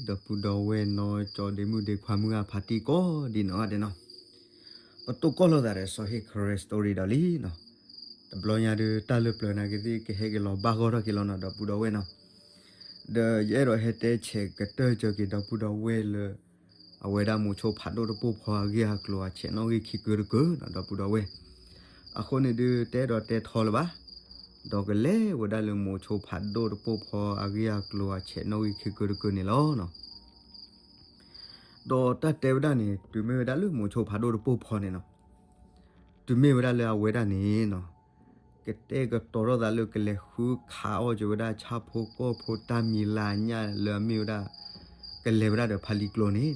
ဒီပုၢ်ဒီဝဲၢ်နီၢ်ကၠီဒ့မုၣ်ဒ့ခွါမုၢ်ဂၢ်ဖါတံၢ်ကိးဒံနီၢ်ဂၤဒဲးနီၤ, ပတိၢ်ကီၢ်လိာ်သးဒီးစီၤဟ့ၣ်ခရၢၣ် story ဒီးလံနီၤ, တဘျီညါဒုး တၢ်လၢပျၢၤနာ်က့သ့ၣ်ကဟဲက့ၤလီၤဘၣ်ဂီၢ်ထီၣ်က့ၤလီၤနီၤ ဒီပုၢ်ဒီဝဲၢ်နီၤ, ဒီးယအဲၣ်ဒိးဟဲတဲဆဲးကတၢၢ်ကၢက့ၤဒီပုၢ်ဒီဝဲၢ်လၢ အဝဲဒၣ်မိၤဆိဖးဒိၣ်တပိၢ်ဖီအဂ့ၢ်အကျိၤအဆဲးနီၣ်ဂံၢ်ခံကၢတကၢနီၤ ဒီပုၢ်ဒီဝဲၢ်, အဃိန့ၣ်ဒုး တအဲၣ်ဒိးတဲထီလၢၤဘၣ်, ဒီးကလဲၤဝဲဒၣ်လၢမိၤဆိဖးဒိၣ်တပိၢ်ဖီအဂ့ၢ်အကျိၤအဆဲးနီၣ်ဂံၢ်ခံကၢတကၢန့ၣ်လီၤနီၤ. ဒီးတၢ်တဲဝဲဒၣ်န့ၣ် တုၤမ့ၢ်ဝဲဒၣ်လၢမိၤဆိဖးဒိၣ်တပိၢ်ဖီန့ၣ်နီၤ, တုၤမ့ၢ်ဝဲဒၣ်လၢအဝဲဒၣ်န့ၣ်နီၤ, ကတဲာ်ကတီၤထီၣ်သးလၢကလဲၤဃုခးအီၣ်က့ၤဝဲဒၣ်ဆၣ်ဖိကီၢ်ဖိတၢ်မံၤလၢညၣ်လၢအမ့ၢ်ဝဲဒၣ် ကလဲၤဝဲဒၣ်ဒီးဖးလံၤကျိၤန့ၣ်နီၤ,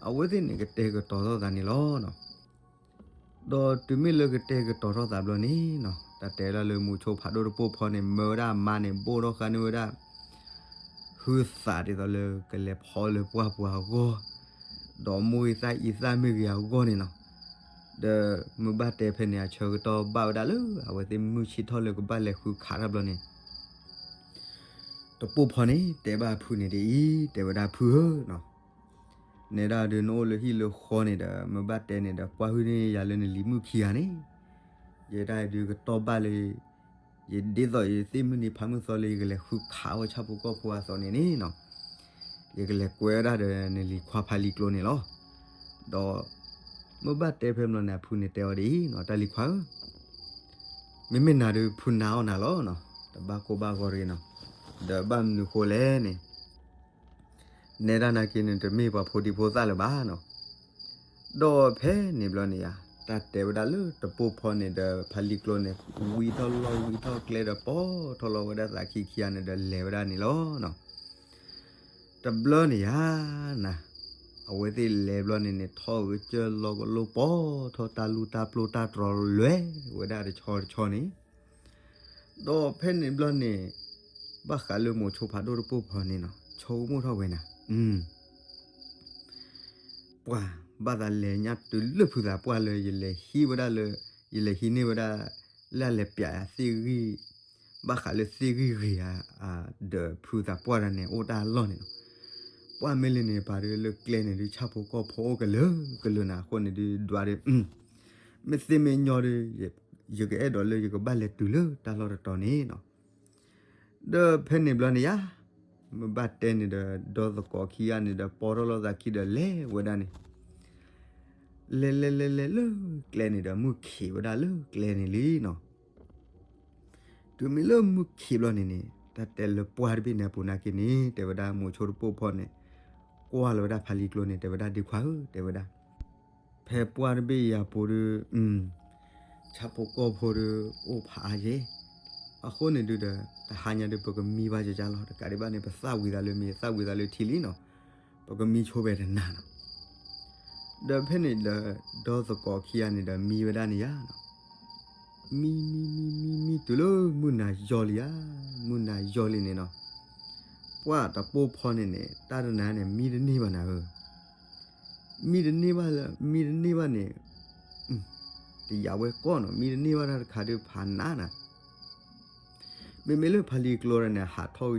အဝဲသ့ၣ်န့ၣ် ကတဲာ်ကတီၤထီၣ်သးန့ၣ်လီၤ. ဒီးတုၤမ့ၢ်လၢကတဲာ်ကတီၤထီၣ်သးဘျီန့ၣ်နီၤ, တၢ်တဲဒၣ်လၢမိၤဆိဖးဒိၣ်တပိၢ်ဖီန့ၣ် မၢဝဲဒၣ်အမါန့ၣ် ဘိၣ်ထီၣ်ဃာ်န့ၢ်ဝဲဒၣ် ဟုသးဒ်သိးလၢကလဲၤဖီလၢပှၢ်ပူၤအဂီၢ်, ဒီးမိၢ်ဂ့ၤသၣ်အံၤသၣ်မ့ၢ်ဂ့ၤအဂီၢ်န့ၣ်နီၤ, ဒီးမုၢ်ဘၣ်တဲဖဲန့ၣ် အဆၢကတီၢ်ဘၣ်ဝဲဒၣ်လၢ အဝဲသ့ၣ်မုၢ်ဆ့ၣ်ထီၣ်လၢကဘၣ်လဲၤဃုခးတၢ်ဘျီန့ၣ် တပိၢ်ဖီန့ၣ် တဲဘၣ်အဖုန့ၣ်ဒ်အံၤ, တဲဝဲဒၣ်ဖုဧၢနီၤ, နဲဒၣ်ဒုးနအိၣ်လၢဟံၣ်လၢဃီန့ၣ်ဒီး မုၢ်ဘၣ်တဲန့ၣ်ဒီး ကွၢ်ဟုၣ်န့ၢ်ယၤလၢနလံၤမုၣ်ခံဂၤန့ၣ်, ယဲဒၣ်ဒုးကတီၢ်ဘၣ်လၢ ယဒ်သိးယသ့ၣ်မုၢ်နံၤဖးမုၢ်သီလၢယကလဲၤဃုခးအီၣ်ဆၣ်ဖိကီၢ်ဖိအသိးန့ၣ်န့ၣ်နီၤ, ယကလဲၤကွဲဝဲဒၣ်ဒီးနလံၤခွါဖးလံၤကျိၤန့ၣ်လီၤ. ဒီးမုၢ်ဘၣ်တဲဖဲမလီၤန့ၣ် အဖုန့ၣ်တဲအီၤဒ်အံၤနီၤ, တၢ်လံၤခွါဧၢ, မ့မ့ၢ်နၤဒုးဖုနၤအီၣ်နၤလီၤနီၤ, တဘၣ်ကိၢ်ဘၣ်ဂီၤတဂ့ၤနီၤ, ဒီးဘၣ်မနုၤဃိလဲၣ်န့ၣ် နဲဒၣ်နာ်က့န့ၣ် တမ့ၢ်ပှၤဖိဒံဖိသၣ်လၢၤဘၣ်နီၤ. ဒီးဖဲန့ၣ်ဘျီန့ၣ်ယါ, တၢ်တဲဝဲဒၣ်လၢတပိၢ်ဖီန့ၣ်ဒီး ဖးလံၤကျိၤန့ၣ် ဝံထီၣ်လီၢ်ဝံထီၣ်ကျဲဒီး ပိာ်ထီၣ်လီၤဝဲဒၣ်သးခံခံဂၤန့ၣ်ဒီး လဲၤဝဲဒၣ်န့ၣ်လီၤနီၤ. တဘျီန့ၣ်ယါနၤ, အဝဲသ့ၣ်လဲၤဘျီန့ၣ်န့ၣ် ထီၣ်ဂဲၤကၢၢ်လီၤကလိပိာ်ထီၣ်တၢ်လူၢ်တၢ်ပျိတၢ်တြီၤလွဲဝဲဒၣ်တဆီတဆီန့ၣ် ဒီးဖဲန့ၣ်ဘျီန့ၣ် ဘၣ်ဃးလၢမိၤဆိဖးဒိၣ်တပိၢ်ဖီန့ၣ်နီၤ ဆိကမိၣ်ထီၣ်ဝဲနၤ, ပှၤဘၣ်သးလဲၤညါတုၤလၢဖုသးပှၢ်လၢ ယလဲၤဟံးဝဲဒၣ်လၢ ယလဲၤဟံးန့ၢ်ဝဲဒၣ် လၢအလဲၤပျးယၤသ့ၣ်ဂံၢ် ဘၣ်ဃးလၢသ့ၣ်ဂံၢ်ဂ့ၤဧါ, ဒီးဖုသးပှၢ်တၢ်န့ၣ် အိၣ်တၢ်လီၢ်န့ၣ်လီၤ. ပှၢ်မ့ၢ်လၢန့ၣ် ပာ်ဒုးလၢကျဲန့ၣ်ဒုး ဆၣ်ဖိကီၢ်ဖိအိၣ်ကလုာ်ကလုာ်နၤအဃိန့ၣ်ဒုး ဒွးဒုး မ့ၢ်သ့မ့ၢ်ညီဒုး ယကအဲၣ်ဒိးလၢယကဘၣ်လဲၤတုၤလၢတၢ်လီၢ်တတီၤန့ၣ်နီၤ. ဒီးဖဲန့ၣ်ဘျီန့ၣ်ယါ, မ့ၢ်ဘၣ်တဲန့ၣ်ဒီး ဒီသကိးခံဂၤန့ၣ်ဒီး ပိာ်ထီၣ်လိာ်သးခံဒီးလဲၤဝဲဒၣ်န့ၣ် လဲၤလဲၤလဲၤလဲၤလၢကျဲန့ၣ်ဒီး မုၢ်ခံးဝဲဒၣ်လၢကျဲန့ၣ်လံနီၤ. တုၤမ့ၢ်လၢမုၢ်ခံးဘျီန့ၣ်န့ၣ် တၢ်တဲလၢပှၢ်တဘ့ၣ်န့ၣ်အပူၤနာ်က့န့ၣ် တဲဝဲဒၣ်မိၤဆိတပိၢ်ဖီန့ၣ် ကွၢ်လီၤဝဲဒၣ်ဖးလံၤကျိၤန့ၣ် တဲဝဲဒၣ်ဒ့ခွါဧၢ တဲဝဲဒၣ် ဖဲပှၢ်တဘ့ၣ်အံၤအပူၤဒီး ဆၣ်ဖိကီၢ်ဖိဒီး အိၣ်ဖးအါယဲၢ်, အဃိန့ၣ်ဒုးဒီး တဟါညါဒုး ပကမံဘၣ်ကကါလီၤ. တကးဒံးဘၣ်န့ၣ် ပသၣ်ဝံၤသးလၢမ့ၤ သၣ်ဝံၤသးလၢထံလံနီၤ, ပကမံဆိဖဲတနၤနီၤ. ဒီးဖဲန့ၣ်ဒီး ဒီသကိးခံဂၤန့ၣ်ဒီး မံဝဲဒၣ်န့ၣ်ယါနီၤ. မံ မံ မံ မံ မံတုၤလၢမုၢ်နၤယီၤလံဧါ, မုၢ်နၤယီၤလံန့ၣ်နီၤ, ပှၢ်တပိၢ်ဖီန့ၣ်န့ၣ် တၢ်တနၤန့ၣ် မံတန့ၢ်ဘၣ်နၤဧၢ, မံတန့ၢ်ဘၣ်လၢ မံတန့ၢ်ဘၣ်န့ၣ် တယာ်ဝဲကီၢ်နီၤ, မံတန့ၢ်ဘၣ်တၢ်တခါဒုးဖးနးနၤ. မ့မ့ၢ်လၢဖးလံၤကျိၤဒီးန့ၣ် ဟးထီၣ်ကစၢၢ်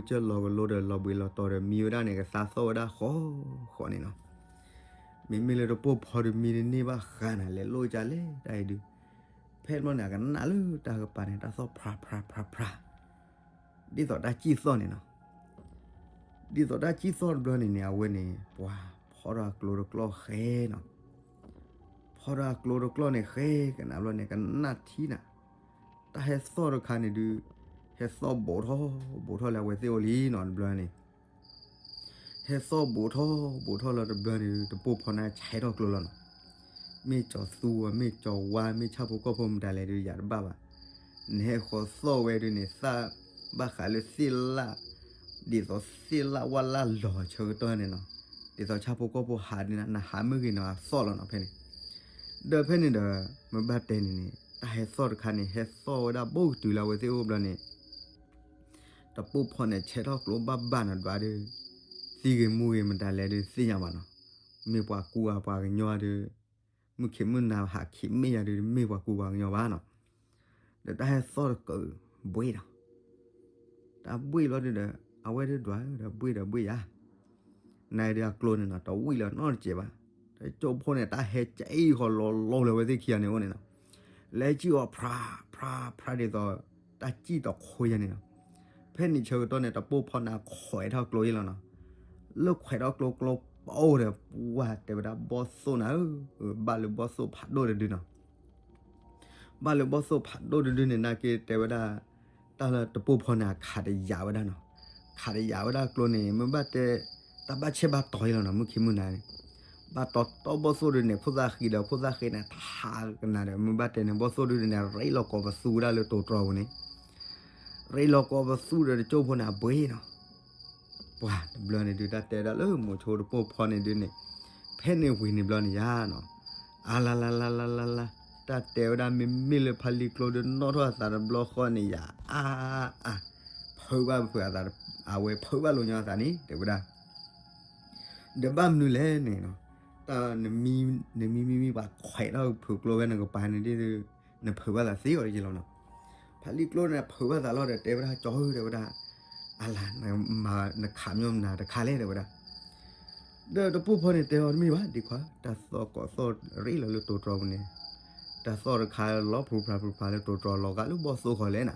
လီၤကလိဒီး လီၤဘှံးလီၤတီၤဒီး မံဝဲဒၣ်န့ၣ် ကသါသီၣ်ဝဲဒၣ်ဃီဃီန့ၣ်နီၤ. မ့မ့ၢ်လၢတပိၢ်ဖီဒီး မံတန့ၢ်ဘၣ်ဃါနၤ လဲၤလိၣ်ကလဲၣ်တၢ်အံၤဒုး, ဖဲဘျီန့ၣ် အကနၣ်လၢတၢ်ကပၤန့ၣ် တၢ်သီၣ်ဖြါဖြါဖြါဖြါ ဒ်သိးတၢ်စံၣ်သီၣ်န့ၣ်နီၤ. ဒ်သိးတၢ်စံၣ်သီၣ်တဘျီန့ၣ်န့ၣ် အဝဲန့ၣ် ပှၤဖီထီၣ်အကျိတကျီၢ်ဃဲနီၤ. ဖီထီၣ်အကျိတကျီၢ်န့ၣ်ဃဲကနၣ်ဘျီန့ၣ် ကနၣ်ထံနၤ. တၢ်ဟဲသီၣ်တခါန့ၣ်ဒုး ဟဲသီၣ်ဘူးထီၣ်ဘူးထီၣ်လၢအဝဲသ့ၣ်အိၣ်လံနီၤ တဘျီန့ၣ် ဟဲသီၣ်ဘူးထီၣ်ဘူးထီၣ်လီၤတဘျီန့ၣ် တပိၢ်ဖီန့ၣ်ဆဲးထီၣ်ကျိလီၤနီၤ. မ့ၢ်ကၠီၤသူဝဲ မ့ၢ်ကၠီၤဝါ မ့ၢ်ဆၣ်ဖိကီၢ်ဖိမတၤလဲၣ်ဒုး ယၤတဘၣ်ဘၣ်. နဟဲဃီၤသီၣ်ဝဲဒုးန့ၣ် သၣ်ဘၣ်ဃးလၢသ့ၣ်လၣ် ဒ်သိးသ့ၣ်လၣ်ဝၣ်လၣ်လီၤဆၢကတီၢ်န့ၣ်နီၤ. ဒ်သိးဆၣ်ဖိကီၢ်ဖိဟးဒုးနၤ နဟးမ့ၢ်ဂ့ၤနီၤ အသီၣ်လီၤနီၤဖဲန့ၣ်. ဒီးဖဲန့ၣ်ဒီး မ့ၢ်ဘၣ်တဲန့ၣ်န့ၣ် တၢ်ဟဲသီၣ်တခါန့ၣ် ဟဲသီၣ်ဝဲဒၣ်ဘူးကတုၤလၢအဝဲသ့ၣ်အိၣ်ဘျီန့ၣ် တပိၢ်ဖီန့ၣ် ဆဲးထီၣ်ကျိဘၣ်ဘၣ်နီၤ ဒွးဒုး သံဂ့ၤမူဂ့ၤမတၤလဲၣ်ဒုးသ့ၣ်ညါဘၣ်နီၤ. မ့ၢ်ပှၤကူပှၤကညီဒုး မုၢ်ခံးမုၢ်နၤဟးခံးမ့ၢ်ယၤဒုး မ့ၢ်ပှၤကူပှၤကညီဘၣ်နီၤ. ဒီးတၢ်ဟဲသီၣ်တကၢၢ်ဘှ့ၣ်ဒီး တၢ်ဘှ့ၣ်လီၤဒုးဒီး အဝဲဒုးဒွးဒီးဘှ့ၣ်ဒီးဘှ့ၣ်ယါ နဒုးအကျိန့ၣ်နီၤ တဝံၣ်လၢၤနီတစဲးဘၣ်. တကၠိဖိန့ၣ် တၢ်ဟဲကၠံၣ်ဃီၤလီၤလီၤလၢၤဝဲသ့ၣ်ခံဂၤန့ၣ်အိၣ်န့ၣ်နီၤ, လဲၤကၠံၣ်အီၤ ဖြါ ဖြါ ဖြါဒ်သိး တၢ်ကၠံၣ်တခီယၤန့ၣ်နီၤ. ဖဲန့ၣ်ဆၢကတီၢ်န့ၣ် တပိၢ်ဖီန့ၣ်ခွဲးထီၣ်ကျိယဲလီၤနီၤ. လၢခွဲးထီၣ်ကျိကျိပိၢ်ဒီး ပှၢ်တဲဝဲဒၣ်ဘီၣ်သိၣ်နၤဧၢ, ဘၣ်လၢဘီၣ်သိၣ်ဖးဒိၣ်တဒုနီၤ. ဘၣ်လၢဘီၣ်သိၣ်ဖးဒိၣ်တဒုန့ၣ် နာ်က့တဲဝဲဒၣ် တၢ်လၢတပိၢ်ဖီန့ၣ် အခးတယာ်ဝဲဒၣ်နီၤ. ခးတယာ်ဝဲဒၣ်ကျိန့ၣ် မ့ၢ်ဘၣ်တဲ တၢ်ဘၣ်ဆဲးဘၣ်တီၤအံၤလီၤနီၤ မုၢ်ခံမုၢ်နၤန့ၣ်. ဘၣ်တီတီဘီၣ်သိၣ်ဒုန့ၣ် ခိၣ်သၣ်ဃံဒီး ခိၣ်သၣ်ဃံန့ၣ် ထးကနၤဒီး မ့ၢ်ဘၣ်တဲန့ၣ် ဘီၣ်သိၣ်ဒုန့ၣ် ရ့လီၤကိးပသူဝဲဒၣ်လၢတိၤတြီၤပူၤန့ၣ်, ရ့လီၤကိးပသူဒီးတကၠိဖိန့ၣ် အဘှ့နီၤ. ပှၢ်တဘျီန့ၣ်ဒုး တၢ်တဲဒၣ်လၢမိၤဆိတပိၢ်ဖီန့ၣ်ဒုန့ၣ်, ဖဲန့ၣ်ဝံၤန့ၣ်ဘျီန့ၣ်ယါနီၤ, အါလါလါလါလါလါလါ, တၢ်တဲဝဲဒၣ် မ့မ့ၢ်လၢဖါလံၤကျိဒုး နီၣ်ထီၣ်အသးတဘျီဃီန့ၣ်ယါ, အါအါ, ဖုးဘၣ်ဖုးအသး, အဝဲဖုးဘၣ်လိာ်ညီအသးန့ၣ် တဲဝဲဒၣ် ဒီးဘၣ်မနုၤလဲၣ်န့ၣ်, တၢ်နမံမံမံမံပှၤခွဲးထီၣ်ဖုးကျိဖဲနကပၤန့ၣ်ဒ်, နဖုးဘၣ်သးသ့အီၤတက့ၢ်လီၤနီၤ. ဖါလံၤကျိန့ၣ် ဖုးဘၣ်သးလီၤဒီး တဲဝဲဒၣ် ကၠီဧၢ တဲဝဲဒၣ်, အလၤ, နခးမညီမနၤတခါလဲၣ် တဲဝဲဒၣ်. ဒီးတပိၢ်ဖီန့ၣ်တဲအီၤတမ့ၢ်ဘၣ် ဒ်ခွါ, တၢ်သီၣ်ကိးသီၣ်ရ့လီၤလၢတိၤတြီၤပူၤန့ၣ်, တၢ်သီၣ်တခါလီၤဖုးဖျါဖုးဖျါလၢတိၤတြီၤလီၤဂာ်လၢဘီၣ်သိၣ်ဃီလဲၣ်နၤ.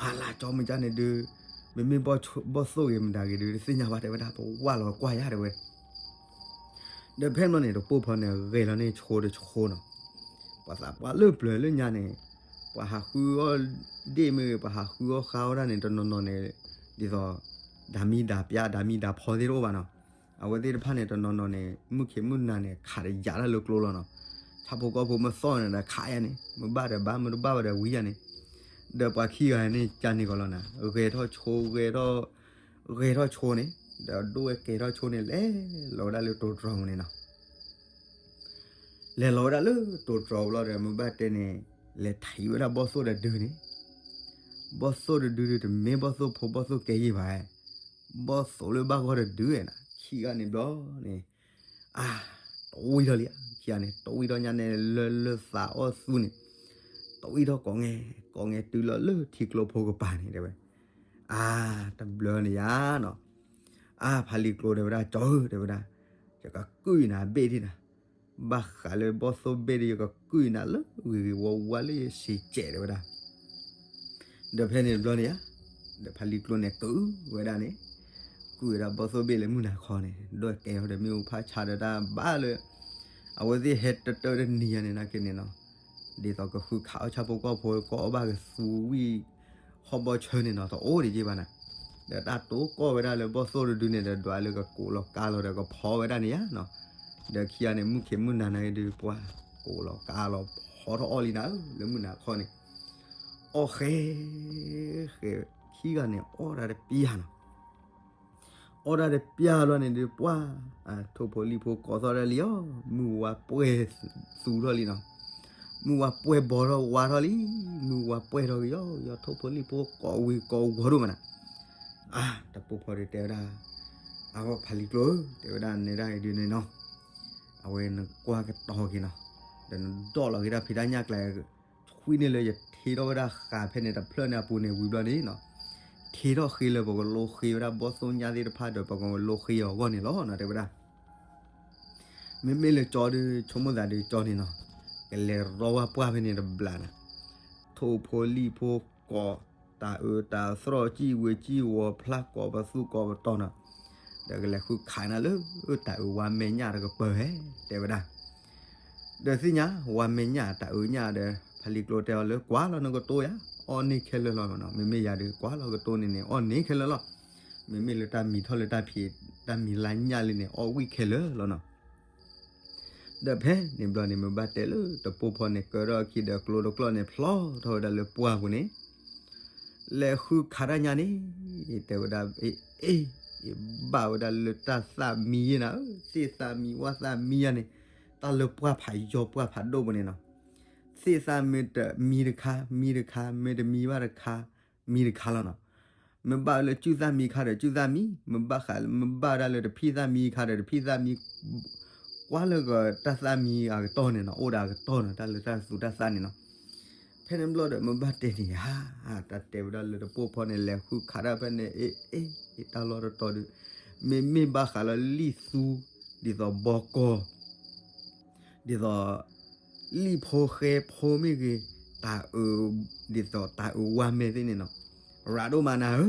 အလၤ ကၠီမ့ၢ်ကၠၢန့ၣ်ဒုး, မ့မ့ၢ်ဘီၣ်သိၣ်ဂ့ၤမတၤဂ့ၤဒုး တသ့ၣ်ညါဘၣ် တဲဝဲဒၣ် ပဝၢ်လီၤကွၢ်ယါ တဲဝဲ. ဒီးဖဲန့ၣ်န့ၣ် တပိၢ်ဖီန့ၣ် ဂဲၤလီၤန့ၢ်ဆိတဆိနီၤ. ပှၤသးပှၢ်လၢပျၢၤလၢညါန့ၣ်, ပှၤဟးဃုအီၣ်ဒ့ၣ်မ့ၢ်ဂ့ၤ ပှၤဟးဃုအီၣ်ဃါအီၣ်ဒၣ်န့ၣ် တနီၤနီၤန့ၣ်, ဒ်သိး, ဒၤမံဒၤပျၢ် ဒၤမံဒၤဖီသ့ၣ်တအိၣ်ဘၣ်နီၤ. အဝဲသ့ၣ်တဖၣ်န့ၣ် တနီၤနီၤန့ၣ် မုၢ်ခံးမုၢ်နၤန့ၣ် ခးတယာ်တၢ်လၢကျိလီၤနီၤ. ဆၣ်ဖိကီၢ်ဖိမ့ၢ်သီၣ်န့ၣ်ဒီးခးယါန့ၣ်, မ့ၢ်ဘၣ်ဒီးဘၣ် မ့ၢ်တဘၣ်ဘၣ်ဒီးဝံၤယါန့ၣ်. ဒီးပှၤခံဂၤန့ၣ် ကၢန့ၢ်ကီးလီၤနၤ, ဂဲၤထီၣ်ဆိ ဂဲၤထီၣ်, ဂဲၤထီၣ်ဆိန့ၣ်, ဒီးဒိၣ်ဝဲကဲထီၣ်ဆိန့ၣ် လဲၤလီၤဝဲဒၣ်လၢတိၤတြီၤပူၤန့ၣ်နီၤ. လဲၤလီၤဝဲဒၣ်လၢတိၤတြီၤပူၤလီၤဒီး မ့ၢ်ဘၣ်တဲန့ၣ်, လဲၤထံၣ်ဝဲဒၣ်ဘီၣ်သိၣ်ဒီးဒုန့ၣ်, ဘီၣ်သိၣ်တဒုဒုး တမ့ၢ်ဘီၣ်သိၣ်ဖိဘီၣ်သိၣ်ကဲယံာ်ဘၣ်, ဘီၣ်သိၣ်လၢဘၣ်ဂီၢ်တဒုဝဲနၤ. ခံဂၤန့ၣ်ဘျီန့ၣ်, အါ, တဝံၣ်ထီၣ်လံဧါ, ခံဂၤန့ၣ် တဝံၣ်ထီၣ်ညါန့ၣ် လၢလၢသးအီၣ်သူန့ၣ်, တဝံၣ်ထီၣ်ကိးငဲၤ, ကိးငဲၤတုၤလီၤလၢထံကျိဖိကပၤန့ၣ် တဲဝဲ. အါ, တဘျီန့ၣ်ယါနီၤ, အါ ဖါလံၤကျိတဲဝဲဒၣ် ကၠီဧၢ တဲဝဲဒၣ်, ယကကုၢ်နၤဘ့ၣ်ဒံးနၤ, ဘၣ်ဃးလၢဘီၣ်သိၣ်ဘ့ၣ်ဒီး ယကကုၢ်နၤလၢဂ့ၤဂ့ၤဝါဝါလၢယစံးကဲး တဲဝဲဒၣ်. ဒီးဖဲန့ၣ်တဘျီန့ၣ်ဧါ, ဒီးဖါလံၤကျိန့ၣ် ကုၢ်ဝဲဒၣ်န့ၣ်, ကုၢ်ဝဲဒၣ်ဘီၣ်သိၣ်ဘ့ၣ်လၢမုၢ်နၤခီန့ၣ်, ဒီးကဲထီၣ်ဒီးမ့ၣ်အူဖးဆါဒီးတၢ်ဘၣ်လၢ, အဝဲသ့ၣ်ဟဲတတၢၢ်တနံၤယါန့ၣ် နာ်က့န့ၣ်နီၤ, ဒ်သိးကဃုခးအီၣ်ဆၣ်ဖိကီၢ်ဖိ ကအီၣ်ဘၣ်ကသူဝံၣ် ဟီၣ်ဘီဆၢန့ၣ်နီၤ တအိၣ်ဒံးက့ဘၣ်နၤ. ဒီးတၢ်တိကိၢ်ဝဲဒၣ်လၢဘီၣ်သိၣ်တဒုန့ၣ်ဒီး ဒွးလၢကကိးလီၤကါလီၤဒီးကဖီဝဲဒၣ်န့ၣ်ယါနီၤ. ဒီးခံဂၤန့ၣ် မုၢ်ခံးမုၢ်နၤနာ်က့ဒုး ပှၤကိးလီၤကါလီၤဖီထီၣ်အီၣ်လံနၤဧၢ လၢမုၢ်နၤခီန့ၣ်, အီၣ်ဃဲ ဃဲ, ခံဂၤန့ၣ် အီၣ်ဒၣ်တပျၢ်နီၤ. အီၣ်ဒၣ်တပျၢ်လီၤန့ၣ်ဒုး ပှၤ, ထိၣ်ဖိလံၣ်ဖိကိးသီၣ်ဒၣ်လံအီၤ, မုၢ်ဝါပှဲၤသူထီၣ်လံနီၤ. မုၢ်ဝါပှဲၤဘီထီၣ်ဝါထီၣ်လံ, မုၢ်ဝါပှဲၤထီၣ်က့ၤယီၤ, ယီၤထိၣ်ဖိလံၣ်ဖိကိးဝံၤကိးဝီၤဒိၣ်မးနၤ. အါ, တပိၢ်ဖီဒုးတဲဝဲဒၣ်, အဝဲဖါလံၤကျိဧၢ တဲဝဲဒၣ် နဲဒၣ်အံၤဒုးန့ၣ်နီၤ, အဝဲနကွၢ်ကတီၤက့ၤနီၤ, ဒီးနဒိးလီၤက့ၤတၢ်ဖံးတၢ်ညၣ်ကျဲ ထွံၣ်န့ၢ်လၢယထ့ထီၣ်ဝဲဒၣ်ဃာ်ဖဲန့ၣ်တဖျၢၣ်န့ၣ်အပူၤန့ၣ်ဝံၤဘျီန့ၣ်နီၤ, ထ့ထီၣ်ဃ့လၢပကလိဃ့ဝဲဒၣ်ဘီၣ်သိၣ်ညၣ်သ့ၣ်တဖၣ်ဒီး ပကလိဃ့အီၤအဂီၢ်န့ၣ်လီၤနီၤ တဲဝဲဒၣ်. မ့မ့ၢ်လၢကၠီဒုး ဆိကမိၣ်သးဒုးကၠီန့ၣ်နီၤ, ကလဲၤရီဝဲပှၢ်ဖဲန့ၣ်တဘျီနၤ, ထိၣ်ဖိလံၣ်ဖိကိး, တၢ်အၢတၢ်သြီၣ် ကံၣ်ဝဲကံၣ်ဝီၤ ဖျါကိးပသူကိးပတီၤနီၤ, ဒီးကလဲၤဃုခးနၤလၢတၢ်အၢဝါမဲာ်ညၣ်တကပၤဧဲ တဲဝဲဒၣ်. ဒီးသ့ၣ်ညါ ဝါမဲာ်ညၣ်တၢ်အၢညၣ်ဒီး ဖါလံၤကျိတဲအီၤလၢ ကွၢ်လီၤနကတိၤယၤ, အီၣ်န့ၢ်ခဲလၢာ်လီၤနီၤ, မ့မ့ၢ်ယၤဒုး ကွၢ်လီၤကတိၤန့ၣ်န့ၣ် အီၣ်န့ၢ်ခဲလၢာ်လီၤ. မ့မ့ၢ်လၢတၢ်မံၤထီၣ်လၢတၢ်ဖံး, တၢ်မံၤလါညၣ်လံန့ၣ် အီၣ်ဝံၣ်ခဲလၢာ်လီၤနီၤ. ဒီးဖဲန့ၣ်ဘျီန့ၣ် မ့ၢ်ဘၣ်တဲလၢတပိၢ်ဖီန့ၣ် ကၢထီၣ်အခံဒီးကျိတကျီၢ်န့ၣ် ဖျီထီၣ်ဝဲဒၣ်လၢပှၢ်ပူၤန့ၣ်, လဲၤဃုခးတၢ်ညါန့ၣ်, တဲဝဲဒၣ်, အ့, အ့, ယဘၣ်ဝဲဒၣ်လၢတၢ်သၣ်မံယဲနၤဧၢ, သ့ၣ်သၣ်မံဝၣ်သၣ်မံယၤန့ၣ်, တၢ်လၢပှၢ်ဖးယီၤပှၢ်ဖးဒိၣ်ပူၤန့ၣ်နီၤ, သ့ၣ်သၣ်မ့ၢ်တမံတခါ မံတခါ, မ့ၢ်တမံဘၣ်တခါ မံတခါလီၤနီၤ. မ့ၢ်ဘၣ်လၢကုၢ်သၣ်မံခါဒီးကုၢ်သၣ်မံ, မ့ၢ်ဘၣ်ဃး, မ့ၢ်ဘၣ်ဒၣ်လၢတဖံၣ်သၣ်မံခါဒီးတဖံၣ်သၣ်မံ, ကွၢ်လၢကတၢ်သၣ်မံအကတီၢ်န့ၣ်နီၤ, အိၣ်ဒၣ်အကတီၢ်နီၤ, တၢ်လၢတၢ်သူတၢ်သၣ်န့ၣ်နီၤ. ဖဲန့ၣ်ဘျီဒီး မ့ၢ်ဘၣ်တဲန့ၣ်ဧါ, တၢ်တဲဝဲဒၣ်လၢတပိၢ်ဖီန့ၣ် လဲၤဃုခးတၢ်ဖဲန့ၣ်, အ့, အ့, အ့, တၢ်လီၢ်တတီၤဒုး, မ့မ့ၢ်ဘၣ်ဃးလၢလံာ်သူ ဒ်သိးဘီကီၢ် ဒ်သိး လံာ်ဖိဃဲဖိမ့ၢ်ဂ့ၤ, တၢ်အုး ဒ်သိးတၢ်အုးဝါမဲသ့ၣ်န့ၣ်နီၤ, ရၤဒိၣ်မးနၤ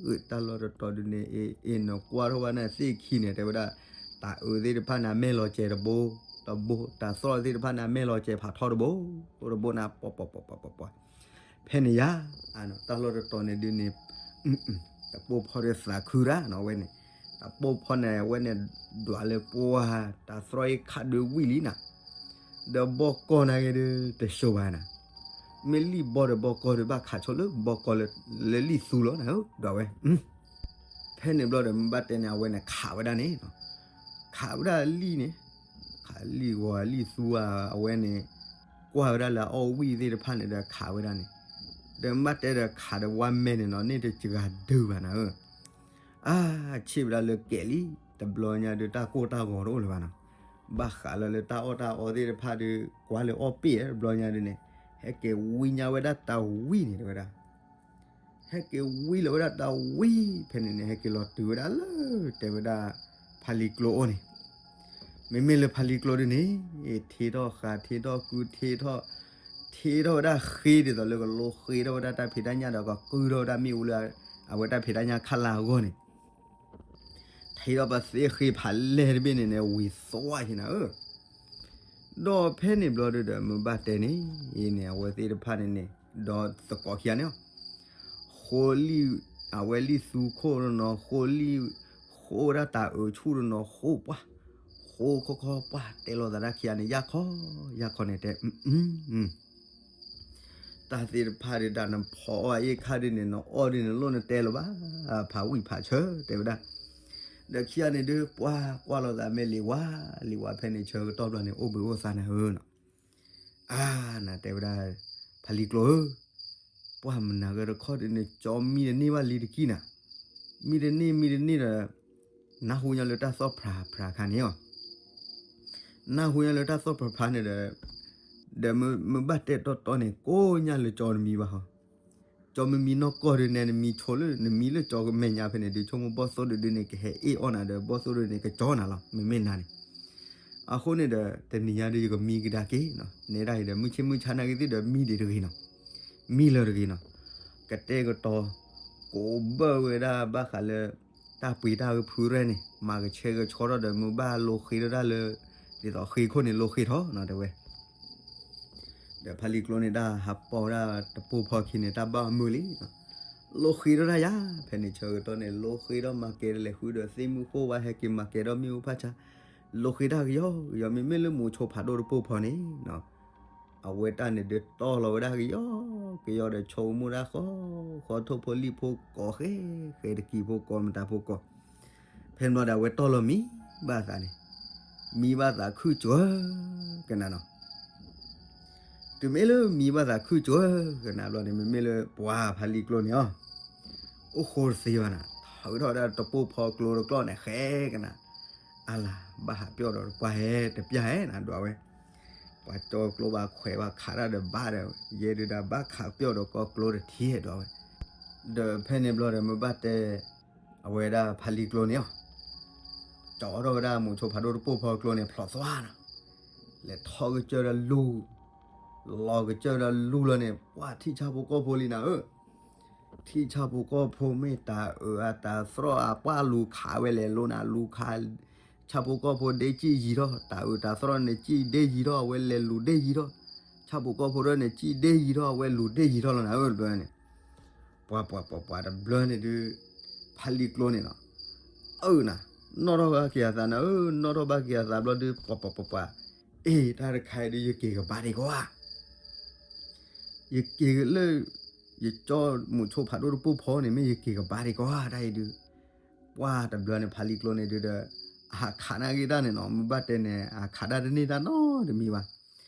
ဧၢ, တၢ်လီၢ်တတီၤဒုန့ၣ် အ့ၣ် နကွၢ်ထီၣ်ဘၣ်နၤသ့ၣ်ခံန့ၣ် တဲဝဲဒၣ်, တၢ်အုးသ့ၣ်တဖၣ်န့ၣ် အမဲာ်လီၤစဲၤတဘိ တဘိ, တၢ်သရီၣ်သ့ၣ်တဖၣ်န့ၣ် အမဲာ်လီၤစဲၤဖးထီတဘိ တဘိန့ၣ် ပှၤပှၤပှၤပှၤပှၤပှၤ, ဖဲန့ၣ်ယါ, တၢ်လီၢ်တတီၤန့ၣ်ဒုန့ၣ် တပိၢ်ဖီဒီးသးခုတၢ်နီၤ အဝဲန့ၣ်, တပိၢ်ဖီန့ၣ် အဝဲန့ၣ် ဒွးလၢပှၤ တၢ်သရီၣ်အ့ၣ်ခးဒုဝံၣ်လံနၤ, ဒီးဘီကီၢ်နာ်က့ဒုတၢ်စိၤဘၣ်နၤ, မ့ၢ်လံာ်ဘီဒီးဘီကီၢ်ဒီးဘၣ်ခးဆိလၢဘီကီၢ်လၢ လၢလံာ်သူလီၤနၤဧၢ ဒွးဝဲ ဖဲန့ၣ်ဘျီဒီးမ့ၢ်ဘၣ်တဲန့ၣ် အဝဲန့ၣ်ခးဝဲဒၣ်န့ၣ်, ခးဝဲဒၣ်လံာ်န့ၣ်, ခးလံာ်ဂီၤလံာ်သူဧါ အဝဲန့ၣ်, ကွၢ်ဝဲဒၣ်လၢအအီၣ်ဝံၣ်သ့ၣ်တဖၣ်န့ၣ်ဒီးခးဝဲဒၣ်န့ၣ်, ဒီးမ့ၢ်ဘၣ်တဲဒီးခးဒီးဝါမဲန့ၣ်နီၤ န့ၢ်တစှၤဒုဘၣ်နၤဧၢ, အါ, ဆ့ၣ်ဝဲဒၣ်လၢကဲးလံ, တဘျီညါဒုးတၢ်ကိၢ်တၢ်ဂီၤတအိၣ်လၢၤဘၣ်နီၤ, ဘၣ်ဃးလၢလၢတၢ်အီၣ်တၢ်အီသ့ၣ်တဖၣ်ဒီး ကွၢ်လၢအီၣ်ပ့ၣ်တဘျီညါဒုးန့ၣ်, ဟဲက့ၤဝံညါဝဲဒၣ်တၢ်ဝံၣ်န့ၣ်တဲဝဲဒၣ် ဟဲက့ၤဝံလီၤဝဲဒၣ်တၢ်ဝံၣ်ဖဲန့ၣ်န့ၣ် ဟဲက့ၤလီၤတုၤဝဲဒၣ်လၢ တဲဝဲဒၣ် ဖါလံၤကျိအိၣ်န့ၣ်, မ့မ့ၢ်လၢဖါလံၤကျိဒ်န့ၣ်, ထ့ထီၣ်ဃာ်ထ့ထီၣ်ကုထ့ထီၣ်, ထ့ထီၣ်ဝဲဒၣ်ဃ့ဒ်သိးလၢကလိဃ့ထီၣ်ဝဲဒၣ်တၢ်ဖံးတၢ်ညၣ်ဒီးကကုၢ်ထီၣ်ဝဲဒၣ်မ့ၣ်အူလၢ အဝဲတၢ်ဖံးတၢ်ညၣ်ခးလၢအဂီၢ်န့ၣ် ထံၣ်ဒီးပသ့ဃ့ဖးလဲၢ်တဘ့ၣ်န့ၣ်န့ၣ် ဝံၤသွါဟံနၤဧၢ, ဒီးဖဲန့ၣ်ဘျီဒုဒီး မ့ၢ်ဘၣ်တဲန့ၣ်, အံၤန့ၣ် အဝဲသ့ၣ်တဖၣ်န့ၣ်န့ၣ်, ဒီးသကိးခံဂၤန့ၣ်, ဃိလံာ်, အဝဲလံာ်သူခိၣ်တနီၤ, ဃိလံာ်, ဃိဝဲဒၣ်တၢ်အုးဆူၣ်တနီၤ, ဃိပှၢ်, ဃိခီခီပှၢ် တဲလိာ်သးဒၣ်ခံဂၤန့ၣ် ယၢ်ခီ, ယၢ်ခီန့ၣ်တဲ တၢ်သ့ၣ်တဖၣ်ဒုးဒၣ်နဖီအီၣ်အ့ၣ်ခါဒုးန့ၣ် နအီၣ်ဒုးန့ၣ်လိၣ်နတဲလၢၤဘၣ်, ဖးဝံၣ်ဖးဆၢတဲဝဲဒၣ်, ဒီးခံဂၤန့ၣ်ဒုး ပှၤကွၢ်လိာ်သးမ့ၢ်လံၤဝါ, လံၤဝါဖဲန့ၣ်ဆၢကတီၢ်ဘျီန့ၣ် အိၣ်ဘှံးအိၣ်သါနၤဧၢနီၤ, အါ, နတဲဝဲဒၣ်, ဖးလံၤကျိဧၢ, ပှၤမနၤဂ့ၤတခီဒုးန့ၣ် ကၠီမံတန့ၢ်ဘၣ်လံတကံၢ်နၤ, မံတန့ၢ်မံတန့ၢ်ဒီး, နၢ်ဟူညါလၢတၢ်သီၣ်ဖြးဖြးခါန့ၣ်အီၤ နၢ်ဟူညါလၢတၢ်သီၣ်ဖြးဖြးန့ၣ်ဒီး, ဒီးမ့ၢ်ဘၣ်တဲတီတီန့ၣ် ကိးညါလၢကၠီတမံဘၣ်ဟီ, ကၠီမံမံနီၢ်ကီၢ်ဒုးနဲနမံဆိလၢ နမံလၢကၠီကမဲာ်ညါဖဲန့ၣ်ဒုး ဆိကမိၣ်ဘီၣ်သိၣ်ဒုးဒုးန့ၣ် ကဟဲအ့ၣ်အီၣ်နၤဒီး ဘီၣ်သိၣ်ဒုးန့ၣ် ကကၠီနၤလီၤ မ့မ့ၢ်နၤန့ၣ်, အဃိန့ၣ်ဒီး တနံၤညါဒုးယကမံကဒါက့ၤနီၤ နဲဒၣ်အံၤဒီး မုၢ်ဆ့ၣ်မုၢ်ဆါနာ်က့ၤသ့ၣ်ဒီး မံဒံးတဂ့ၤနီၤ, မံလၢတဂ့ၤနီၤ, ကတဲာ်ကတီၤ, ကိးဘၢၣ်ဝဲဒၣ်ဘၣ်ဃးလၢ တၢ်ပှ့ၤတၢ်ဂ့ၤဖုရဲၣ်န့ၣ် မၤကဆှဲကဆှီထီၣ်ဒီး မ့ၢ်ဘၣ်လိဃ့ထီၣ်ဒၣ်လၢ ဒ်သိးဃ့ခိၣ်န့ၣ် လိဃ့ထီၣ်နီၤတဲဝဲ ဒီးဖါလံၤကျိန့ၣ် တၢ်ဟးပိာ်ဝဲဒၣ်တပိၢ်ဖီခံန့ၣ် တၢ်ဘၣ်အမုာ်လံ, လိဃ့ထီၣ်တၢ်ယါ, ဖဲန့ၣ်ဆၢကတီၢ်န့ၣ် လိဃ့ထီၣ်မၤကဲၤတလဲၤဃုဒီးသ့ၣ်မုၢ်ဃိဝါ ဟဲက့ၤမၤကဲၤထီၣ်မ့ၣ်အူဖးဆါ, လိဃ့တၢ်ကယီကယီ မ့မ့ၢ်လၢမူဆိဖးဒိၣ်တပိၢ်ဖီန့ၣ် အဝဲတၢ်န့ၣ်ဒုးတီၢ်လီၤဝဲဒၣ်ကယီကယီဒီး ဆိကမိၣ်ဒၣ်ဃီ, ဃီထိၣ်ဖိလံၣ်ဖိကိးဃဲ, ဃဲတကံၢ်ဖိကိးမတၤဖိကိး, ဖဲန့ၣ်ဘျီဒီး အဝဲတီၢ်လီၤမံဘၣ်သးန့ၣ်, မံဘၣ်သးခုၣ်စှၢၤကနၤနီၤ တုၤမ့ၢ်လၢမံဘၣ်သးခုၣ်စှၢၤကနၤဘျီန့ၣ် မ့မ့ၢ်လၢပှၤဖါလံၤကျိန့ၣ်အီၤ, အိၣ်ဃိတသ့ဘၣ်နၤ, ဟးထီၣ်ဝဲဒၣ်တပိၢ်ဖီကျိတကျီၢ်န့ၣ် ဃဲကနၤ, အလၤဘၣ်ဟးပျီၢ်ဒီးတပှၢ်ဟဲတပျၢ်ဟဲနၤဒွးဝဲ, ပှၤကၠီကျိဘၣ်ခွဲးဘၣ်ခးတၢ်ဒီးဘၣ်ဒီး ယဲဒုးဒၣ်ဘၣ်ခးပျီၢ်ဒီးကီကျိတထံၣ်ဟဲဒွးဝဲ, ဒီးဖဲန့ၣ်ဘျီဒီး မ့ၢ်ဘၣ်တဲ အဝဲဒၣ်ဖါလံၤကျိန့ၣ်အီၤ ကၠီထီၣ်ဝဲဒၣ်မူဆိဖးဒိၣ်တပိၢ်ဖီကျိန့ၣ် ဖျိးသွါနီၤ, လဲၤထီၣ်ကစၢၢ်ဒီးလူၤ, လီၤကစၢၢ်ဒီးလူၤလီၤန့ၣ် ပှၤထံၣ်ဆၣ်ဖိကီၢ်ဖိလံနၤဧၢ, ထံၣ်ဆၣ်ဖိကီၢ်ဖိမ့ၢ်တၢ်အုးအတၢ်သရီၣ်အပှၢ် လူၤခးဝဲလဲၤလိၤနၤ လူၤခး, ဆၣ်ဖိကီၢ်ဖိဒ့စံၣ်ယံၤထီၣ် တၢ်အုးတၢ်သရီၣ်န့ၣ် စံၣ်ဒ့ယံၤထီၣ် အဝဲလဲၤလူၤဒ့ယံၤထီၣ်, ဆၣ်ဖိကီၢ်ဖိထီၣ်န့ၣ် စံၣ်ဒ့ယံၤထီၣ် အဝဲလူၤဒ့ယံၤထီၣ်လီၤနၤဧၢတဘျီန့ၣ် ပှၤပှၤပှၤပှၤတဘျီန့ၣ်ဒုး ဖါလံၤကျိန့ၣ်နီၤ, အၢနၤ, နီၣ်ထီၣ်ဘၣ်က့ၤအသးနၤဧၢ, နီၣ်ထီၣ်ဘၣ်က့ၤအသးဘျီဒုး ပှၤပှၤပှၤပှၤ, အ့ တၢ်တခါအံၤဒုး ယက့ၤကဘါဒံးကွၢ်, ယက့ၤလၢ ယကၠီမူဆိဖးဒိၣ်တပိၢ်ဖီန့ၣ် မ့ၢ်ယက့ၤကဘါဒံးကွၢ် တၢ်အံၤဒုး, ပှၤတဘျီန့ၣ် ဖါလံၤကျိန့ၣ်ဒုးဒီး အဟးခးနာ်က့ၤတၢ်န့ၣ်နီၤ မ့ၢ်ဘၣ်တဲန့ၣ် အခးတၢ်တန့ၢ်တၢ်နီတမံၤဘၣ်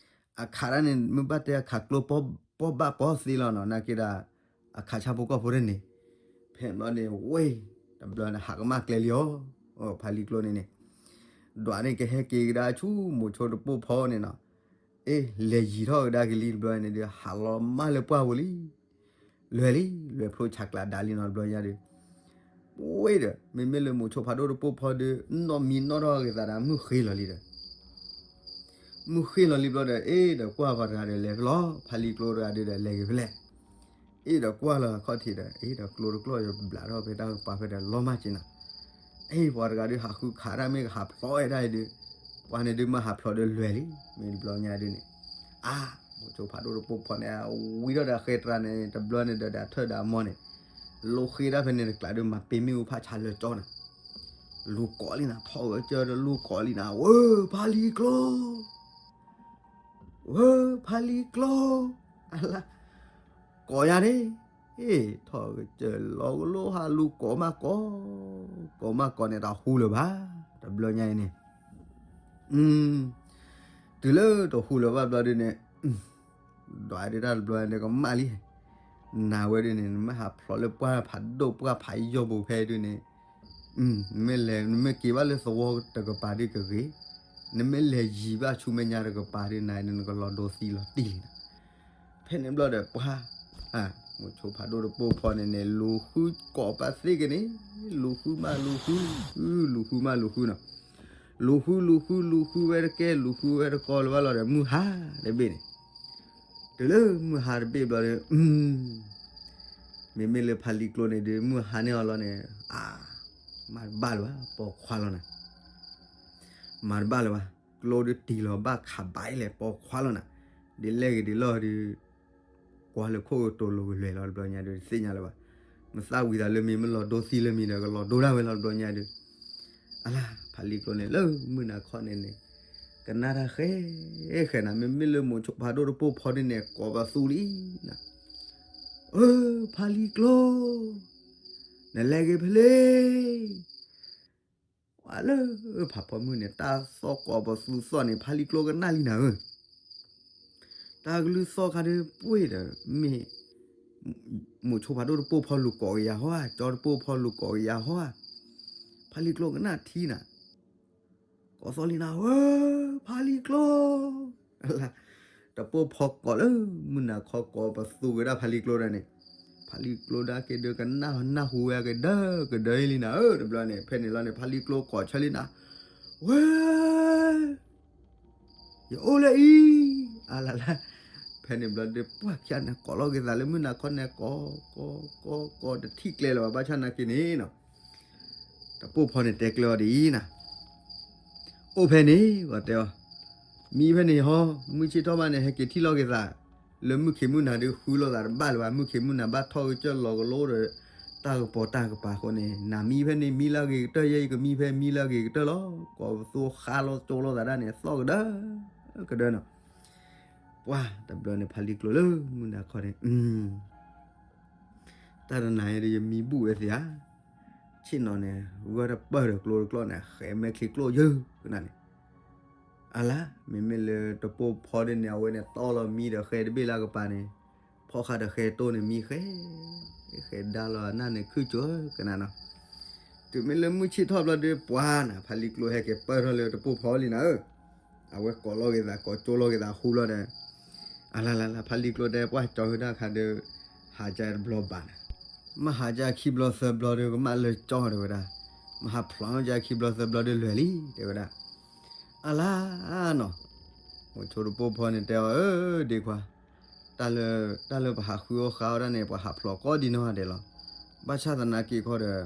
အခးတၢ်န့ၣ် မ့ၢ်ဘၣ်တဲအခးကျိပီၢ်ဘၣ်ပီၢ်သ့လီၤနီၤ နာ်က့ၤဒၣ် အခးဆၣ်ဖိကီၢ်ဖိတန့ၣ်, ဖဲဘျီန့ၣ် ဝ့ၢ် တဘျီန့ၣ် ဟးကမၣ်ကျဲလံအီၤ, ဖါလံၤကျိန့ၣ်န့ၣ်, ဒွးန့ၣ်ကဟဲက့ၤကဒါဆူ မူဆိတပိၢ်ဖီန့ၣ်နီၤ, အ့ လဲၤယံၤထီၣ်ကဒါက့ၤလံတဘျီန့ၣ်ဒီး ဟးလီၤမၢ်လၢပှၢ်ပူၤလံ လွဲၤလံ လွဲၤဖျိဆးကျးဒါလံနီၤ တဘျီညါဒီး, ပှ့ၤဒီး မ့မ့ၢ်လၢမိၤဆိဖးဒိၣ်တပိၢ်ဖီဒုး နီၣ်မံနီၣ်ထီၣ်က့ၤသးဒီး မုၢ်ဃ့လီၤလံဒီး မုၢ်ဃ့လီၤလံဘျီဒီး အ့ၣ်ဒီးကွၢ်ပှၤတဂၤဒီးလဲၤဖဲလဲၣ်, ဖါလံၤကျိတဂၤဒုးဒီးလဲၤက့ၤဖဲလဲၣ်. အ့ၣ်ဒီးကွၢ်လီၤအခီၣ်ထံးဒီး အ့ၣ်ဒီးကျိတကျိၣ်ယဘျးထီၣ်ဖဲတၢ်ကပၤဖဲဒီးလီၤမၢ်က့ၤနၤ, အ့ၣ်ပှၤတဂၤဒုးဟးဃုခးတၢ်မ့ၢ်ကဟးဖျိးဝဲဒၣ်အံၤဒုး, ပှၤန့ၣ်ဒုးမ့ၢ်ဟးဖျိးဒီးလွဲၢ်လံ, မ့ၢ်တဘျီညါဒုးန့ၣ်, အါ, မိၤဆိဖးဒိၣ်တပိၢ်ဖီန့ၣ် ဝံထီၣ်ဒီးဃဲတြၤန့ၣ် တဘျီန့ၣ်ဒီးဒၣ်ထၢၣ်ဒၣ်မီန့ၣ်, လိဃ့ဒၣ်ဖဲန့ၣ်တကျးဒုး မၤပ့ၤမ့ၣ်အူဖးဆါလၢကၠီနၤ, လူၤကိးလံနၤ, ထီၣ်ဂဲၤကၢၢ်ဒီးလူၤကိးလံနၤ, ဝဲဖါလံၤကျိ ဝဲဖါလံၤကျိ, အလါ, ကိးယၤန့ၣ်, အ့ၣ် ထီၣ်ကစၢၢ်လီၤကလိဟးလူၤကိးမးကိး, ကိးမးကိးန့ၣ် တဟူလၢၤဘၣ်, တဘျီညါအံၤန့ၣ်, တုၤလၢတဟူလၢၤဘၣ်ဘျီဒုးန့ၣ်, ဒွးဒုးတၢ်တဘျီန့ၣ်ကမၣ်လံ, နၤဝဲဒုးန့ၣ် နမ့ၢ်ဟးဖျိးလၢပှၢ်ဖးဒိၣ်ပှၢ်ဖးယိာ်ပူၤဖဲဒုးန့ၣ်, နမ့ၢ်လဲၤ နမ့ၢ်က့ၤဘၣ်လၢသဝီတကပၤဒုးကဂ့ၤ, နမ့ၢ်လဲၤယံၤဘၣ်ဆူမဲာ်ညါတကပၤဒုးနၤ နကလီၤဒိသံလီၤတံၢ်လံနၤ, ဖဲန့ၣ်ဘျီဒီးပှၤ, မိၤဆိဖးဒိၣ်တပိၢ်ဖီန့ၣ်န့ၣ် လူၤဃုကိးပာ်သ့က့ၤန့ၣ်, လူၤဃုမးလူၤဃု, လူၤဃုမးလူၤဃုနီၤ, လူၤဃုလူၤဃု လူၤဃုဝဲတကဲ လူၤဃုဝဲတကီလၢၤဘၣ်လီၤဒီး မုၢ်ဟါတဘ့ၣ်န့ၣ်, တုၤလၢမုၢ်ဟါတဘ့ၣ်ဘျီဒီး, မ့မ့ၢ်လၢဖါလံၤကျိန့ၣ်ဒုး မုၢ်ဟါန့ၢ်အီၤလီၤန့ၣ်, အါ, မၤတဘၣ်လၢၤဘၣ် ပိာ်ခွါလီၤနၤ, မၤတဘၣ်လၢၤဘၣ်, ကျိဒုးတံၢ်လီၤဘၣ်ခးဘၣ်အံၤလဲၣ် ပိာ်ခွါလီၤနၤ, ဒ်လဲၣ်ဂ့ၤဒ်လဲၣ်ဒုး ကွၢ်လၢခိၣ်ကတိၤလိၤကလွဲၢ်လီၤတဘျီညါဒုး တသ့ၣ်ညါလၢၤဘၣ်, မသးဝံၤသးလၢမ့ၢ်မ့ၢ်လီၤဒိသံလၢမ့ၢ်ဒီး ကလီၤဒိဒၣ်ဝဲလီၤတဘျီညါဒုး, အလါ ဖါလံၤကျိန့ၣ်လၢမုၢ်နၤခီန့ၣ်န့ၣ်, ကနၣ်တၢ်ဃဲဃဲနၤ မ့မ့ၢ်လၢမိၤဆိဖးဒိၣ်တပိၢ်ဖီဒုးန့ၣ် ကိးပသူလံနၤ, အၢ ဖါလံၤကျိ နလဲၤက့ၤဖဲလဲၣ်, ပှၤလၢဖးဖီမုၢ်န့ၣ် တၢ်သီၣ်ကိးပသူသီၣ်န့ၣ် ဖါလံၤကျိကနၣ်လံနၤဧၢ, တၢ်ကလုၢ်သီၣ်ခါဒုးပှ့ၤဒီး မ့ၢ် မိၤဆိဖးဒိၣ်တပိၢ်ဖီလူၤကိးက့ၤယၤဟီဧါ ကၠီတပိၢ်ဖီလူၤကိးက့ၤယၤဟီဧါ, ဖါလံၤကျိကနၣ်ထံနၤ, ကိးသီၣ်လံနၤဧၢ, ဖါလံၤကျိ တပိၢ်ဖီကိးလၢမုၢ်နၤခီကိးပသူက့ၤဒၣ်ဖါလံၤကျိဒၣ်န့ၣ်, ဖါလံၤကျိဒၣ်က့ၤဒုးကနၣ်ဟီနၢ်ဟူဝဲက့ၤဒၢကဒၢအံၤလံနၤဧၢ တဘျီန့ၣ် ဖဲန့ၣ်လီၤန့ၣ် ဖါလံၤကျိကိးဆၢလံနၤ, ဝဲ ယအိၣ်လၢအံၤ, အလါလါ, ဖဲန့ၣ်ဘျီဒုး ပှၢ်ခံဂၤန့ၣ် ကိးလီၤက့ၤသးလၢမုၢ်နၤခီန့ၣ် ကိး ကိး ကိး ကိး တထံၣ်ကျဲလၢၤဘၣ် ဘၣ်ဆၣ်နာ်က့န့ၣ်နီၤ, တပိၢ်ဖီန့ၣ်တဲကျဲအီၤဒ်အံၤနၤ, အိၣ်ဖဲန့ၣ် ပှၤတဲအီၤ, မံဖဲန့ၣ်ဟီ, မုၢ်ဆ့ၣ်ထီၣ်ဘၣ်န့ၣ် ဟဲက့ၤထံၣ်လီၤက့ၤသး, လၢမုၢ်ခ့မုၢ်နၤဒုးဃုလိာ်သးတဘၣ်လၢၤဘၣ်, မုၢ်ခ့မုၢ်နၤဘၣ်ထီၣ်ကစၢၢ်လီၤကလိဒီး တၢ်ကပီၤတၢ်ကပၤအဃိန့ၣ် နၤမံဖဲန့ၣ် မံလၢအဂ့ၤကတၢၢ် ယဲယကမံဖဲမံလၢအဂ့ၤကတၢၢ်လီၤ, ကိးပသူဃါလီၤကၠိလိာ်သးဒၣ်န့ၣ် သီၣ်ကဒၢ ကဒၢနီၤ, ပှၢ်တဘျီန့ၣ် ဖါလံၤကျိလၢမုၢ်နၤခီန့ၣ် တၢ်တနၤအံၤဒီး ယမံဘူၣ်ဝဲသ့ဧါ, ဆ့ၣ်နီၤန့ၣ် ဂၢၢ်တပၢၢ်ဒီးကျိတကျိန့ၣ် ဃဲမဲာ်ချံကျိယၢကနၣ်န့ၣ်, အလါ မ့မ့ၢ်လၢတပိၢ်ဖီဒ်န့ၣ် အဝဲန့ၣ်တီလီၤမံဒီးဃဲတဘ့ၣ်လၢကပၤန့ၣ်, ဖီၣ်ဃာ်ဒီးဃဲတိၢ်န့ၣ်မံဃဲ, ဃဲဒါလီၤနၢ်န့ၣ်ခုၣ်ကၠိကနၣ်နီၤ, တုၤမ့ၢ်လၢမုၢ်ဆ့ၣ်ထီၣ်ဘျီဒီး ပှၢ်နၤ ဖါလံၤကျိဟဲက့ၤပၢၢ်ထီၣ်လၢတပိၢ်ဖီလံနၤဧၢ အဝဲကိးလီၤက့ၤသး ကိးကၠိလီၤက့ၤသး ဟူလီၤဒီး, အလါလါလါ ဖါလံၤကျိတဲ ပှၢ်ကၠီဝဲဒၣ်ခါဒီး, ဟးကတဘျီဘၣ်နၤ, မ့ၢ်ဟးကခံဘျီသၢဘျီဒီး ကမၣ်လၢကၠီတဲဝဲဒၣ်, မ့ၢ်ဟးဖျိးကခံဘျီသၢဘျီဒီးလွဲၢ်လံ တဲဝဲဒၣ်, အလါနီၤ, မိၤဆိတပိၢ်ဖီန့ၣ်တဲအီၤ အၢ ဒ့ခွါ, တၢ်လၢ, တၢ်လၢပဟးဃုအီၣ်ဃါအီၣ်ဒၣ်န့ၣ် ပှၤဟးဖျိးကိးဒံနီၢ်ဂၤဒဲးလီၤ, ဘၣ်ဆၣ်သနာ်က့ခီဒီး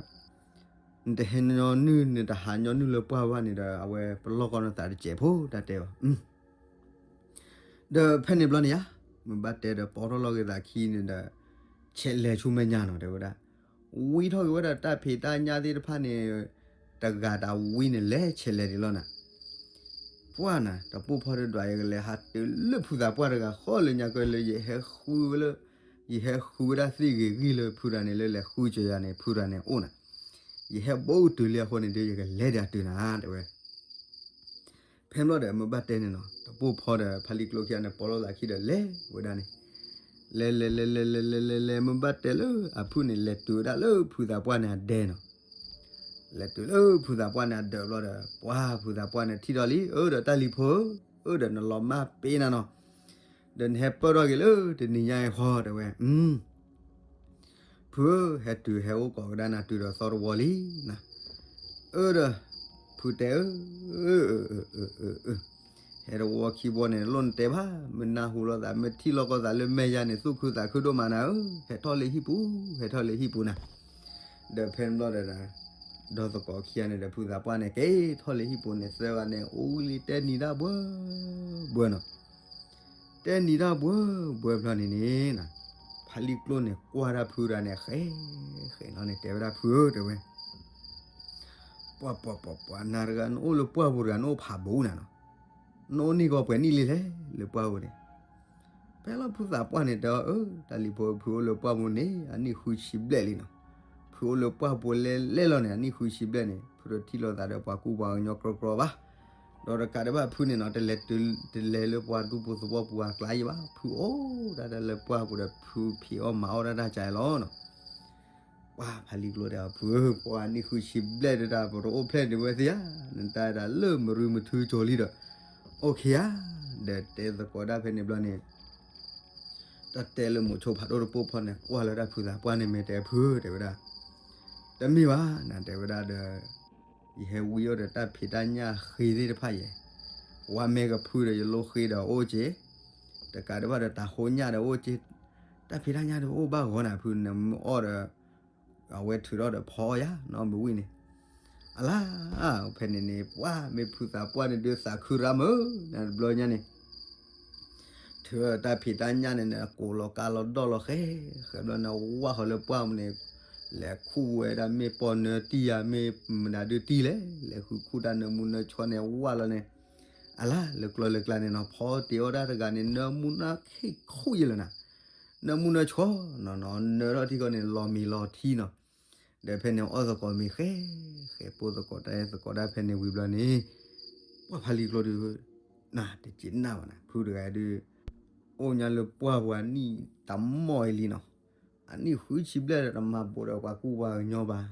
နတဟဲညီနုၢ် နတဟးညီနုၢ်လၢပှၢ်ဘၣ်န့ၣ်ဒီး အဝဲပလီၢ်ကီၢ်နသးတစဲးဖိ တၢ်တဲအီၤ, ဒီးဖဲန့ၣ်ဘျီန့ၣ်ဧါ, မုၢ်ဘၣ်တဲဒီးပိာ်ထီၣ်လီၤက့ၤသးခံန့ၣ်ဒီး, ဆဲးလဲၤဆူမဲာ်ညါနီၤ တဲဝဲဒၣ်, ဝံထီၣ်က့ၤဝဲဒၣ်တၢ်ဖံးတၢ်ညၣ်သ့ၣ်တဖၣ်န့ၣ်, တဂၤတဝံန့ၣ် လဲၤဆဲးလဲၤဒံးလီၤနၤ ပှၢ်နၤ တပိၢ်ဖီတဒွး ယကလဲၤဟးတုၤလၢဖုသးပှၢ်တဂၤဃီလၢညါကလၢ ယဟဲဃုဝဲလၢ, ယဟဲဃုဝဲဒၣ်သ့ၣ်ဂ့ၤဂံၢ်လၢဖုတဂၤန့ၣ် လၢလဲၤဃုစၢၤယၤန့ၣ် ဖုတဂၤန့ၣ်အိၣ်နၤ, ယဟဲဘိတုၤလံအဃိန့ၣ်ဒီး ယကလဲၤဒၣ်တုၤနၤ တဲဝဲ ဖဲဘျီဒီး မုၢ်ဘၣ်တဲန့ၣ်နီၤ တပိၢ်ဖီဒီး ဖါလံၤကျိခံဂၤန့ၣ် ပိာ်လိာ်သးခံဒီးလဲၤဝဲဒၣ်န့ၣ်, လဲၤလဲၤလဲၤလဲၤလဲၤလဲၤလဲၤလဲၤ မုၢ်ဘၣ်တဲလၢအဖုၣ်န့ၣ် လဲၤတုၤဝဲဒၣ်လၢဖုသးပှၢ်န့ၣ်အဒဲနီၤ, လဲၤတုၤလၢဖုသးပှၢ်န့ၣ်အဒဲဘျီဒီး ပှၢ်ဖုသးပှၢ်န့ၣ်ထံၣ်ထီၣ်လံ အၢ ဒီးတၢ်လံၤဖိဧၢ, အၢ ဒီးနလီၤမၢ်ပ့ၤနၤနီၤ, ဒီးနဟဲပၢၢ်ထီၣ်က့ၤလၢတနံၤညါအံၤဃီ တဲဝဲ အၢ ဖုဧၢ, ဟဲတုၤဟဲအိၣ်ကိးကဒါနၤတုၤဒီးသီတဝီလံနၤ. အၢဒီး ဖုတဲအၢ, ဟဲတဝီခံဘီန့ၣ် လိၣ်နတဲဘၣ်, မ့ၢ်နၢ်ဟူလိာ်သး မ့ၢ်ထံၣ်လိာ်ကီၢ်သးလၢမဲာ်ယၤန့ၣ် သူၣ်ခုသးခုဒိၣ်မးနၤဧၢ, ဟဲထီၣ်လၢဟံၣ်ပူၤ, ဟဲထီၣ်လၢဟံၣ်ပူၤနၤ. ဒီးဖဲန့ၣ်ဘျီဒီး ဒီးသကိးခံဂၤန့ၣ်ဒီး ဖုသးပှၢ်န့ၣ် က့ၤထီၣ်လၢဟံၣ်ပူၤန့ၣ် သၢဂၤန့ၣ် အိၣ်ဝံၤလံ တဲနံၤတၢ်ဘှၢဘှၢနီၤ. တဲနံၤတၢ်ဘှၢဘှၢဖျီန့ၣ်န့ၣ် ဖါလံၣ်ကျိန့ၣ် ကွၢ်တၢ်ဖုတဂၤန့ၣ် ဃဲးဃဲးလီၤန့ၣ် တဲဝဲဒၣ် ဖုဧၢ တဲဝဲ, ပှၤပှၤပှၤပှၤ နၤတဂၤ နအိၣ်လၢပှၢ်ပူၤတဂၤ နအိၣ်ဖးဘူးနၤနီၤ, နအိၣ်န့ၢ်ကီၢ်ပှဲၤနံၣ်လံလဲၣ် လၢပှၢ်ပူၤန့ၣ်. ဖဲလီၤဖုသးပှၢ်န့ၣ်တဲအီၤ အၢ တၢ်လံၤဖိ ဖုအိၣ်လၢပှၢ်ပူၤန့ၣ် အနံၣ်ဃုဆံဘျဲၣ်လံနီၤ. ဖုအိၣ်လၢပှၢ်ပူၤလဲၤလဲၤလီၤန့ၣ် အနံၣ်ဃုဆံဘျဲၣ်န့ၣ် ဖုတထံၣ်လိာ်သးဒီးပှၤကူပှၤကညီကြီကြီဘၣ်. ဒီးတကးဒံးဘၣ်ဖုန့ၣ်နီၤ တလဲၤတုၤ တလဲၤလၢပှၤဒူပူၤသဝီပူၤအကျါယံၤဘၣ်, ဖုအိၣ်ဒၣ်တၢ်လၢပှၢ်ပူၤဒီး ဖုဖံးအီၣ်မၤအီၣ်ဒၣ်တၢ်ကါလီၤနီၤ. ပှၤဖါလံၣ်ကျိတဲအီၤ ဖုဧၢ ပှၤနံၣ်ဃုဆံဘျဲၣ်ဒၣ်တၢ် ပတအိၣ်ဖျဲၣ်ဒံးဝဲသ့ဧါ, နတၢ်ဒၣ်လၢမရူမထုကၠိၤလံဒီး အိၣ်ခ့ဧါ. ဒီးတဲသကိးဒၣ်ဖဲန့ၣ်ဘျီန့ၣ် တၢ်တဲလၢမိၤဆိဖးဒိၣ်တပိၢ်ဖီန့ၣ် ကွၢ်လၢတၢ်ဖုသးပှၢ်န့ၣ် မ့ၢ်တဲဖု တဲဝဲဒၣ်, တမ့ၢ်ဘၣ်နၤ တဲဝဲဒၣ်ဒီး ယဟဲဝံအီၣ်ဒီးတၢ်ဖံးတၢ်ညၣ်ဃ့သ့ၣ်တဖၣ်ယဲ, ဝါမဲကဖုဒီးယလိၣ်ဃ့ဒီးအိၣ်က့ၤ, တကးဒံးဘၣ်ဒီးတၤဟိညၣ်ဒီးအိၣ်က့ၤ, တၢ်ဖံးတၢ်ညၣ်ဒီးအိၣ်ဘၣ်ဂီၤနၤ ဖုနမ့ၢ်အီၣ်ဒီး အဝဲထုးထီၣ်ဒီးဖီအီၣ်ယၤနီၤ မုၢ်ဝံၣ်န့ၣ်. အလါ ဖဲန့ၣ်န့ၣ် ပှၤမ့ၢ်ဖုသးပှၢ်န့ၣ်ဒုးသးခုရၣ်မုာ် နတဘျီညါန့ၣ် ထုးတၢ်ဖံးတၢ်ညၣ်န့ၣ်န့ၣ် ကိးလီၤကါလီၤဒီၣ်လီၤဃဲ ဃဲဘျီန့ၣ် ဝၢ်ဃီၤလၢပှၢ်ပူၤန့ၣ် လဲၤခူၣ်ဝဲဒၣ်မ့ၢ်ပီၢ်နၢတံၢ်ယၤ မ့ၢ်မတၤဒုးတံၢ်လဲၣ် လဲၤဃုခူၣ်တၢ်နၢမူနၢဆှီန့ၣ် ဝၢ်လီၤန့ၣ်. အလါ လၢကျီလၢကျါန့ၣ်နီၤ ဖီတ့ၢ်အီၣ်ဒၣ်တဂၤန့ၣ် နၢမူနၢခ့ခူၣ်ယဲလၢနၤ နၢမူနၢဆှီနီၤနီၤ နၢထီၣ်ထံကီၢ်န့ၣ် လီၤမံၤလီၤထံနီၤ. ဒီးဖဲန့ၣ်အီၣ်သကိးမ့ၤဃဲ ဃဲပိၢ်သကိးတၢ်အဲၣ်သကိးဒၣ်ဖဲန့ၣ်ဝံၤဘျီန့ၣ် ပှၤဖါလံၢ်ကျိဒီး နတက့ၤနၢ်ဘၣ်နၤ ဖုတဂၤဒုး အိၣ်ညါလၢပှၢ်ပူၤအနံၣ်တမီၢ်အံၤလံနီၤ. အနံၣ်ဃုဆံဘျဲၣ်ဒီးတမၤဘူးဒီးပှၤကူပှၤကညီဘၣ်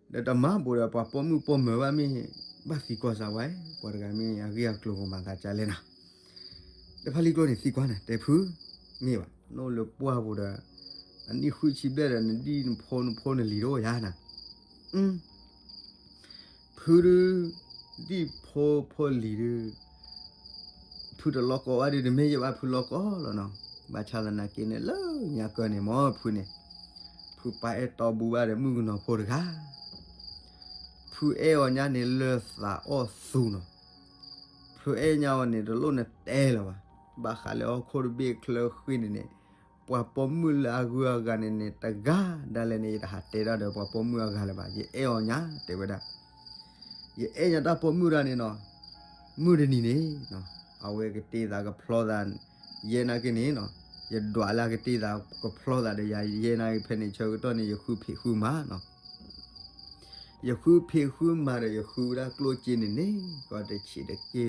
ဒီးတမၤဘူးဒီးပှၤပိာ်မုၣ်ပိာ်မၢၤဘၣ်မ့ၢ် ဘၣ်သံကွၢ်စးဝဲ ပှၤတဂၤမ့ၢ်အဂ့ၢ်အကျိၤကမၤသးကလဲၣ်နၤ. ဒီးဖါလံၢ်ကျိန့ၣ်သံကွၢ်နၤ တဲဖု မ့ၢ်ဘၣ် နအိၣ်လၢပှၢ်ပူၤဒီး အနံၣ်ဃုဆံဘျဲၣ်ဒီး နဒံၣ်နဖိနဖိနလံၤတအိၣ်ယၤနၤ. ဖုဒုး ဒံၣ်ဖိဖိလံၤဒုး ဖုတလီၤကီဘၣ်ဒုး တမ့ၢ်ယဘၣ်ဖုလီၤကီလီၤနီၤ. ဘၣ်ဆၣ်သနာ်က့န့ၣ် လၢညါကၢန့ၣ် မ်ဖုန့ၣ် ဖုပၢ်အဲၣ်တီဘူဘၣ်ဒီးမုၣ်ကနီၤဖိတဂၤ ဖုအဲၣ်အီၤညါန့ၣ်လၢသးအီၣ်သူနီၤ. ဖုအဲၣ်ညါအီၤန့ၣ် တလိၣ်နတဲလၢၤဘၣ်. ဘၣ်ဃးလၢဟီၣ်ခိၣ်တဘ့ၣ်ချၢဃ့န့ၣ်န့ၣ် ပှၤပိာ်မုၣ်လၢအဂုၤအဂၤန့ၣ်န့ၣ် တဂၤဒၣ်လဲာ်န့ၣ် ယတဟးတဲတၢ်ဒီးပှၤပိာ်မုၣ်အဂၤလၢၤဘၣ်. ယအဲၣ်အီၤညါ တဲဝဲဒၣ် ယအဲၣ်ညါတၢ်ပိာ်မုၣ်တဂၤန့ၣ်နီၤ. မုၢ်တနံၤန့ၣ် အဝဲကတ့သးကဖျီသး ယဲနာ်က့န့ၣ်နီၤ. ယဒွးလၢအကတ့သးကဖျီသးဒီးယၤ ယဲနာ်က့ဖဲန့ၣ် ဆၢကတီၢ်န့ၣ် ယဃုဖံးဃုမၤနီၤ. ယဃုဖံးဃုမၤဒီးယဃုဝဲဒၣ်ကျိၣ်စ့န့ၣ်န့ၣ် ကီတဆံးတက့ၢ် မ့ၢ်ယဲၢ်ဘးဃုဘးတဆံယၤန့ၣ်ဒီး ယဒွးလၢတၢ်ဖျီတဖျီ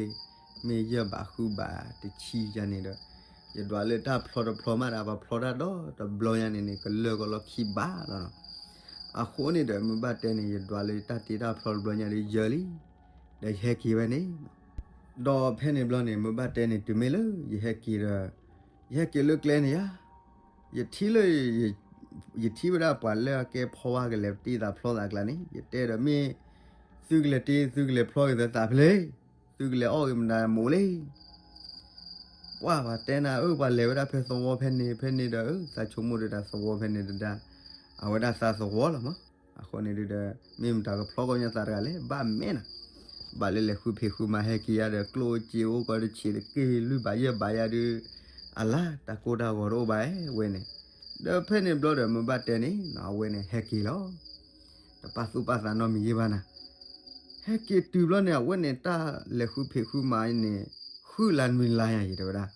မးဒီး ပှၤဖျီတၢ်ဒီတဘျီညါန့ၣ်န့ၣ် ကလၢာ်ကီလီၤခံဘးလီၤနီၤ. အဃိန့ၣ်ဒီး မ့ၢ်ဘၣ်တဲန့ၣ် ယဒွးလၢတၢ်တ့တၢ်ဖျီတဘျီညါဒီးယၢၤလံ ဒီးယဟဲက့ၤဝဲန့ၣ် ဒီးဖဲန့ၣ်ဘျီန့ၣ် မ့ၢ်ဘၣ်တဲန့ၣ် တုၤမ့ၢ်လၢယဟဲက့ၤဒီး ယဟဲက့ၤလၢကျဲန့ၣ်ယါ ယထံၣ်လၢ ယထံၣ်ဝဲဒၣ်ပှၤလၢအကဲဖီဝါကလဲၤတ့သးဖျီသးအကျါန့ၣ် ယတဲဒီးမ့ၢ် သုကလဲၤတ့ သုကလဲၤဖျီက့ၤသးဖဲလဲၣ် သုကလဲၤအီၣ်က့ၤမတၤမိၢ်လံ ပှၤပှၤတဲနၤဧၢ ပှၤလဲၤဝဲဒၣ်ဖဲသဝီဖဲန့ၣ်ဖဲန့ၣ်ဒီး သးဆိကမိၣ်ဒီးတၢ်သဝီဖဲန့ၣ်တဒၣ် အဝဲဒၣ်သးသဝီလီၤမး. အဃိန့ၣ်ဒုးဒီး မ့ၢ်မတၤကဖျီကီၢ်ညီသးတဂၤလဲၣ် ဘၣ်မဲာ်နၤ ဘၣ်လၢလဲၤဃုဖံးဃုမၤဟဲက့ၤယၤဒီး ကျိၣ်စ့အိၣ်ကီတဆံးတက့ၢ် လွံၢ်ဘးယဲၢ်ဘးယၤဒုး အလါတၢ်ကိၢ်တၢ်ဂီၤတအိၣ်ဘၣ်ဝဲန့ၣ် ဒီးဖဲန့ၣ်ဘျီဒီး မ့ၢ်ဘၣ်တဲန့ၣ် အဝဲန့ၣ်ဟဲက့ၤလီၤ. တပာ်သူၣ်ပာ်သးနီတမံၤယဲၢ်ဘၣ်နၤ ဟဲက့ၤတုၤဘျီန့ၣ် အဝဲန့ၣ်တၢ်လဲၤဃုဖံးဃုမၤန့ၣ် ဃုလါနွံလါယၤယတဲဝဲဒၣ်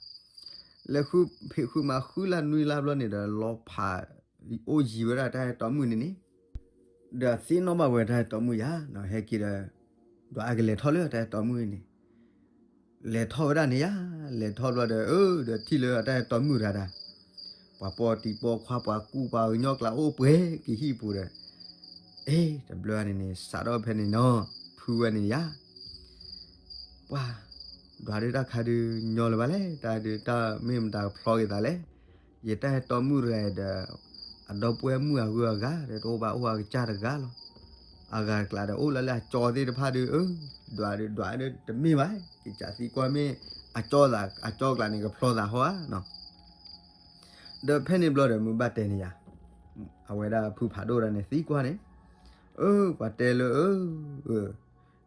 လဲၤဃုဖံးဃုမၤဃုလါနွံလါဘျီန့ၣ်ဒီး လီၤဖးအိၣ်ယံၤဝဲဒၣ်တၢ်ဟဲတီမုၣ်န့ၣ်န့ၣ် ဒီးသ့ၣ်နီၣ်ဘၣ်ဝဲတၢ်ဟဲတီမုၣ်ယၤ ဟဲက့ၤဒီး ဒီးအကလဲၤထီၣ်လၢတၢ်ဟဲတီမုၣ်န့ၣ် လဲၤထီၣ်ဝဲဒၣ်န့ၣ်ယၤ လဲၤထီၣ်ဘျီဒီး အၢ ဒီးထံၣ်လၢတၢ်ဟဲတီမုၣ်တဂၤဒၣ် ပှၤပိာ်တံၤပိာ်ခွါ ပှၤကူပှၤကညီကျါအိၣ်ပှဲၤက့ၤဟံၣ်ပူၤဒီး အ့ တဘျီန့ၣ်န့ၣ် စးထီၣ်ဖဲန့ၣ်နီၤ ဖုဝဲန့ၣ်ယၤ ပှၤ ဒွးဒုးတၢ်ခါဒုးညီလၢၤဘၣ်လဲၣ် တၢ်ဒုးတၢ်မ့ၢ်မတၤကဖျီက့ၤသးလဲၣ် ယတၢ်ဟဲတီမုၣ်တဂၤဒီး အဒီပုၢ်ဝဲၢ်မုၣ်အဂုၤအဂၤဒီး တအိၣ်ဘၣ်အိၣ်အကစၢ်တဂၤလီၤ. အဂၤတကျးဒီး အိၣ်လၢလၢအကၠီသ့ၣ်တဖၣ်ဒီး အၢ ဒွးဒီး ဒွးဒီးတမ့ၢ်ဘၣ်, ကစၢ်သံကွၢ်မ့ၢ် အကၠီသး အကၠီကျးန့ၣ် ကဖျီသးဟီဧါနီၤ. ဒီးဖဲန့ၣ်ဘျီဒီး မုၢ်ဘၣ်တဲန့ၣ်ယၤ, အဝဲဒၣ်ဖုဖးဒိၣ်တဂၤန့ၣ်သံကွၢ်န့ၣ်, အၢ ပှၤတဲလၢ အၢ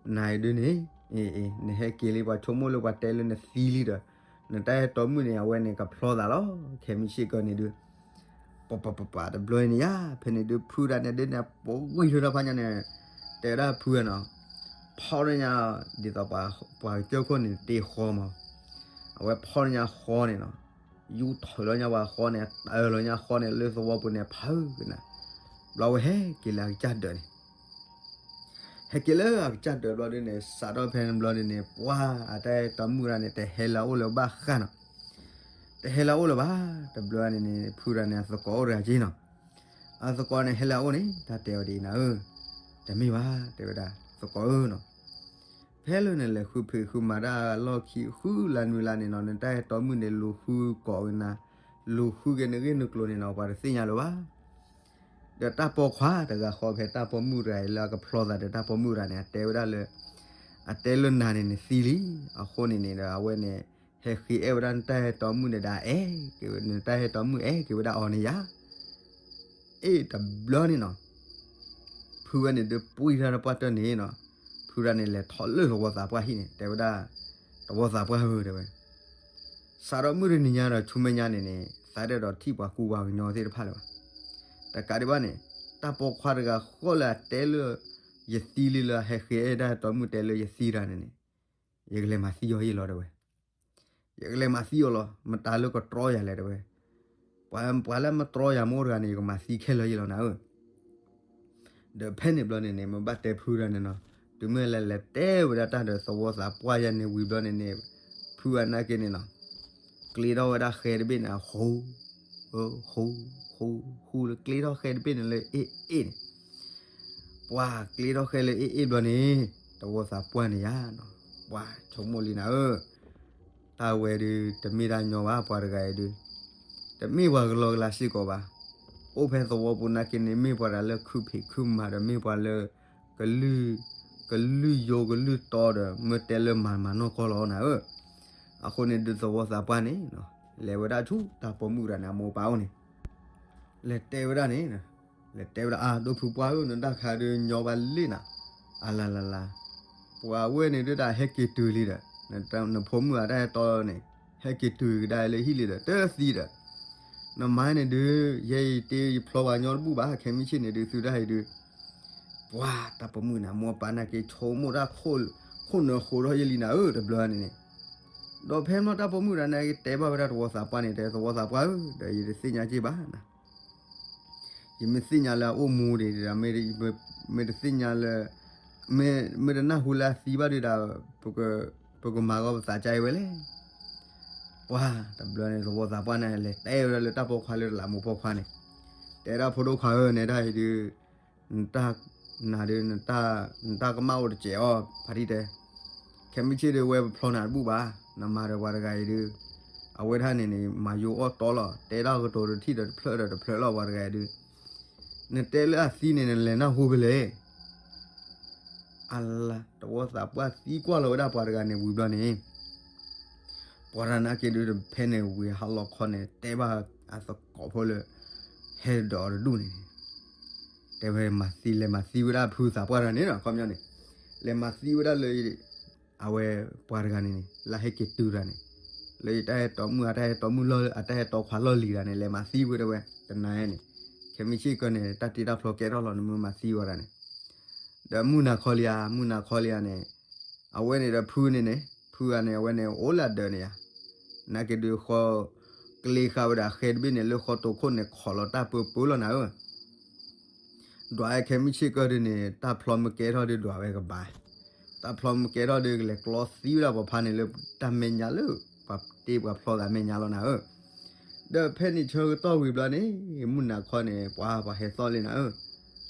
နၤအံၤဒုန့ၣ် နဟဲက့ၤလံ ပှၤဆိကမိၣ်လၢပှၤတဲလၢနသံလံဒီး နတၢ်အဲၣ်တီမုၣ်န့ၣ် အဝဲန့ၣ်ကဖျီသးလီၤ. ခဲမုၢ်ဆ့ၣ်ကီၢ်န့ၣ်ဒုး ပပပပတဘျီအံၤန့ၣ်ယၤ ဖဲန့ၣ်ဒုး ဖုတဂၤန့ၣ်ဒုးန့ၣ် ပှၤဝံထီၣ်တၢ်ဖးညါန့ၣ် တဲဝဲဒၣ်ဖုဝဲနီၤ, ဖီၣ်န့ၢ်ညါ ဒ်သိးပှၤကၠိခိၣ်န့ၣ်တ့ဃီမး, အဝဲဖီၣ်န့ၢ်ညါဃီန့ၣ်နီၤ, ယူထီၣ်လီၤညါပှၤဃီန့ၣ် တၢ်လီၤညါဃီန့ၣ် လၢသဝီပူၤန့ၣ် ဖုကနၤ, ဘျီဝဲဟဲက့ၤလၢအကစၢ်ဒၢးန့ၣ် ဟဲက့ၤလၢအကစၢ်ဒၢးဘျီဒုးန့ၣ် စးထီၣ်ဖဲန့ၣ်ဘျီဒုးန့ၣ် ပှၤအတၢ်အဲၣ်တီမုၣ်တဂၤန့ၣ် တဟဲလၢအအိၣ်လၢၤဘၣ်ဃးနီၤ, တဟဲလၢအအိၣ်လၢၤဘၣ်. တဘျီန့ၣ်န့ၣ် ဖုတဂၤန့ၣ် အသကိးအိၣ်တဂၤက့နီၤ, အသကိးန့ၣ် ဟဲလၢအအိၣ်န့ၣ် တၢ်တဲအီၤဒ်အံၤနၤဧၢ, တမ့ၢ်ဘၣ် တဲဝဲဒၣ် သကိးဧၢနီၤ, ဖဲလၢနလဲၤဃုဖံးဃုမၤတၢ်လီၢ်ခံ ဃုလၢနွံလါန့ၣ်နီၤ နတၢ်အဲၣ်တီမုၣ်န့ၣ် လူၤဃုကိးကနၤ, လူၤဃုက့ၤနဂ့ၢ်နကျိၤန့ၣ်နီၤ ပှၤတသ့ၣ်ညါလၢၤဘၣ်. ဒီးတၢ်ပိာ်ခွါတဂၤဃီဖဲတၢ်ပိာ်မုၣ်တဂၤအံၤလၢအကဖျီသးဒီး တၢ်ပိာ်မုၣ်တဂၤန့ၣ် အတဲဝဲဒၣ်လၢ အတဲလၢနၤန့ၣ် နသံလံ, အဃိန့ၣ်န့ၣ်ဒီး အဝဲန့ၣ် ဟဲဃ့အဲၣ်ဝဲဒၣ်နတၢ်အဲၣ်တီမုၣ်န့ၣ်ဒီး အဲၣ်က့ၤဝဲ နတၢ်အဲၣ်တီမုၣ်အဲၣ်က့ၤဝဲဒၣ်အီၤန့ၣ်ယၤ အ့ၣ်တဘျီန့ၣ်နီၤ, ဖုဝဲန့ၣ်ဒုးပှံၢ်ထီၣ်တပှၢ်တၢၢ်န့ၣ်နီၤ, ဖုဒၣ်န့ၣ်လဲၤထီၣ်လၢသဝီသးပှၢ်ဟံၣ်န့ၣ် တဲဝဲဒၣ်, သဝီသးပှၢ်ဧၢ တဲဝဲ, စးထီၣ်မုၢ်တနံၤညါဒီးဆူမဲာ်ညါန့ၣ်န့ၣ် သးဒဲးဒီးထံၣ်ပှၤကူပှၤကညီသ့ၣ်တဖၣ်လၢၤဘၣ်. တကးဒံးဘၣ်န့ၣ် တၢ်ပိာ်ခွါတဂၤဃီလၢအတဲလၢ ယသံလံလၢအဟဲဃ့အဲၣ်တၢ်တီမုၣ်တဲလၢယသံတၢ်န့ၣ်န့ၣ် ယကလဲၤမၤသံအီၤယ့ၢ်လီၤ တဲဝဲ. ယကလဲၤမၤသံအီၤလီၤ. မတၤလၢကတြီယၤလဲၣ် တဲဝဲ. ပှၤ ပှၤလၢမတြီယၤမ့ၢ်အိၣ်တဂၤန့ၣ် ယကမၤသံခဲလၢာ်ယ့ၢ်လီၤနၤဧၢ. ဒီးဖဲန့ၣ်ဘျီန့ၣ်န့ၣ် မ့ၢ်ဘၣ်တဲဖုတဂၤန့ၣ်နီၤ, တုၤမ့ၢ်လၢလဲၤတဲဝဲဒၣ်တၢ်ဒီးသဝီသးပှၢ်ယၤန့ၣ်ဝံၤဘျီန့ၣ်န့ၣ် ဖုအနာ်က့န့ၣ်နီၤ ကျ့ထီၣ်ဝဲဒၣ်ဃဲတဘ့ၣ်န့ၣ် ဃူ, ဃူ, ဃူ, ဃူလၢကျ့ထီၣ်ဃဲတဘ့ၣ်န့ၣ်လၢအ့ၣ်အ့ၣ်န့ၣ်, ပှၤကျ့ထီၣ်ဃဲလၢအ့ၣ်အ့ၣ်ဘျီန့ၣ် သဝီသးပှၢ်န့ၣ်ယါနီၤ, ပှၤဆိကမိၣ်လံနၤဧၢ, တၢ်ဝဲဒုး တမ့ၢ်တၢ်ညီဘၣ် ပှၤတဂၤအံၤဒုး, တမ့ၢ်ပှၤကလီကလီစ့ၢ်ကီးဘၣ်, အိၣ်ဖဲသဝီပူၤနာ်က့န့ၣ် မ့ၢ်ပှၤတဂၤလၢခုဖံးခုမၤဒီး မ့ၢ်ပှၤလၢ ကလုၢ်ယိကလုၢ်တီဒီး မ့ၢ်တဲလၢမၤမၤနီၢ်ကီၢ်လီၤနၤဧၢ, အဃိန့ၣ်ဒုးသဝီသးပှၢ်န့ၣ် လဲၤဝဲဒၣ်ဆူတၢ်ပိာ်မုၣ်တဂၤန့ၣ် အမိၢ်အပၢ်အိၣ်န့ၣ် လဲၤတဲဝဲဒၣ်န့ၣ်, လဲၤတဲဝဲဒၣ် အါ ဒိၣ်ဖုပှၢ်ဧၢ နတၢ်ခါဒုးညီဘၣ်လံနၤ, အလါလါလါ, ပှၤဝဲန့ၣ်ဒုးတၢ်ဟဲက့ၤတုၤလံဒီး, နဖိမုၣ်အတၢ်ဟဲတီန့ၣ် ဟဲက့ၤတုၤကဒါလၢဟံၣ်လံဒီး တသံဒီး, နမါန့ၣ်ဒုး ယဲအံၤတ့ယဖျီပှၤညီတဘူၣ်ဘၣ် ခဲမုၢ်ဆ့ၣ်န့ၣ်ဒုး သုတၢ်အံၤဒုး, ပှၤတၢ်ပိာ်မုၣ်န့ၣ် အမိၢ်အပၢ်နာ်က့ ဆိကမိၣ်တၢ်ခိၣ်နၢ်ဃိထီၣ်ယဲလံနၤဧၢ တဘျီန့ၣ်န့ၣ်, ဒီးဖဲမ့ၢ်တၢ်ပိာ်မုၣ်တဂၤန့ၣ် တဲဘၣ်ဝဲဒၣ်သဝီသးပှၢ်န့ၣ် တဲသဝီသးပှၢ်ဧၢ ဒီးယတသ့ၣ်ညါက့ၢ်ဘၣ်နၤ ယမ့ၢ်သ့ၣ်ညါလၢအအိၣ်မူဒံးဒီး မ့ၢ်တသ့ၣ်ညါလၢ မ့ၢ်တနၢ်ဟူလၢအသံဘၣ်ဒုးဒီး ပကမၤဂီၤပသးကါအံၤဝဲလဲၣ်. ပှၤတဘျီန့ၣ် သဝီသးပှၢ်န့ၣ် လဲၤတဲဝဲဒၣ်လၢတၢ်ပိာ်ခွါလၢတလးမူးပိာ်ခွါန့ၣ်, တဲဒၣ်ဖိဒိၣ်ခွါဧၢ နဲဒၣ်အံၤဒုး နတၢ်နၤဒုး နတၢ်ကမၣ်အိၣ်တစဲးအီၤ ဖါတံၢ်တဲ, ခဲမုၢ်ဆ့ၣ်ဒုး ဝဲပဖျီနၤတဘူၣ်ဘၣ်, နမၤဒီးပှၤတဂၤအံၤဒုး, အဝဲဒၣ်န့ၣ်န့ၣ် မၤယိအီၣ်တီလီၤ, တဲတၢ်ကတိၤတထံၣ်ဒီးတဖျၢၣ်ဒီးတဖျၢၣ်လီၤ ပှၤတဂၤအံၤဒုး, နတဲလၢအသံန့ၣ် နလဲၤနၢ်ဟူဖဲလဲၣ် အလါ သဝီသးပှၢ်သံကွၢ်လီၤဝဲဒၣ်ပှၤတဂၤန့ၣ်ဝံၤဘျီန့ၣ်, ပှၤတဂၤနာ်က့ဒုး ဖဲန့ၣ်ဝံၤဟါလီၤခီန့ၣ် တဲဘၣ်အသကိးဖိလၢ ဟဲဒီးအီၤတဒူၣ်န့ၣ်, တဲဝဲမၤသံ လဲၤမၤသံဝဲဒၣ်ဖုသးပှၢ်တဂၤန့ၣ်နီၤ ခီပညီန့ၣ်, လဲၤမၤသံဝဲဒၣ်လၢ အဝဲပှၤတဂၤန့ၣ်န့ၣ် လၢဟဲက့ၤတုၤတဂၤန့ၣ်, လၢယတၢ်ဟဲတီမုၣ် အတၢ်ဟဲတီမုၣ်လီၢ် အတၢ်ဟဲတီခွါလီၢ်လံၤတဂၤန့ၣ် လဲၤမၤသံဝဲတဲဝဲ တနၤန့ၣ်, ခဲမုၢ်ဆ့ၣ်ကီၢ်န့ၣ် တၢ်တ့တၢ်ဖျီကဲထီၣ်လီၤ နမ့ၢ်မၤသံဝဲဒၣ်န့ၣ်, ဒီးမုၢ်နၤခီလံဧါ မုၢ်နၤခီလံဧါန့ၣ်, အဝဲန့ၣ်ဒီးဖုန့ၣ်န့ၣ် ဖုဂၤန့ၣ် အဝဲန့ၣ်အိၣ်လၢအဒၢးန့ၣ်ဧါ, နာ်က့ဒုးဃီ ကျ့ဃာ်ဝဲဒၣ်ဃဲတဘ့ၣ်န့ၣ် လၢဃီတိာ်ခိၣ်န့ၣ် ခိးလီၤတၢ်ပၢပၢလီၤနၤဧၢ ဒွးဝဲခဲမုၢ်ဆ့ၣ်ကီၢ်ဒုးန့ၣ် တၢ်ဖျီမ့ၢ်ကဲထီၣ်ဒုးဒွးဝဲကဘၣ်, တၢ်ဖျီမ့ၢ်ကဲထီၣ်ဒုးကလဲၤကျီသံဝဲဒၣ်ပှၤဖါန့ၣ်လၢ တၢ်မဲာ်ညါလၢ ပှၤတ့ပှၤဖျီသးမဲာ်ညါလီၤနၤဧၢ, ဒီးဖဲန့ၣ်ဆၢကတီၢ်ဝံၤဘျီန့ၣ် မုၢ်နၤခီန့ၣ် ပှၤပှၤဟဲသီၣ်လံနၤဧၢ,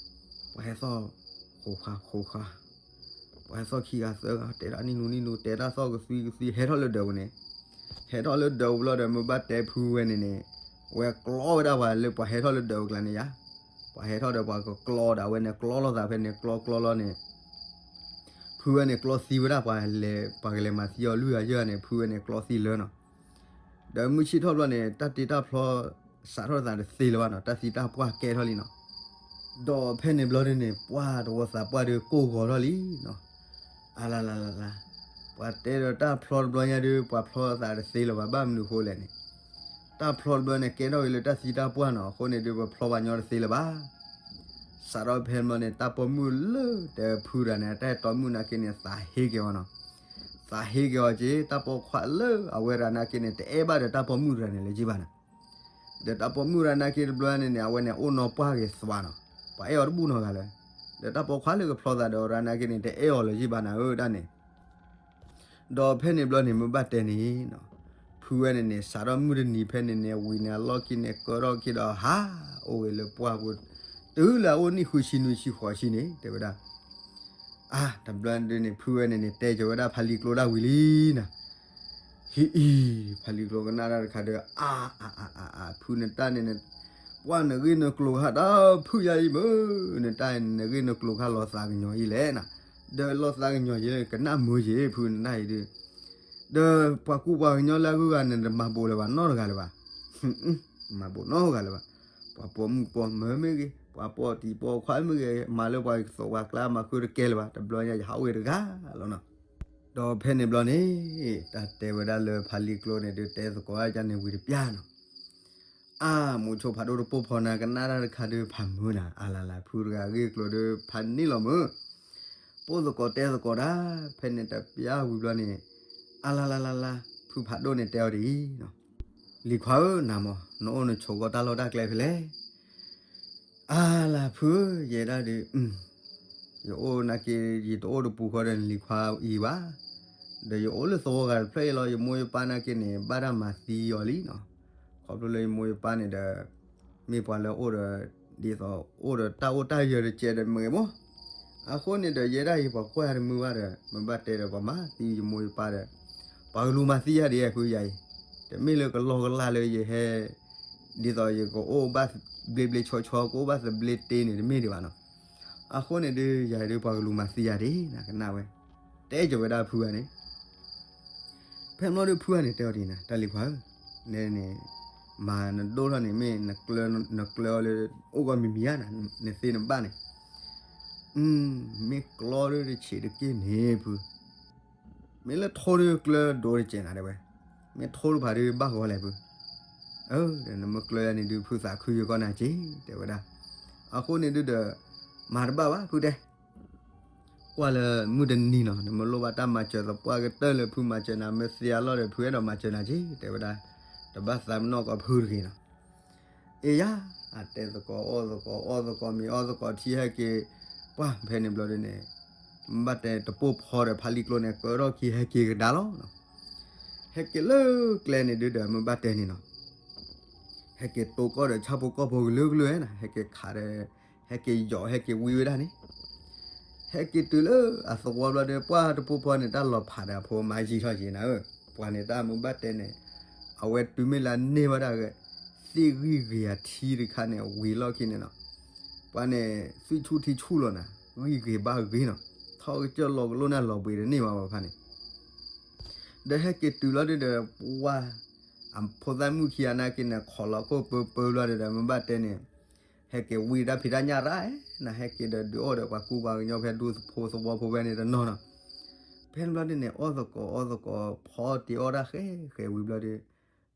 ပှၤဟဲသီၣ် ဃိးဃါ ဃိးဃါ, ပှၤဟဲသီၣ်ခံဂၤသၢဂၤ တဲတၢ်နံၣ်နူနံၣ်နူ တဲတၢ်သီၣ်ကသွံကသွံ ဟဲထီၣ်လၢဒၢးပူၤန့ၣ်, ဟဲထီၣ်လၢဒၢးပူၤဘျီဒီး မ့ၢ်ဘၣ်တဲဖုဝဲန့ၣ်န့ၣ်, ဝဲကျီဝဲဒၣ်ပှၤလၢပှၤဟဲထီၣ်လၢဒၢးပကျါန့ၣ်ယါ, ပှၤဟဲထီၣ်ဒီးပှၤကကျီဒီး အဝဲန့ၣ်ကျီလိာ်သးဖဲန့ၣ် ကျီကျီလီၤန့ၣ် ဖုဝဲန့ၣ်ကျီသံဝဲဒၣ်ပှၤလဲၤ ပှၤကလဲၤမၤသံအီၤလွံၢ်ဂၤယဲၢ်ဂၤန့ၣ် ဖုဝဲန့ၣ်ကျီသံလၢနီၤ. ဒီးမုၢ်ဆ့ၣ်ထီၣ်ဘျီန့ၣ် တၢ်တ့တၢ်ဖျီစးထီၣ်သးတသ့လၢၤဘၣ်နီၤ, တၢ်သံတၢ်ပှၢ်ကဲထီၣ်လံနီၤ. ဒီးဖဲန့ၣ်ဘျီဒုန့ၣ် ပှၢ်တဝီသးပှၢ်ဒုကိၢ်ဂီၤထီၣ်လံနီၤ. အလလလလ, ပှၤတဲဒီးတၢ်ဖျီတဘျီညါဒု ပှၤဖျီသးတသ့လၢၤဘၣ်, ဘၣ်မနုၤဃိလဲၣ်န့ၣ် တၢ်ဖျီတဘျီန့ၣ် ကဲထီၣ်က့ၤလၢတၢ်သံတၢ်ပှၢ်နီၤ, အဃိန့ၣ်ဒု ပဖျီဘၣ်ညီတသ့လၢၤဘၣ်. စးထီၣ်ဖဲန့ၣ်ဘျီန့ၣ် တၢ်ပိာ်မုၣ်လၢတဲဖုတဂၤန့ၣ် အတၢ်အဲၣ်တီမုၣ်နာ်က့န့ၣ် သးဟ့က့ၤအီၤနီၤ. သးဟ့က့ၤအီၤက့ၤ တၢ်ပိာ်ခွါလၢအဝဲတဂၤနာ်က့န့ၣ် တအဲၣ်ဘၣ်ဒီးတၢ်ပိာ်မုၣ်တဂၤန့ၣ်လၢၤဘၣ်နီၤ. ဒီးတၢ်ပိာ်မုၣ်တဂၤနာ်က့တဘျီန့ၣ်န့ၣ် အဝဲန့ၣ်အိၣ်နီၢ်ပှၢ်ဂ့ၤသွးနီၤ, ပှၤအဲၣ်အီၤတဘူၣ်နီတဂၤလၢၤ. ဒီးတၢ်ပိာ်ခွါလၢကဖျီသးဒီးအီၤတဂၤနာ်က့န့ၣ် တအဲၣ်အီၤလၢၤဘၣ်နၤဧၢဒၣ်န့ၣ် ဒီးဖဲန့ၣ်ဘျီန့ၣ် မ့ၢ်ဘၣ်တဲန့ၣ်နီၤ, ဖုဝဲန့ၣ်န့ၣ် စးထီၣ်မုၢ်တနံၤဖဲန့ၣ်န့ၣ် ဝံၤန့ၣ်အလီၢ်ခံန့ၣ် ကၢထီၣ်ခံဒီးဟး အိၣ်ဂ့ၤလၢပှၢ်ပူၤ, တုၤလၢအအိၣ်နံၣ်ဃုဆံနွံဆံဃိးဆံန့ၣ် တဲဝဲဒၣ်, အါ တဘျီဒုန့ၣ် ဖုဝဲန့ၣ်န့ၣ် တဲကၢၤဝဲဒၣ်ဖးလံၤကျိဒၣ်ဝံၤလံနီၤ. ဟံၣ်အံၤ ဖးလံၤကျိကနၣ်တၢ်တခါဒီး အါ အါ အါ အါ ဖုနတၢ်န့ၣ်န့ၣ် ပှၢ်နဂ့ၢ်နကျိၤခါတၢ်ဖုၣ်ယါအံၤမ့ၢ် နတၢ်အံၤန့ၣ် နဂ့ၢ်နကျိၤခါလီၤသးကညီၤယံၤလဲၣ်နီၤ, ဒီးလီၤသးကညီၤယံၤလဲၣ် ကနၣ်မုာ်ယံၤ ဖုနတၢ်အံၤဒု ဒီးပှၤကူပှၤကညီလၢအဂုၤအဂၤန့ၣ် တမၤဘူးလၢၤဘၣ်နီတဂၤလၢၤဘၣ်, မၤဘူးနီတဂၤလၢၤဘၣ်, ပှၤပိာ်မုၣ်ပိာ်မၢၤမ့ၢ်ဂ့ၤ ပှၤပိာ်တံၤပိာ်ခွါမ့ၢ်ဂ့ၤ မၤလၢပှၤကသိးပှၤကျါ မၤဃုတကဲလၢၤဘၣ်, တဘျီညါယဟးအိၣ်ဂ့ၤတဂၤလီၤနီၤ. ဒီးဖဲန့ၣ်ဘျီန့ၣ် တၢ်တဲဝဲဒၣ်လၢဖးလံၤကျိန့ၣ်ဒု တဲသကိးဒ်န့ၣ်ဝံၤတပျၢ်နီၤ. အါ မူဆိဖးဒိၣ်တပိၢ်ဖီနၤ ကနၣ်တၢ်တခါဒု ဖးမုာ်နၤ အလလ ဖုတဂၤအဂ့ၢ်ကျိၤဒု ဖးန့ၢ်လီၤမုာ်, ပိာ်သကိးတဲသကိးတၢ် ဖဲန့ၣ်တပျၢ်ဝံၤဘျီန့ၣ် အလလလလ ဖုဖးဒိၣ်န့ၣ်တဲအီၤဒ်အံၤနီၤ, လံၤခွါဧၢ နၤမ့ၢ် နအိၣ်နဆိးကီၢ်တၢ်လီၢ်တၢ်ကျဲဖဲလဲၣ်. အါလၢဖုဧၢ ယဲဒၣ်ဒုး ယအိၣ်နာ်က့ ယတအိၣ်တပူၤဃီဒီးနလံၤခွါအံၤဘၣ်, ဒီးယအိၣ်လၢသဝီဂၤတဖျၢၣ်အံၤလီၤ. ယမိၢ်ယပၢ်နာ်က့န့ၣ် ဘၣ်တၢ်မၤသံအီၤလံနီၤ. ခီဖျိလၢယမိၢ်ယပၢ်န့ၣ်ဒီး မ့ၢ်ပှၤလၢအိၣ်ဒီး ဒ်သိးအိၣ်ဒီးတၢ်အိၣ်တၢ်ယၢၤတကဲးဒီးမ့ၢ်ဂ့ၤမး, အဃိန့ၣ်ဒီး ယဲဒၣ်အံၤပှၤကွၢ်ယၤတမုာ်ဘၣ်ဒီး မ့ၢ်ဘၣ်တဲဒီးပှၤမၤသံယမိၢ်ယပၢ်ဒီး ပှၤကလူၤမၤသံယၤဒ်အံၤဖုယၤအံၤ, တမ့ၢ်လၢကလီကလီလၢယဟဲ ဒ်သိးယကအိၣ်ဘၣ်ဘျ့ဘျ့ဆီဆီ ကအိၣ်ဘၣ်သဘျ့တ့န့ၣ် တမ့ၢ်ဒံးဘၣ်နီၤ. အဃိန့ၣ်ဒုး ယၤဒုးပှၤကလူၤမၤသံယၤဒ် နကနၣ်ဝဲ, တဲကၢၤဝဲဒၣ်ဖုဂၤန့ၣ် ဖဲမ့ၢ်ဒီးဖုဂၤန့ၣ် တဲအီၤဒ်နၤ တၢ်လံၤခွါဧၢ, နန့ၣ် မၤနဒိၣ်ထီၣ်န့ၣ် မ့ၢ်နကျၢအီၤလၢ အိၣ်ဂီၢ်မံၤမံၤဧါနၤ, နသ့နဘၣ်န့ၣ် မ့ၢ်ကျီဒုးတဆံးတက့ၢ်န့ၣ်ဖု မ့ၢ်လၢထိဒုးကျၢဒိၣ်တကဲးနၤတဲဝဲ, မ့ၢ်ထိတဖၣ်ဒုးဘၣ်ဂီၤလဲၣ်ဖု, ဒီးနမ့ၢ်ကျၢယၤန့ၣ်ဒုး ဖုသးခုယကီၢ်နၤက့ၤ တဲဝဲဒၣ်. အဃိန့ၣ်ဒုးဒီး မၤတဘၣ်ဘၣ်ဖုတဲ ကွၢ်လၢမုၢ်တနံၤနီၤ နမ့ၢ်လိၣ်ဘၣ်တၢ်မၤစၢၤသပှၢ်ကတၢၢ်လၢဖုမၤစၢၤနၤ မ့ၢ်သ့အလီၢ်ဒီး ဖုအဲၣ်ဒိးမၤစၢၤနၤက့ၤ တဲဝဲဒၣ်. တဘၣ်သးပ့ၤနီၣ်ကီးဖုတဂ့ၤနီၤ. အ့ယါ, အတဲသကိးအီၣ်သကိး အီၣ်သကိးမ့ၤအီသကိးထံဟဲက့ၤ, ပှၢ်ဖဲန့ၣ်ဘျီဒုးန့ၣ် မ့ၢ်ဘၣ်တဲတပိၢ်ဖီဒီးဖးလံာ်ကျိန့ၣ် ကၢထီၣ်ခံဟဲက့ၤကဒါလီၤ. ဟဲက့ၤလၢကျဲန့ၣ်ဒုးဒီး မ့ၢ်ဘၣ်တဲန့ၣ်နီၤ ဟဲက့ၤတိကီၢ်ဒီးဆၣ်ဖိကီၢ်ဖိကလုာ်ကလုာ်ဝဲနီၤ ဟဲက့ၤခးဒီး ဟဲက့ၤယီၤ ဟဲက့ၤဝံဝဲဒၣ်န့ၣ် ဟဲက့ၤတုၤလၢအသဝီဘျီဒီး ပှၢ်တပိၢ်ဖီန့ၣ် တၢ်လီၤဖးဒီးအဖိမါယံာ်ထီၣ်က့ၤနၤဧၢ, ပှၤန့ၣ်တၢ်မ့ၢ်ဘၣ်တဲန့ၣ် အဝဲတုၤမ့ၢ်လၢန့ၢ်ဝဲဒၣ်ဂဲၤ သ့ၣ်ဂံၢ်ဂ့ၤအထံတခါန့ၣ် ဝံၤလီၢ်ခံန့ၣ်နီၤ ပှၤန့ၣ် သွံၣ်ဆူၣ်ထံဆူၣ်လီၤနၤ ဂံၢ်ဂ့ၤဘၣ်ဂ့ၤနီၤ ထီၣ်ကစၢၢ်လီၤကလိၣ်န့ၣ်လီၤဘှံးတန့ၢ်ဘၣ်ဘၣ်ဖဲန့ၣ် ဒီးဟဲက့ၤတုၤလီၤဒုးဒီး ပှၢ် အဖိသၣ်မုၣ်ခံဂၤနာ်က့န့ၣ် ခိးလီၤခိၣ်ပၢပၢဘျီဒီး မ့ၢ်ဘၣ်တဲန့ၣ် ဟဲက့ၤဝံတၢ်ဖံးတၢ်ညၣ်ရၣ် နဟဲက့ၤဒီးဒုးအိၣ်ဒီးပှၤကူပှၤကညီဖဲဒူဖိသဝီဖိဖဲန့ၣ်တနီၤနီၤ ဖဲန့ၣ်ဘျီဒုးန့ၣ် အီၣ်သကိးအီသကိးဖီတ့ၢ်အီၣ်တၢ်ဃဲဃဲဝံၤဘျီဒီး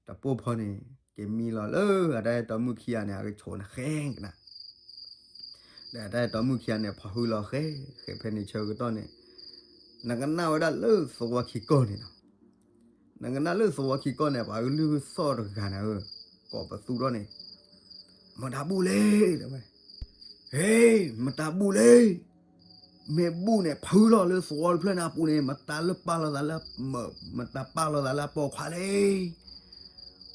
တပိၢ်ဖီန့ၣ် က့ၤမံလီၤလၢအတၢ်အဲၣ်တီမုၣ်ခံဂၤန့ၣ် အကဆိးန့ၣ်ဃဲကနၣ် ဒီးတၢ်အဲၣ်တီမုၣ်ခံဂၤန့ၣ် ဖီဟုလီၤဃဲဃဲဖဲန့ၣ်ဆၢကတီၢ်န့ၣ် နကနၣ်ဝဲဒၣ်လၢသဝီခံကီၢ်န့ၣ်နီၤ နကနၣ်လၢသဝီခံကီၢ်န့ၣ် ပှၤကလုၢ်သီၣ်တဂၤန့ၣ်ဧၢ ကိးပသူထီၣ်န့ၣ် မတၤဘူၣ်လဲၣ် တဲဝဲ ဟ့ မတၤဘူၣ်လဲၣ် မ့ၢ်ဘူၣ်န့ၣ် ဖုလီၤလၢသဝီတဖျၢၣ်န့ၣ်အပူၤန့ၣ် မတၤလၢပာ်လီၤသးလၢ မတၤပာ်လီၤသးလၢအပိာ်ခွါလဲၣ်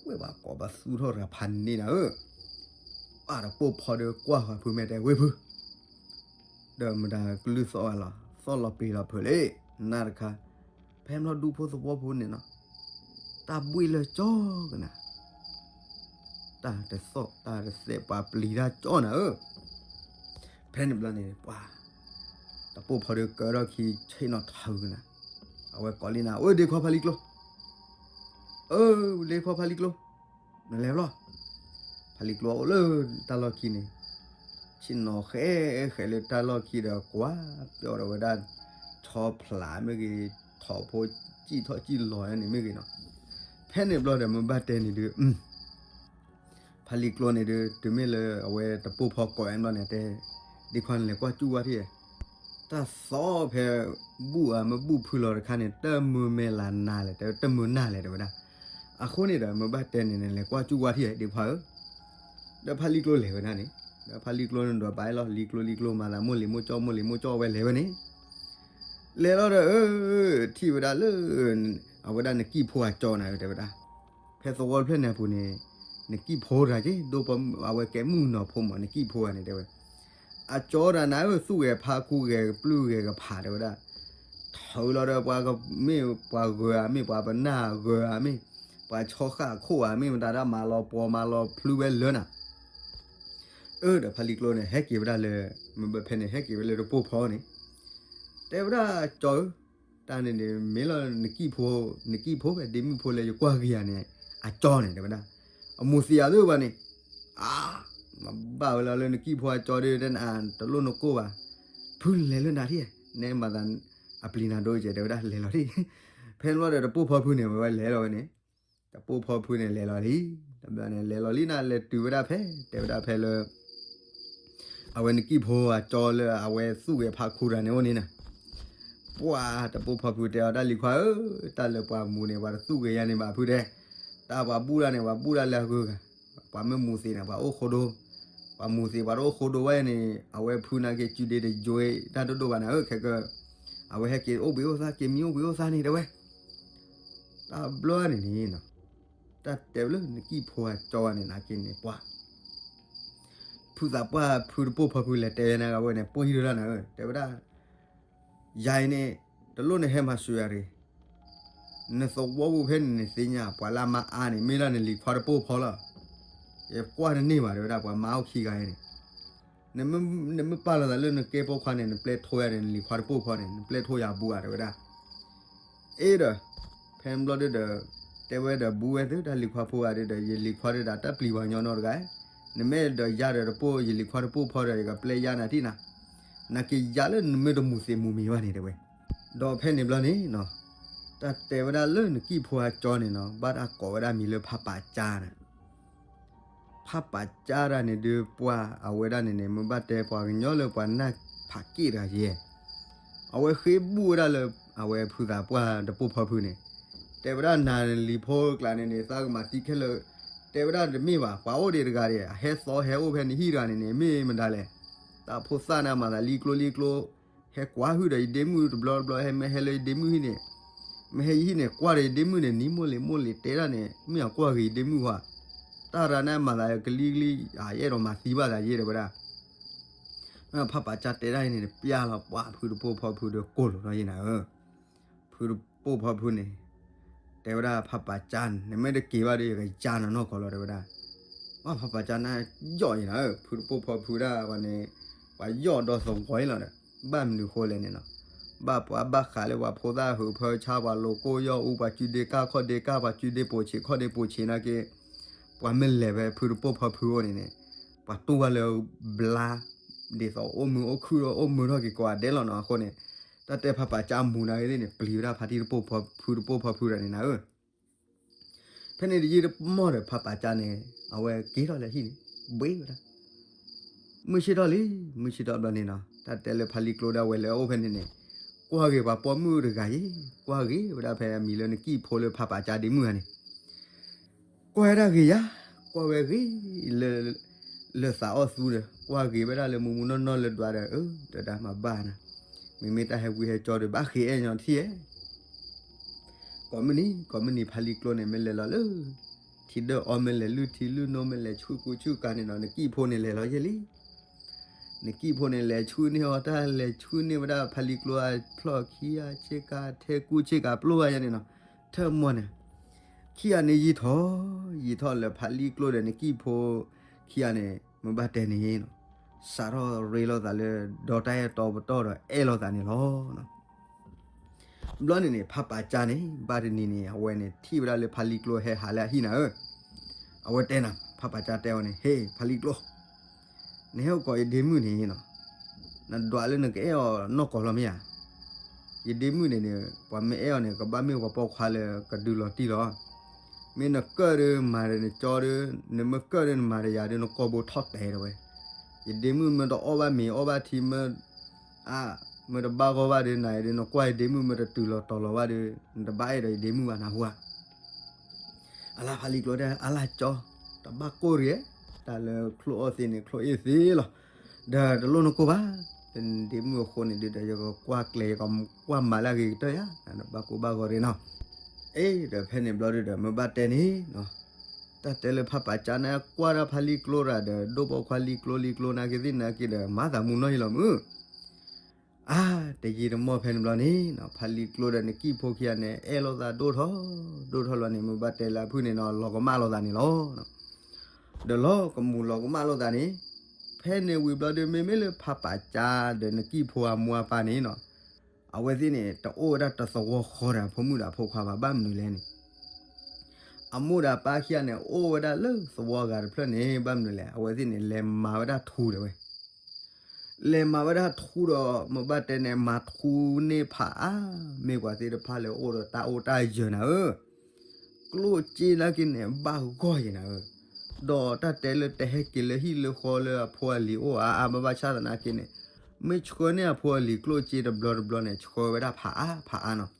ဝဲဘၣ်ကိးပသူထီၣ်တဂၤဖးန့ၢ်နၤဧၢ ပၢ်တပိၢ်ဖီဒီးကွၢ်ဃီဖုမဲာ်တဲဝ့ၢ်ဖု ဒီးမတၤကလုၢ်သီၣ်ဂၤလီၤ သီၣ်လီၤပျံၤလီၤဖုးလံ နၢ်တခါ ဖဲမ့ၢ်ဒူဖိသဝီဖိန့ၣ်နီၤ တၢ်ဘှ့ၣ်လၢကၠီကနၤ တၢ်တသီၣ်တၢ်တသဲး ပှၤပျံၤတၢ်ကၠီနၤဧၢ. ဖဲန့ၣ်ဘျီန့ၣ် ပှၤ တပိၢ်ဖီဒီးကၢထီၣ်ခံဆ့ၣ်နီၤထၢနၤ, အဝဲကိးလံနၤ, အိၣ် ဒ့ခွါဖါလံၤကျိ အၢ ဒ့ခွါဖါလံၤကျိ, နလဲၤဘျီ. ဖါလံၤကျိအိၣ်လၢတၢ်လီၢ်ခံန့ၣ်, ဆ့ၣ်နီၤဃဲဃဲလၢတၢ်လီၢ်ခံဒီး ကွၢ်ပျီဒီးဝဲဒၣ် ဆီဖျးမ့ၢ်ဂ့ၤ, ထိးဖိစံၣ်ထီၣ်စံၣ်လီၤန့ၣ်မ့ၢ်ဂ့ၤနီၤ. ဖဲန့ၣ်ဘျီဒီး မ့ၢ်ဘၣ်တဲန့ၣ်ဒုး ဖါလံၤကျိန့ၣ်ဒုး တုၤမ့ၢ်လၢအဝဲတပိၢ်ဖီကိးဝဲဘျီန့ၣ် တဲ, ဒ့ခွါ နလဲၤကွၢ်စူၣ်ဝဲထံၣ်, တၢ်သီၣ်ဖဲ ဘူၣ်အမ့ၢ်ဘူၣ်ဖုလီၤတခါန့ၣ် တမုာ်မဲာ်လၤနၤလဲၣ်, တမုာ်နၢ်လဲၣ် တဲဝဲဒၣ်. အဃိန့ၣ်ဒီး မ့ၢ်ဘၣ်တဲန့ၣ် နလဲၤကွၢ်စူၣ်ဝဲထံၣ် ဒ့ခွါဧၢ. ဒီးဖါလံၤကျိလဲၤဝဲဒၣ်န့ၣ်, ဒီးဖါလံၤကျိန့ၣ်ဒိးဘၣ်လီၤ, လံၤကျိလံၤကျိ မၤသးမိၢ်လံၤမိၢ်ကၠီ မိၢ်လံၤမိၢ်ကၠီ ဝဲလဲၤဝဲန့ၣ် လဲၤလီၤဒီး အၢ ထံၣ်ဝဲဒၣ်လၢ အဝဲဒၣ်နကံၢ်ဖိအကၠီနၤဧၢ တဲဝဲဒၣ်. ဖဲသဝီတဖျၢၣ်န့ၣ်အပူၤန့ၣ် နကံၢ်ဖိတဂၤက့ ဒိၣ်ပိာ်မုၣ် အဝဲကဲမုၣ်ကနီၤဖိမး နကံၢ်ဖိဂၤန့ၣ် တဲဝဲ. အကၠီတဂၤနၤဧၢ သူၣ်ဂဲၤဖးခူဂဲၤ ပျုၢ်ဂဲၤကဖး တဲဝဲဒၣ်. ထုးလီၤဒီးပှၤက မ့ၢ်ပှၤဂၢၤဧါ မ့ၢ်ပှၤပနၢ်ဂၢၤဧါ မ့ၢ်ပှၤဆီဃၣ်ခိၣ်ဧါ မ့ၢ်မတၤဒၣ် မၤလီၤပှီၤမၤလီၤဖျုဝဲလၢနၤ အၢ ဒီးဖါလံၤကျိန့ၣ် ဟဲက့ၤဝဲဒၣ်လၢ မ့ၢ်ဘၣ်ဖဲန့ၣ် ဟဲက့ၤဝဲလၢတပိၢ်ဖီန့ၣ် တဲဝဲဒၣ် ကၠီဧၢ, တၢ်န့ၣ်န့ၣ် မ့ၢ်လီၤနကံၢ်ဖိ, နကံၢ်ဖိဖဲဒ့မုၣ်ဖိလၢယကွၢ်ဂ့ၤယၤန့ၣ် အကၠီန့ၣ် တဲဝဲဒၣ်. အမိၢ်သံးယၤသ့ၣ်ဘၣ်န့ၣ်, အါ, မၤဘၣ်ဝဲလီၤလၢနကံၢ်ဖိအကၠီဒီး တဲနၤ တလိၣ်နကိၢ်ဘၣ်, ဖုလဲၤလၢနၤထံၣ်, နဲမၤသး အပျံၤနၤဒိကဲး တဲဝဲဒၣ် လဲၤလီၤထံၣ်. ဖဲန့ၣ်ဘျီဒီး တပိၢ်ဖီဖုန့ၣ် ဝဲဝဲလဲၤလီၤဝဲန့ၣ်, တပိၢ်ဖီဖုန့ၣ် လဲၤလီၤလံ, တဘျီန့ၣ် လဲၤလီၤလံနၤ လဲၤတုၤဝဲဒၣ်ဖဲ တဲဝဲဒၣ်ဖဲလၢ အဝဲနကံၢ်ဖိအကၠီလၢအဝဲသူၣ်ဂဲၤဖးခူတဂၤန့ၣ်အိၣ်န့ၣ်နၤ, ပှၤတပိၢ်ဖီဖုတဲအီၤ တၢ်လံၤခွါဧၢ, တၢ်လၢပှၤမူးန့ၣ် ပှၤတသူၣ်ဂဲၤယၤန့ၣ်ဘၣ်ဖုတဲ, တၢ်ပှၤဘူၣ်တၢ်န့ၣ် ပှၤဘူၣ်တၢ်လၢအဂုၤအဂၤ, ပှၤမ့ၢ်မူးသံးန့ၣ် ပှၤအိၣ်ဃိဒိ, ပှၤမူးသံး ပှၤတအိၣ်ဃိဒိဝဲန့ၣ် အဝဲဖုနာ်က့ၤစုဒ့တယွဲတၢ်ဒိၣ်ဒိၣ်ဘၣ်နၤဧၢ, ခဲကၢ အဝဲဟဲက့ၤအိၣ်ဘှံးအိၣ်သါ က့ၤမံအိၣ်ဘှံးအိၣ်သါန့ၣ် တဲဝဲ တၢ်ဘျီန့ၣ်န့ၣ်, တၢ်တဲဝဲလၢနကံၢ်ဖိအကၠီန့ၣ် နာ်က့န့ၣ် ပှၤ ဖုသးပှၢ်ဖုတပိၢ်ဖီဖုလဲၤတဲဝဲန့ၣ် အဝဲန့ၣ် ပှၤဟံၣ်ဒိၣ်တၢ်နၤဧၢ တဲဝဲဒၣ်, ယၤအံၤန့ၣ် တလိၣ်နဟဲမၤစၢၤယၤတဂ့ၤ, နသဝီပူၤဖဲန့ၣ်န့ၣ် သ့ၣ်ညါ ပှၤလၢအမါအါန့ၣ် မ့ၢ်ဒၣ်နလံၤခွါတပိၢ်ဖီလီၤ. ယကွၢ်တန့ၢ်ဘၣ် တဲဝဲဒၣ် ပှၤမါအိၣ်ခံဂၤအံၤန့ၣ် နမ့ၢ်ပာ်လီၤသးလၢနကဲပိာ်ခွါန့ၣ် နပျဲထိယၤန့ၣ် နလံၤခွါတပိၢ်ဖီန့ၣ် နပျဲထိယၤဘူးဧါ တဲဝဲဒၣ်. အ့ဒီး ဖဲန့ၣ်ဘျီဒုဒီး တဲဝဲဒီး ဘူးဝဲသုတၢ်လံၤခွါဖိဂၤဒုဒီး ယလံၤခွါဒုဒီး တၢ်ပျံၤပှၤညီနီတဂၤ, နမ့ၢ်ဒီးယၤဒီးတပိၢ် ယလံၤခွါတပိၢ်ဖီဒီး ယကပျဲယၤနၤထံၣ်နၤ, နာ်က့ယၤလၢနမ့ၢ်တမူးသံးမူးမံၤဘၣ်န့ၣ် တဲဝဲ. ဒီးဖဲန့ၣ်ဘျီန့ၣ်နီၤ တၢ်တဲဝဲဒၣ်လၢနကံၢ်ဖိအကၠီန့ၣ်နီၤ ဘၣ်တၢ်ကိးဝဲဒၣ်မံၤလၢဖးပာ်ကၠါန့ၣ် ဖးပာ်ကၠါတဂၤန့ၣ်ဒုး ပှၤအဝဲဒၣ်န့ၣ်န့ၣ် မ့ၢ်ဘၣ်တဲပှၤကညီလၢပှၤနၢ်ဖးက့ၣ်တဂၤယဲၢ်, အဝဲဃ့ဘူၣ်ဝဲဒၣ်လၢ အဝဲဖုသးပှၢ်တပိၢ်ဖီဖုန့ၣ်, တဲဝဲဒၣ်နၤလံၤဖိကျါန့ၣ်န့ၣ် သးကမၤသံခဲလၢာ်, တဲဝဲဒၣ်တမ့ၢ်ဘၣ် ပှၤအိၣ်ဒံးတဂၤဒံး အဟဲသီဟဲအိၣ်ဖဲနဟံၣ်တဂၤန့ၣ်န့ၣ် မ့ၢ်မတၤလဲၣ်, တၢ်ဖိသၣ်န့ၣ်မၤသးလံကျိလံကျိ ဟဲကွၢ်ဟုၣ်ဒီးယဒ့မုၣ်တဘျီတဘျီ ဟဲမ့ၢ်ဟဲလၢယဒ့မုၣ်ဟံၣ်န့ၣ်, မ့ၢ်ဟဲယဟံၣ်န့ၣ် ကွၢ်ဒီးယဒ့မုၣ်န့ၣ် နံၤမိၢ်လံၤမိၢ်လံၤတဲဒၣ်န့ၣ် မ့ၢ်အကွၢ်ဂ့ၤယဒ့မုၣ်ဟါ, တၢ်ရၤန့ၣ်မၤသးကလံကလံ ယအဲၣ်ဒိးမၤသံဘၣ်သးယဲၢ်တဲဝဲဒၣ်. ဖးပာ်ကၠါတဲဒၣ်အံၤန့ၣ် ပျၢ်လီၤပှၤဖုတပိၢ်ဖီဖုဒီးကိၢ်လိာ်ထီၣ်ယဲၢ်နၤဧၢ, ဖုတပိၢ်ဖီဖုန့ၣ် တဲဝဲဒၣ်ဖးပာ်ကၠါန့ၣ် နမ့ၢ်တက့ၤဘၣ်ဒီး ယကယါနၤနီၢ်ကီၢ်လီၤ တဲဝဲဒၣ်. ပှၤဖးပာ်ကၠါန့ၣ် ယီၣ်ယဲၢ်နၤဧၢ, ဖုတပိၢ်ဖီဖုဒၣ်ပှၤန့ၣ် ပှၤယီၣ်ဒီးသဝီလီၤဒီး ဘၣ်မနုၤဃိလဲၣ်န့ၣ်နီၤ, ဘၣ်ပှၤဘၣ်ဃးလၢပှၤဖိသၣ်ဟုးဖၢဆါ ပှၤလိာ်ကိၢ်ယီၢ်အူ ပှၤစုဒ့ကၢ်ခီၣ်ဒ့ကၢ် ပှၤစုဒ့ပိာ်ဆံးခီၣ်ဒ့ပိာ်ဆံးနာ်က့ ပှၤမ့ၢ်လဲၤဖဲဖုတပိၢ်ဖီဖုအိၣ်န့ၣ်န့ၣ် ပှၤတူၢ်ဝဲလၢဘျါ ဒ်သိးအိၣ်မုာ်အိၣ်ခုၣ်ဒီးအိၣ်မုာ်ထီၣ်က့ၤကိးဂၤဒဲးလီၤနီၤ. အဃိန့ၣ် တၢ်တဲဖးပာ်ကၠါမူးနၤဂ့ၤသ့ၣ်န့ၣ် ပျံၤဝဲဒၣ်ဖါတံၢ်တပိၢ်ဖီဖုတပိၢ်ဖီဖုတဂၤန့ၣ်နၤဧၢ. ဖဲန့ၣ်တယံာ်တမီၢ်ဒီး ဖးပာ်ကၠါန့ၣ် အဝဲက့ၤထီၣ်လၢဟံၣ်န့ၣ် ဘှ့ဝဲဒၣ် မုၢ်ဆ့ၣ်ထီၣ်လံ, မုၢ်ဆ့ၣ်ထီၣ်ဘျီန့ၣ်နီၤ တၢ်တဲလၢဖါလံၤကျိဒၣ်ဝဲလၢအအိၣ်ဖဲန့ၣ်န့ၣ် ကွၢ်ဂ့ၤပှၤပိာ်မုၣ်တဂၤအံၤ, ကွၢ်ဂ့ၤဝဲဒၣ်ဖဲအမံၤလၢနကံၢ်ဖိလၢဖးပာ်ကၠါဒ့မုၣ်ဧါန့ၣ် ကွၢ်ဝဲဒၣ်ဂ့ၤယါ, ကွၢ်ဝဲဂ့ၤလၢ လၢသးအီၣ်သူဒီး ကွၢ်ဂ့ၤဝဲဒၣ်လၢမူမူနီၢ်နီၢ်လၢဒွးဒီး အၢ တဒါမၤဘၣ်နၤ, မ့မ့ၢ်တၢ်ဟဲဝံဟဲကၠီဒီး ဘၣ်ဃ့အဲၣ်ညီထံၣ်ဧါ ကိးမုၢ်နံၤ ကိးမုၢ်နံၤ ဖါလံၤကျိန့ၣ် မ့ၢ်လဲၤလီၤလၢ ထံဒၢၣ်အီၣ် မ့ၢ်လဲၤလုၢ်ထံလုၢ်နိ မ့ၢ်လဲၤဆူၣ်ကူဆူၣ်ကၤန့ၣ်နီၤ နကံၢ်ဖိန့ၣ်လဲၤလီၤယဲၢ်လံ. နကံၢ်ဖိန့ၣ် လဲၤဆူၣ်န့ၢ်အီၤတၢ် လဲၤဆူၣ်န့ၢ်ဝဲဒၣ်ဖါလံၤကျိအဖျီၣ်ခံဂၤဆ့ကၤ ထဲကူဆ့ကၤပျိဂၤယဲၢ်န့ၣ်နီၤ ထၢၣ်မီၢ်န့ၣ် ခံဂၤန့ၣ်ယံာ်ထီၣ်, ယံာ်ထီၣ်လၢဖးလံၣ်ကျိဒီးနကံၣ်ဖိခံဂၤန့ၣ် မ့ၢ်ဘၣ်တဲန့ၣ် စးထီၣ်ရ့လိာ်သးလၢ ဒီတၢ်အဲၣ်တီပတီၢ်ဒီးအဲၣ်လိာ်သးန့ၣ်လီၤ. ဘျီန့ၣ်န့ၣ် ဖးပာ်ကၠါန့ၣ် ဘၣ်တနံၤန့ၣ် အဝဲန့ၣ်ထံၣ်ဝဲဒၣ်လၢဖးလံၣ်ကျိဟဲဟးလၢအဟံၣ်နၤဧၢ, အဝဲတဲနၤ ဖးပာ်ကၠါတဲအီၤန့ၣ် ဟ့ ဖးလံၣ်ကျိ နဟဲအိၣ်ကိးယဒ့မုၣ်န့ၣ်နီၤ, နဒွးလၢနကအဲၣ်အီၤနီၢ်ကီၢ်လီၤမ့ၢ်ဧါ. ယဒ့မုၣ်န့ၣ်န့ၣ် ပှၤမ့ၢ်အဲၣ်အီၤန့ၣ် ကဘၣ်မ့ၢ်ပှၤပိာ်ခွါလၢကဒုးလီၤတံၢ်လီၤ. မ့ၢ်နကၢၣ်ဒီးမၤဒီးနကၠီဒီး နမ့ၢ်ကၢၣ်ဒီးနမၤဒီးယၤဒီး နကိာ်ဘိထီၣ်တဲာ်တဝဲ. ယဒ့မုၣ်မ့ၢ်တအီၣ်ဘၣ်မ့ၤအီၣ်ဘၣ်ထံမ့ၢ် အါ မ့ၢ်တဘၣ်ဂီၢ်ဘၣ်ဒီးနၤဒီး နကွၢ်ယဒ့မုၣ်မ့ၢ်တတုၤလီၤတီၤလီၤဘၣ်ဒီး နတဘၣ်အဲၣ်ဒီးယဒ့မုၣ်ဘၣ်နၢ်ဟူဧါ. အလါဖးလံၣ်ကျိတဲ အလါကၠီ တဘၣ်ကိၢ်တဂ့ၤ, တၢ်လၢချိၣ်အီၣ်သ့န့ၣ် ချိၣ်အ့ၣ်သ့လီၤ. ဒီးတလိၣ်နကိၢ်ဘၣ်, ဒ့မုၣ်အဃိန့ၣ်ဒုးဒီး ယကကွၢ်ကျဲၤ ယကကွၢ်မၤလၢအဂ့ၤကတၢၢ်ယၤ, နဘၣ်ကိၢ်ဘၣ်ဂီၤတဂ့ၤနီၤ. အ့ ဒီးဖဲန့ၣ်ဘျီဒုးဒီး မ့ၢ်ဘၣ်တဲန့ၣ်နီၤ, တၢ်တဲလၢဖးပာ်ကၠါန့ၣ် ကွၢ်ဒၣ်ဖးလံၣ်ကျိတဂၤဒီး ဒိၣ်ပိာ်ခွါလံၣ်ကျိလံၣ်ကျိနာ်က့သ့ၣ်နာ်က့ဒီး မၤသးမုာ်နီၢ်ဟံၣ်လီၤမုၢ် အါ တယံာ်တမီၢ်ဖဲန့ၣ်ဘျီန့ၣ်နီၤ ဖးလံၣ်ကျိဒီးနကံၣ်ဖိခံဂၤန့ၣ် အဲၣ်လိာ်သးဒိၣ်ထီၣ် ဒိၣ်ထီၣ်လီၤန့ၣ် မ့ၢ်ဘၣ်တဲလၢအဖုၣ်န့ၣ်နီၤ လီၤကမၣ်လိာ်သးန့ၣ်လီၤ. ဒီးလီၤကမူၤလီၤကမၣ်လိာ်သးန့ၣ် ဖဲန့ၣ်ဝံၤဘျီဒုး မ့မ့ၢ်လၢဖးပာ်ကၠါဒီးနကံၣ်ဖိအမိၢ်အပၢ်န့ၣ်နီၤ အဝဲသ့ၣ်န့ၣ် တအိၣ်ဝဲဒၣ်တသဝီဃီဒီးအဖိမုၣ်ဒီးအဖိခွါဘၣ် ဘၣ်မနုၤလဲၣ်န့ၣ် အမိၢ်ဒီးအပၢ်ခံဂၤန့ၣ် အိၣ်ဝဲဒၣ်လၢသဝီဂၤတဖျၢၣ်န့ၣ် ဘၣ်မနုၤလဲၣ် အဝဲသ့ၣ်န့ၣ် လဲၤမၤဝဲဒၣ်ထူဒီးဝဲ လဲၤမၤဝဲဒၣ်ထူဒီး မ့ၢ်ဘၣ်တဲန့ၣ် မၤထူန့ၢ်ဖးအါ မ့ၢ်ပှၤသ့ၣ်တဖၣ်လၢအိၣ်ဒီးတၢ်အိၣ်တၢ်ယၢၤနၤဧၢ, ကျိၣ်စ့နာ်က့န့ၣ် ဘၣ်ဂီၢ်ယဲနၤဧၢ, ဒီးတၢ်တဲလၢတဟဲက့ၤလၢဟံၣ်လၢဃီလၢအဖိအလံၤအိၣ်အါအါ ဘၣ်ဘၣ်ဆၣ်သနာ်က့န့ၣ် မ့ၢ်ဆှၢန့ၢ်အဖိအလံၤကျိၣ်စ့တဘျီတဘျီန့ၣ် ဆှၢဝဲဒၣ်ဖးအါဖးအါနီၤ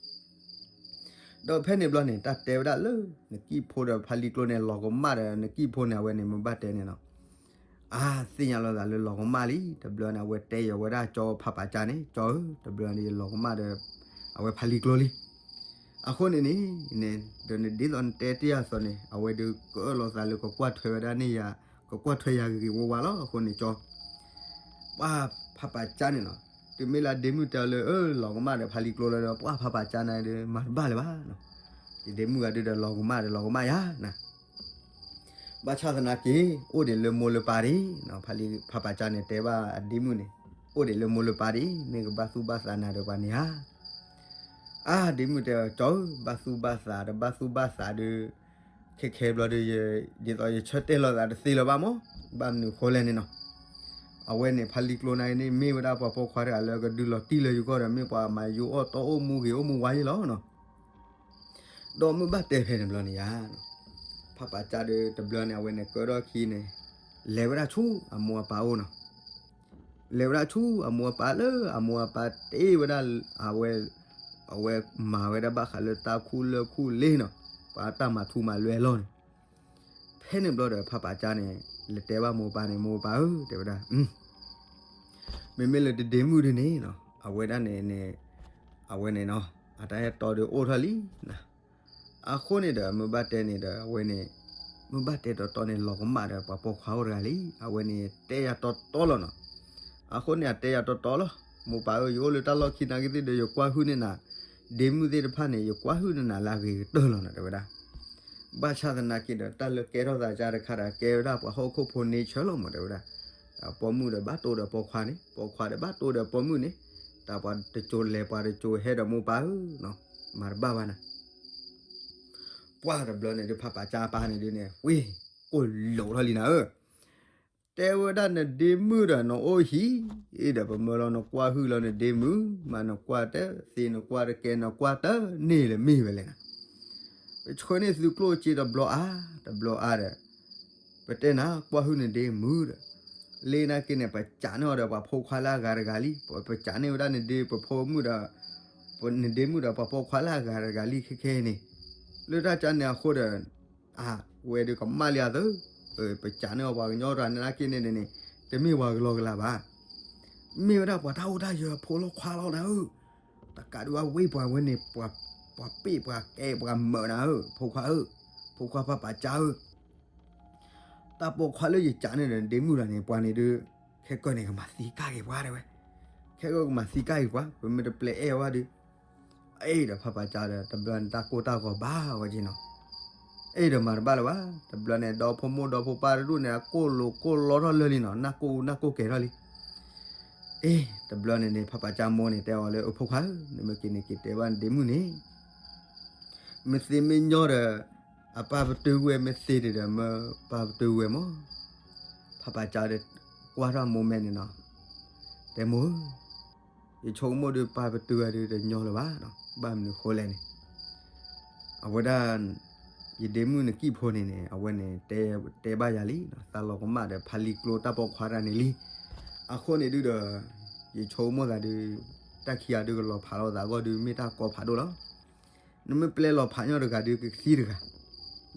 ဒီးဖဲန့ၣ်ဘျီန့ၣ် တၢ်တဲဝဲဒၣ်လၢ နကံၣ်ဖိဒီးဖးလံၣ်ကျိန့ၣ် လီၤကမၣ်ဒီးနကံၣ်ဖိန့ၣ် အဝဲန့ၣ် မ့ၢ်ဘၣ်တဲန့ၣ်နီၤ, အါ သ့ၣ်ညါလိာ်သးလၢလီၤကမၣ်လံ တဘျီန့ၣ် အဝဲတဲယီၤဝဲဒၣ်ကၠီဖးပာ်ကၠါန့ၣ် ကၠီဧၢ တဘျီန့ၣ် ယလီၤကမၣ်ဒီး အဝဲဖးလံၣ်ကျိလံ အဃိန့ၣ်န့ၣ် ဒီးနဒ်သိးနတဲတ့ၢ်အသိးန့ၣ် အဝဲဒုးကအၢၣ်လီၤသးလၢကကွၢ်ထွဲဝဲဒၣ်န့ၢ်ယၤ ကကွၢ်ထွဲယၤဂ့ၤဂ့ၤဝါဝါလီၤ အဃိန့ၣ်ကၠီ ပှၤဖးပာ်ကၠါန့ၣ်နီၤ, တုၤမ့ၢ်လၢဒ့မုၣ်တဲအီၤလၢ အၢ လီၤကမၣ်ဒီးဖးလံၣ်ကျိလီၤဒီး ပှၤဖးပာ်ကၠါန့ၣ်ဒီး မၤတဘၣ်လၢၤဘၣ်နီၤ, ယဒ့မုၣ်ဂၤဒုးဒီးလီၤကမၣ်ဒီးလီၤကမၣ်ယၤနၤ ဘၣ်ဆၣ်သနာ်က့ အိၣ်ဒံးလၢမိၢ်လၢပၢ်ဒံးနီၤ, ဖးလံၣ် ဖးပာ်ကၠါန့ၣ် တဲဘၣ်အဒ့မုၣ်န့ၣ် အိၣ်ဒံးလၢမိၢ်လၢပၢ်ဒံး မ့ၢ်ကဘၣ်သူၣ်ဘၣ်သးနၤဒီးပှၤန့ၣ်ဧါ အါ ဒ့မုၣ်တဲအီၤ ကၠီဧၢ ဘၣ်သူၣ်ဘၣ်သးဒီးဘၣ်သူၣ်ဘၣ်သးဒီး ခဲခဲဘျီဒီး ဒ်သိးယဆၢတဲာ်လိာ်သးတသ့လၢၤဘၣ်မး, ဘၣ်မနုၤဃိလဲၣ်န့ၣ်နီၤ, အဝဲန့ၣ် ဖးလံၣ်ကျိန့ၣ်န့ၣ် မ့ၢ်ဝဲဒၣ်ပှၤပိာ်ခွါတဂၤလၢကဒုးလီၤတံၢ်လၢယဂီၢ်ဒီး မ့ၢ်ပှၤမၤယိၤအီၣ်တီအိၣ်မူဂ့ၤအိၣ်မူဝါယဲလီၤနီၤ ဒီးမ့ၢ်ဘၣ်တဲဖဲန့ၣ်ဘျီန့ၣ်ယါ, ဖးပာ်ကၠါဒီးတဘျီန့ၣ် အဝဲန့ၣ်ကၢထီၣ်ခံန့ၣ် လဲၤဝဲဒၣ်ဆူအမိၢ်အပၢ်အိၣ်နီၤ, လဲၤဝဲဒၣ်ဆူအမိၢ်အပၢ်လၢအမိၢ်အပၢ်တ့ဝဲဒၣ် အဝဲ အဝဲမၤဝဲဒၣ်ဘၣ်ဃးလၢတၢ်ခူၣ်လၢၢ်ခူၣ်လ့နီၤ, ပှၤတၢ်မၤထူမၤလွဲအလီၢ်န့ၣ် ဖဲန့ၣ်ဘျီဒီး ဖးပာ်ကၠါန့ၣ် လဲၤတဲဘၣ်မိၢ်ပၢ်န့ၣ် မိၢ်ပၢ်ဧၢ တဲဝဲဒၣ် မ့မ့ၢ်လၢတဒ့မုၣ်ဒုန့ၣ်နီၤ အဝဲဒၣ်န့ၣ်န့ၣ် အဝဲန့ၣ်နီၤ အတၢ်အဲၣ်တီဒီးအိၣ်ထီၣ်လံနၤ, အဃိန့ၣ်ဒီး မ့ၢ်ဘၣ်တဲန့ၣ်ဒီး အဝဲန့ၣ် မ့ၢ်ဘၣ်တဲတီတီန့ၣ် လီၤကမၣ်ဒီးပှၤပိာ်ခွါအိၣ်တဂၤလံ, အဝဲန့ၣ်တဲယၤတီတီလီၤနီၤ, အဃိန့ၣ် အတဲယၤတီတီလီၤ, မိၢ်ပၢ်ဧၢ ယအိၣ်လၢတၢ်လီၢ်ခံနာ်က့သ့ၣ်ဒီး ယကွၢ်ဟုၣ်န့ၢ်နၤ ဒ့မုၣ်သ့ၣ်တဖၣ်န့ၣ် ယကွၢ်ဟုၣ်န့ၢ်နၤလၢအဂ့ၤကတၢၢ်လီၤနီၤ တဲဝဲဒၣ် ဘၣ်ဆၣ်သနာ်က့ဒီး တၢ်လၢကဲထီၣ်သးကါတခါဒီး ကဲဝဲဒၣ်ပှၤဟီၣ်ခိၣ်ဖိန့ဆၢၣ်လီၤမး တဲဝဲဒၣ်, ပိာ်မုၣ်ဒီးဘၣ်တိၢ်ဒီးပိာ်ခွါန့ၣ် ပိာ်ခွါဒီးဘၣ်တိၢ်ဒီးပိာ်မုၣ်န့ၣ်, တၢ်ပှၤတစိၤလဲၤပှၤတစိၤဟဲဒီးမိၢ်ပၢ်ဧၢ, မၤတဘၣ်ဘၣ်နၤ, ပှၢ်တဘျီန့ၣ်ဒုး ဖးပာ်ကၠါပၢ်န့ၣ်ဒုးန့ၣ် ဝ့ၢ် ကိၢ်လိာ်ထီၣ်လံနၤဧၢ တဲဝဲဒၣ်နဒ့မုၣ်ဒီးနအိၣ်ဟံၣ်ဒီး ပမၢလီၤနကွၢ်ဟုၣ်လီၤနဒ့မုၣ်, မၤနကွၢ်တသ့ နကွၢ်တကဲ နကွၢ်တန့ၢ်လၢၤမ့ၢ်ဝဲလဲၣ်နၤ, ပဆှၢန့ၢ်သုကျိၣ်စ့တဘျီအါ တဘျီအါဒီး ပတဲနၤ ကွၢ်ဟုၣ်နဒ့မုၣ်ဒီး လၢနာ်က့န့ၣ် ပစံးန့ၢ်အီၤဒီးပှၤဖိခွါလၢအဂၤတဂၤလံ, ပစံးန့ၢ်ဝဲဒၣ်နဒ့ ပဖိမုၣ်ဒီး နဒ့မုၣ်ဒီးပှၤဖိခွါလၢအဂၤတဂၤလံခဲခဲအံၤန့ၣ်, လၢတၢ်ကါန့ၣ်အဃိဒီး အဝဲဒုးကမၣ်လံအသး, ပစံးန့ၢ်အီၤပှၤကညီတဂၤန့ၣ်နာ်က့န့ၣ်န့ၣ် တမ့ၢ်ပှၤကလီကလီဘၣ်, မ့ၢ်ဝဲဒၣ်ပှၤတၢ်အိၣ်တၢ်ယၢၤဖိလီၤခွါလီၤနၤဧၢ, တကးဒံးဘၣ်ဝ့ၢ်ပှၤဝဲန့ၣ် ပှၤပ့ၢ်ပှၤကဲပှၤမၢနၤဧၢ, ဖိခွါဧၢ, ဖိခွါဖးပာ်ကၠါဧၢ တၢ်ပိာ်ခွါလၢယစံးန့ၢ်ဒီး နဒ့မုၣ်တဂၤန့ၣ် ပှၤန့ၣ်ဒုး ခဲကၢၢ်န့ၣ် ကမၤသံကၢ်က့ၤပှၤတဲဝဲ, ခဲကၢၢ်ကမၤသံကၢ်က့ၤပှၤ ပမ့ၢ်တပျဲအဲၣ်ဝဲဒုး, အ့ၣ်ဒီးဖးပာ်ကၠါဒီး တဘျီန့ၣ်တၢ်ကိၢ်တၢ်ဂီၤဘၣ်ဝဲက့ၤနီၤ, အ့ၣ်ဒီးမၤတဘၣ်လၢၤဘၣ်. တဘျီန့ၣ် ဒီဖိမိၢ်ဒီဖိပၢ်တဒူၣ်န့ၣ် အကိၣ်လိာ်ကိၣ်လီထီၣ်လၢာ်လံနီၤ, နၢ်ကိၣ်အူနၢ်ကိၣ်ကဲၤထီၣ်လံ. အ့ၣ် တဘျီန့ၣ်န့ၣ် ဖးပာ်ကၠၢ်မိၢ်န့ၣ် တဲအီၤလၢ အဖိခွါဧၢ, နမ့ၢ်က့ၤန့ၣ် က့ၤတဲဘၣ်နဒ့မုၣ်န့ၣ် မ့ၢ်သ့မ့ၢ်ညီဒီး အပၢ်ပတုာ်ဝဲ, မ့ၢ်သ့န့ၣ်ဒီး မ့ၢ်ပၢ်ပတုာ်ဝဲမး. ဖးပာ်ကၠၢ်ဒီး ကွၢ်ထီၣ်မိၢ်မဲာ်န့ၣ်နီၤ, တဲမိၢ်ဧၢ, ယဆိကမိၣ်ဒီး ပၢ်ပတုာ်ဝဲဒီး တညီလၢၤဘၣ်နီၤ, ဘၣ်မနုၤဃိလဲၣ်န့ၣ် အဝဲဒၣ် ယဒ့မုၣ်နကံၢ်ဖိန့ၣ်န့ၣ် အဝဲန့ၣ် တဲဘၣ်ယၤလံ, သးလီၤကမၣ်ဒီး ဖးလံာ်ကျိတၢ်ပိာ်ခွါတဂၤန့ၣ်လံ. အဃိန့ၣ်ဒုဒီး ယဆိကမိၣ်သးဒု တၢ်ခံဂၤဒုကလီၤဖးလိာ်သးအဂီၢ်ဒု မ့ၢ်တၢ်ကီဖးဒိၣ်လီၤ. နမ့ၢ်ပျဲလီၤဖးညီတဂၤဒု ကသံတဂၤ,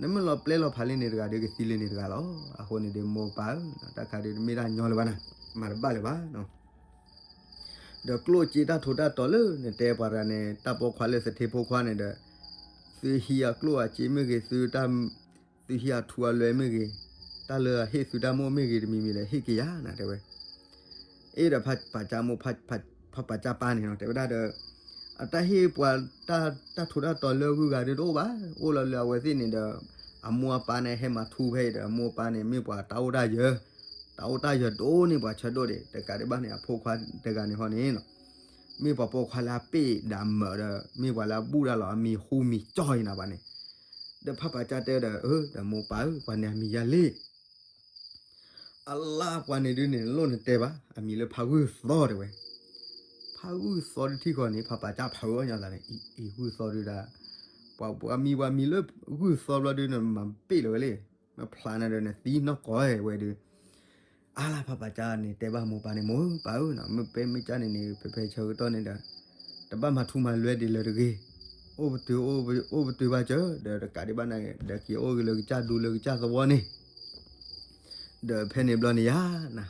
နမ့ၢ်လီၤပျဲလီၤဖးလံန့ၣ်တဂၤဒု ကသံလံန့ၣ်တဂၤလီၤ. အဃိန့ၣ်ဒု မိၢ်ပၢ်ဧၢ, တၢ်ခါဒုတမ့ၢ်တၢ်ညီလၢၤဘၣ်နၤ, မၤတဘၣ်လၢၤဘၣ် ဒီးကျိၣ်စ့တၢ်ထူးတၢ်တီၤလၢနတဲပှၤတဂၤန့ၣ် တၢ်ပိာ်ခွါလၢသထ့ဖိခွါန့ၣ်ဒီး သုဟံးအကျိၣ်အစ့မ့ၢ်ဂ့ၤ, သုတၢ် သုဟံးအထူအလွဲမ့ၢ်ဂ့ၤ, တၢ်လၢအဟ့ၣ်သုတၢ်မိၣ်မ့ၢ်ဂ့ၤတမံၤမံၤဒီး ဟ့ၣ်က့ၤယၤနၤ တဲဝဲ. အ့ၣ်ဒီးဖးပာ်ကၠၢ်မိၢ်, ဖးပာ်ကၠၢ်ပၢ်န့ၣ်နီၤ တဲဝဲဒၣ်ဒီး အတၢ်ဟ့ၣ်ပှၤ တၢ်ထူးတၢ်တီၤလၢအဂုၤအဂၤဒုတအိၣ်ဘၣ်, အိၣ်လီၤလၢအဝဲသ့ၣ်န့ၣ်ဒီး အမိၢ်အပၢ်န့ၣ်ဟဲမၤထူဖဲအံၤဒီး အမိၢ်အပၢ်န့ၣ် မ့ၢ်ပှၤတၢ်အိၣ်တၢ်ယၢၤ, တၢ်အိၣ်တၢ်ယၢၤဒိၣ်န့ၢ်ပှၤဆၢဒိၣ်ဒံး, တကးဒံးဘၣ်န့ၣ် အဖိခွါတဂၤန့ၣ်ဟီန့ၣ် မ့ၢ်ပှၤပိာ်ခွါလၢအပ့ၢ်ဒီးအမၢးဒီး မ့ၢ်ပှၤလၢအဘူၣ်တၢ်လီၤ အမံၤဟူမံၤကၠီၣ်အံၤနၤဘၣ်န့ၣ်, ဒီးဖးပာ်ကၠၢ်တဲဒီး အၢ ဒီးမိၢ်ပၢ်ဧၢ, ပှၤန့ၣ်အမံၤယၤလံ အလါပှၤန့ၣ်ဒုန့ၣ် လိၣ်နတဲဘၣ်, အမံၤလၢဖးဂုၢ်သီတဲဝဲ. ဖးဂုၢ်သီဒုထံၣ်ဃီန့ၣ် ဖးပာ်ကၠၢ်ဖးဂုၢ်အီၣ်ညီသးန့ၣ် အံၤဂုၢ်သီဒုဒၣ်, ပှၤမံၤပှၤမံၤလၢဂုၢ်သီဘျီဒုန့ၣ် မၤပ့ၢ်လၢၤဝဲလံ, မ့ၢ်ဖျါန့ၣ်ဒီးနသံနီၢ်ကီၢ်ဝဲဒု အါလၢဖးပာ်ကၠၢ်န့ၣ် တဲဘၣ်မိၢ်ပၢ်န့ၣ် မိၢ်ပၢ်ဧၢ, မ့ၢ်ပဲမ့ၢ်ကၠၢ်န့ၣ်န့ၣ် ဖဲဖဲဆၢကတီၢ်န့ၣ်ဒီး တဘၣ်မၤထူမၤလွဲဒ်လဲၣ်တဂ့ၤ, အိၣ်ပတုာ် အိၣ်ပတုာ်ဘၣ်စၢၤ ဒီးတကးဒံးဘၣ်န့ၣ် ဒီးက့ၤအိၣ်ဂ့ၤလၢကစၢ်ဒူလၢကစၢ်သဝီန့ၣ် ဒီးဖဲန့ၣ်ဘျီန့ၣ်ယါနၤ,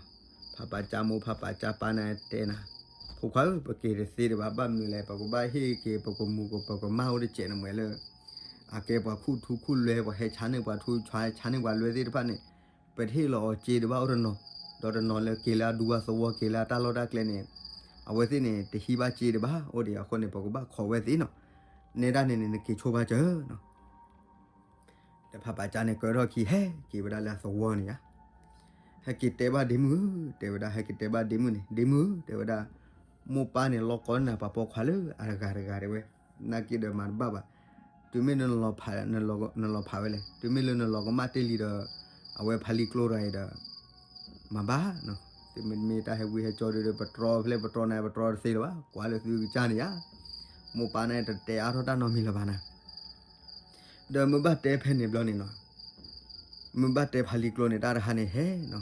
ဖးပာ်ကၠၢ်မိၢ်ဖးပာ်ကၠၢ်ပၢ်န့ၣ်တဲနၤ, ဖိခွါဧၢ, ပက့ၤတသ့တဘၣ် ဘၣ်မနုၤလဲၣ် ပကဘၣ်ဟ့ၣ်က့ၤ ပကမူၤကပၢၤကမၣ်အိၣ်တစဲးန့ၣ်မ့ၢ်လၢ အကဲပှၤခူၣ်ထူခူၣ်လွဲ ပှၤဟဲဆါန့ၢ်ပှၤထူ ဟဲဆါန့ၢ်ပှၤလွဲသ့ၣ်တဖၣ်န့ၣ်, ပတဟ့ၣ်လီၤအီၤစ့တဘၣ်အိၣ်တနီၤ, ဒီးတနီၤလၢက့ၤလၢအဒူအသဝီ က့ၤလၢအတၢ်လီၢ်တၢ်ကျဲန့ၣ် အဝဲသ့ၣ်န့ၣ် တဟံးဘၣ်စ့တဘၣ် အိၣ်ဒံးအဃိန့ၣ် ပကဘၣ်ခိးဝဲသ့ၣ်နီၤ, နဲဒၣ်န့ၣ်န့ၣ် နက့ၤဆိဘၣ်စၢၤနီၤ ဒီးဖးပာ်ကၠၢ်န့ၣ် ကၢထီၣ်ခံဟဲက့ၤဝဲဒၣ်လၢအသဝီန့ၣ်ယါ, ဟဲက့ၤတဲဘၣ်ဒ့မုၣ်ဧၢ, တဲဝဲဒၣ် ဟဲက့ၤတဲဘၣ်ဒ့မုၣ်န့ၣ် ဒ့မုၣ်ဧၢ, တဲဝဲဒၣ်, မိၢ်ပၢ်န့ၣ်လီၤကီနၤပှၤပိာ်ခွါလၢအတဂၤတဂၤတဲဝဲ, နာ်က့ဒီးမၤတဘၣ်ဘၣ်, တုၤမ့ၢ်နလီၤဖးဝဲလဲၣ်, တုၤမ့ၢ်လၢနလီၤကမၣ်တ့ၢ်လံဒီး အဝဲဖးလံာ်ကျိတဂၤအံၤဒီး မၤဘၣ်နီၤ, သုမ့မ့ၢ်တၢ်ဟဲဝံဟဲကၠီဒုဒီး ပတြီဖဲလဲၣ်ပတြီန့ၣ် ပတြီတသ့လၢၤဘၣ်, ကွၢ်လၢသုကစၢ်န့ၣ်ယါ, မိၢ်ပၢ်န့ၣ်တတဲအါထီၣ်တၢ်နီတမံၤလၢၤဘၣ်နၤ ဒီးမ့ၢ်ဘၣ်တဲဖဲန့ၣ်ဘျီန့ၣ်နီၤ, မ့ၢ်ဘၣ်တဲဖးလံာ်ကျိန့ၣ် တၢ်တဟါန့ၣ်ဟဲနီၤ,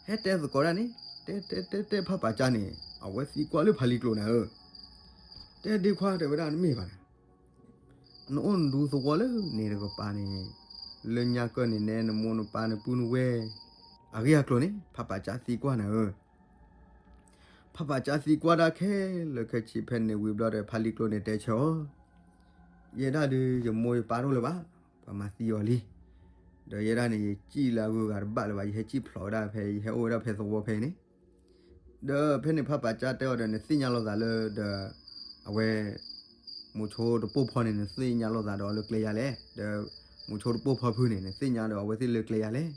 ဟဲတဲသကိးဒၣ်န့ၣ်, တဲတဲတဲတဲဖးပာ်ကၠၢ်န့ၣ် အဝဲသံကွၢ်လၢဖးလံာ်ကျိနၤဧၢ, တဲဒ့ခွါတဲဝဲဒၣ်နမ့ၢ်ဘၣ်နၤ, နအိၣ်နဒူသဝီလၢန့ၣ်တကပၤန့ၣ်, လၢညါကၢၢ်န့ၣ်နဲနမိၢ်နပၢ်နပုၢ်နဝဲၢ်, အဂ့ၢ်အကျိၤန့ၣ် ဖးပာ်ကၠၢ်သံကွၢ်နၤဧၢ ဖးပာ်ကၠၢ်သံကွၢ်ဒၣ်ခဲလၢာ်ခဲဆ့ဖဲန့ၣ်ဝံၤဘျီဒီး ဖးလံာ်ကျိန့ၣ်တဲဆၢအီၤ, ယဲဒၣ်ဒုးယမိၢ်ယပၢ်တအိၣ်လၢၤဘၣ်, ပှၤမၤသံအီၤလံ, ဒီးယဲဒၣ်န့ၣ် ယစံၣ်လၢအဂုၤအဂၤတဘၣ်လၢၤဘၣ်, ယဟဲစံၣ်ဖျိးဝဲဒၣ်ဖဲ ယဟဲအိၣ်ဝဲဒၣ်ဖဲသဝီဖဲအံၤန့ၣ်, ဒီးဖဲန့ၣ်ဖးပာ်ကၠၢ်တဲအီၤဒီး နသ့ၣ်ညါလိာ်သးလၢဒီး အဝဲ မိၤဆိတပိၢ်ဖီန့ၣ် နသ့ၣ်ညါလိာ်သးဒီးအီၤလၢကျဲယါလဲၣ်, ဒီးမိၤဆိတပိၢ်ဖီဖုန့ၣ် နသ့ၣ်ညါဒီးအဝဲသ့ၣ်လၢကျဲယါလဲၣ်,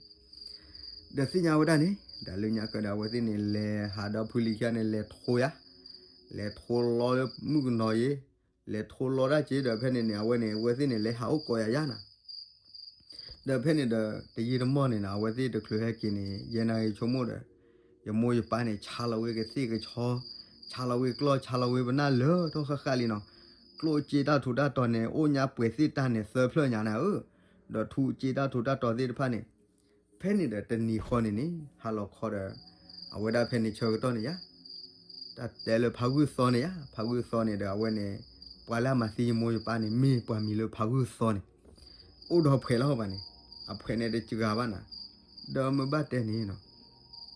ဒီးသ့ၣ်ညါဝဲဒၣ်န့ၣ် ဒီးလၢညါကၢၢ်ဒီးအဝဲသ့ၣ်န့ၣ် လဲၤဟးဒီးဖုလံၤခံဂၤန့ၣ် လဲၤထိယါ, လဲၤထိလီလၢမုၣ်ကနီၤယ့, လဲၤထိလီဒၣ်က့ၤဒီးဖဲန့ၣ်န့ၣ် အဝဲန့ၣ် အဝဲသ့ၣ်န့ၣ် လဲၤဟးအိၣ်ကိးယၤယါနၤ ဒီးဖဲန့ၣ်ဒီး တယံာ်တမီၢ်န့ၣ်နီၤ အဝဲသ့ၣ်တချုးဟဲက့ၤန့ၣ် ယဲနၤယဆိကမိၣ်ဒီး ယမိၢ်ယပၢ်န့ၣ် ဆါလီၤဝဲကသ့ၣ်ကဆီ, ဆါလီၤဝဲကျီၢ် ဆါလီၤဝဲပနၢ်လၢထီၣ်ဃၣ်ဃၣ်လံနီၤ, ကျိၣ်စ့တၢ်ထူးတၢ်တီၤန့ၣ် အိၣ်ညါပှဲၤသ့ၣ်တၢ်န့ၣ် သၢဖျၢၣ်ညါနၤဧၢ, ဒီးထူစ့တၢ်ထူးတၢ်တီၤသ့ၣ်တဖၣ်န့ၣ် ဖဲန့ၣ်ဒီးတနံၤဃီန့ၣ်န့ၣ် ဟါလီၤခီဒီး အဝဲဒၣ်ဖဲန့ၣ်ဆၢကတီၢ်န့ၣ်ယါ တၢ်တဲလၢဖးဂုၢ်သီန့ၣ်ယါ, ဖးဂုၢ်သီန့ၣ်ဒီးအဝဲန့ၣ် ပှၤလၢအမၤသံယမိၢ်ယပၢ်န့ၣ် မ့ၢ်ပှၤမံၤလၢဖးဂုၢ်သီန့ၣ် အိၣ်ဒီးဖှဲးလီၤဘၣ်န့ၣ်, အဖှဲးန့ၣ်တစှၤဘၣ်နၤ, ဒီးမ့ၢ်ဘၣ်တဲန့ၣ်နီၤ,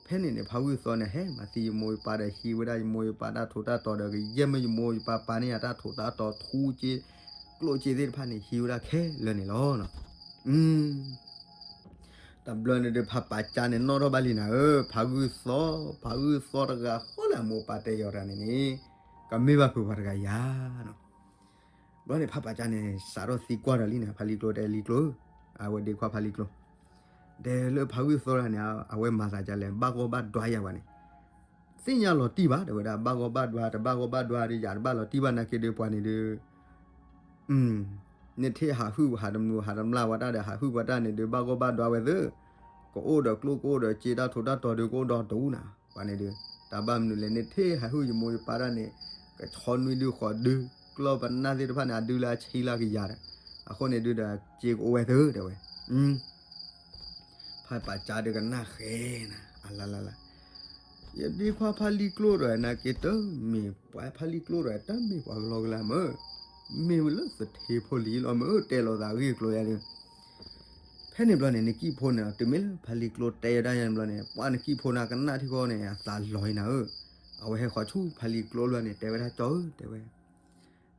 ဖဲန့ၣ်န့ၣ် ဖးဂုၢ်သီန့ၣ် ဟဲမၤသံယမိၢ်ယပၢ်ဒီးဟံးဝဲဒၣ်ယမိၢ်ယပၢ်တၢ်ထူးတၢ်တီၤဒီး ကယဲၢ်မ့ၢ်ယမိၢ်ယပၢ်ပာ်န့ၢ်ယၤတၢ်ထူးတၢ်တီၤထူစ့ ကျိၣ်စ့သ့ၣ်တဖၣ်န့ၣ် ဟံးဝဲဒၣ်ခဲလၢာ်န့ၣ်လီၤ. တဘျီန့ၣ်ဒီး ဖးပာ်ကၠၢ်န့ၣ် နီၣ်ထီၣ်ဘၣ်လံနၤဧၢ, ဖးဂုၢ်သီ, ဖးဂုၢ်သီတဂၤဃီလၢအမိၢ်ပၢ်တဲယီၤတၢ်န့ၣ်န့ၣ် ကမ့ၢ်ဘၣ်ဖုးပှၤတဂၤယၤနီၤ. ဘျီန့ၣ် ဖးပာ်ကၠၢ်န့ၣ် စးထီၣ်သံကွၢ်ဒီးလံန့ၣ် ဖးလံာ်ကျိတဲလံာ်ကျိဧၢ, အဝဲဒ့ခွါဖးလံာ်ကျိ တဲလၢဖးဂုၢ်သီတဂၤန့ၣ် အဝဲမၤသးဒ်လဲၣ် ဘၣ်ဂီၢ်ဘၣ်ဒွါယၤဘၣ်န့ၣ် သ့ၣ်ညါလီၤတံၢ်ဘၣ် တဲဝဲဒၣ် ဘၣ်ဂီၢ်ဘၣ်ဒွါ တဘၣ်ဂီၢ်ဘၣ်ဒွါဒီး ယၤတဘၣ်လီၤတံၢ်ဘၣ်နာ်က့ဒီး ပှၤန့ၣ်ဒီး နထံၣ်ဟးဟုၣ်ဟးတမုာ်ဟးတမျၢ်ဝဲတၢ်ဒီး ဟးဟုၣ်ဝဲတၢ်န့ၣ်ဒီး ဘၣ်ဂီၢ်ဘၣ်ဒွါဝဲသ့ ကအိၣ်ဒီးကျိၣ်ကအိၣ်ဒီးစ့ တၢ်ထူးတၢ်တီၤဒီး ကအိၣ်ဒီးတအိၣ်နၤ ပှၤန့ၣ်ဒီး တၢ်ဘၣ်မနုၤလဲၣ် နထံၣ်ဟးဟုၣ်ယမိၢ်ယပၢ်တၢ်န့ၣ် ကဆီနွံဒုဃိးဒု ကျီၢ်ပနၢ်သ့ၣ်တဖၣ်န့ၣ် အဒုလၢအဆံလၢကယၤဒီး အဃိန့ၣ်ဒုဒီး စ့ကအိၣ်ဝဲသ့ တဲဝဲ ဖးပာ်ကၠါဒီးကနၣ်ဃဲနၤ အလါလါလါ ယဒ့ခွါဖးလံာ်ကျိဒီး နာ်က့တမ့ၢ်ပှၤဖးလံာ်ကျိဒီး တမ့ၢ်ပှၤကလီကလီမ့ၢ် မ့ၢ်လၢသထ့ဖိလံၤလီၤမ့ၢ် တဲလိာ်သးဂ့ၢ်ကျိၤယၤဒီး ဖဲန့ၣ်ဘျီန့ၣ် နကံၢ်ဖိန့ၣ် တုၤမ့ၢ်လၢဖးလံာ်ကျိတဲဝဲဒၣ်ယၤန့ၣ်ဘျီန့ၣ် ပှၤနကံၢ်ဖိန့ၣ်ကနၣ်ထံဃီန့ၣ် အသးလီၤအံၤနၤဧၢ အဝဲဟဲဃီၤဆူဖးလံာ်ကျိဘျီန့ၣ် တဲဝဲဒၣ်ကၠီဧၢ တဲဝဲ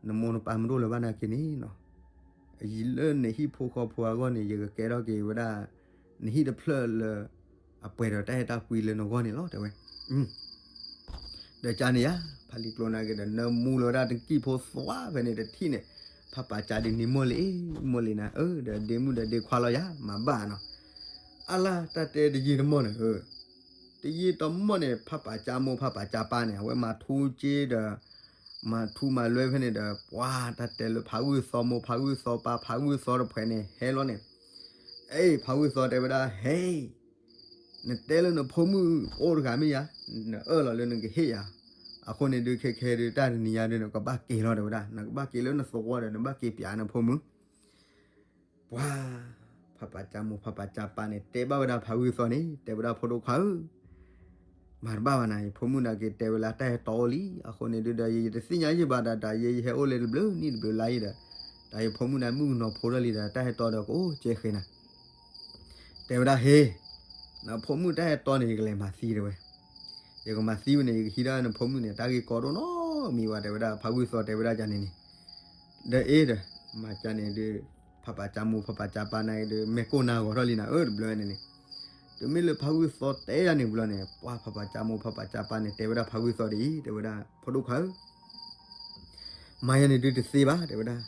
နမိၢ်နပၢ်မဒိၣ်လၢၤဘၣ်နာ်က့န့ၣ်နီၤ ယလၢနဟံၣ်ဖိဃီဖိအဂီၢ်န့ၣ် ယကကဲထီၣ်က့ၤဝဲဒၣ် နဟံၣ်တဖျၢၣ်လၢ အပှဲၤဒီးတၢ်အဲၣ်တၢ်ကွံလၢနဂီၢ်န့ၣ်လီၤ တဲဝဲ ဒီးကန့ၣ်ယါ ဖးလံာ်ကျိနာ်က့ဒီး နၢမူလၢၤဝဲဒၣ်နကံၢ်ဖိသွါဖဲန့ၣ်တထံၣ်န့ၣ် ဖးပာ်ကၠါဒ်န့ၣ်မိၢ်လံ မိၢ်လံနၤဧၢ ဒီးဒ့မုၣ်ဒီးဒ့ခွါလီၤယါ မၤဘၣ်နီၤ အလါတၢ်တဲတယံာ်တမီၢ်န့ၣ်ဧၢ တယံာ်တမီၢ်န့ၣ် ဖးပာ်ကၠါမိၢ်ဖးပာ်ကၠါပၢ်န့ၣ် အဝဲမၤထူက့ဒီး မၤထူမၤလွဲဖဲန့ၣ်ဒီး ပှၤတၢ်တဲလၢဖးဂုၢ်သီမိၢ်ဖးဂုၢ်သီပၢ်ဖးဂုၢ်သီတဖှဲးန့ၣ် ဟဲလီၤန့ၣ် အ့ ဖးဂုၢ်သီတဲဝဲဒၣ် ဟဲ နတဲလၢနဖိမုၣ်အိၣ်တဂၤမ့ၢ်ယါ နအၢၣ်လီၤလၢနကဟ့ၣ်ယၤ အဃိန့ၣ်ဒုးခဲခဲဒုးတၢ်တနံၤညါဒုး နကဘၣ်က့ၤလီၤတဲဝဲဒၣ် နကဘၣ်က့ၤလၢနသဝီဒီး နဘၣ်က့ၤပျးနဖိမုၣ် ပှၤ ဖးပာ်ကၠါမိၢ်ဖးပာ်ကၠါပၢ်န့ၣ် တဲဘၣ်ဝဲဒၣ်ဖးဂုၢ်သီန့ၣ် တဲဝဲဒၣ်ဖိဒိၣ်ခွါဧၢ မၤတဘၣ်ဘၣ်နၤ ယဖိမုၣ်နာ်က့တဲဝဲလၢတၢ်ဟဲတီအိၣ်လံ အဃိန့ၣ်ဒုးဒီး ယတသ့ၣ်ညါယံာ်ဘၣ်ဒီး တၢ်ယဲယဟဲအိၣ်လၢတဘျုးနံၣ်တဘျုးလါအံၤဒီး တၢ်ယဖိမုၣ်န့ၣ်မုၣ်ကနီၤဖိထီၣ်လံဒီး တၢ်ဟဲတီဒီးကအိၣ်ကဲဃဲနၤ တဲဝဲဒၣ်ဟ့ နဖိမုၣ်တၢ်ဟဲတီန့ၣ် ယကလဲၤမၤသံတဲဝဲ ယကမၤသံဝဲန့ၣ် ယကဟံးဒၣ်နဖိမုၣ်န့ၣ် တၢ်ဂ့ၢ်ကီဒိၣ်နီတမံၤဘၣ် တဲဝဲဒၣ် ဖးဂုၢ်သီတဲဝဲဒၣ်ကန့ၣ်န့ၣ် ဒီးအ့ဒီး မၤကန့ၣ်ဒုး ဖးပာ်ကၠါမိၢ်ဖးပာ်ကၠါပၢ်န့ၣ်ဒုး မ့ၢ်ကိၢ်နါဂီၤထီၣ်လံနၤဧၢ တဘျီန့ၣ်န့ၣ် တုၤမ့ၢ်လၢဖးဂုၢ်သီတဲယၤန့ၣ်ဘျီန့ၣ် ပှၤဖးပာ်ကၠါမိၢ်ဖးပာ်ကၠါပၢ်န့ၣ် တဲဝဲဒၣ်ဖးဂုၢ်သီဒ်အံၤ တဲဝဲဒၣ် ဖိဒိၣ်ခွါဧၢ မၤယၤန့ၣ်ဒုးတသ့ဘၣ် တဲဝဲဒၣ်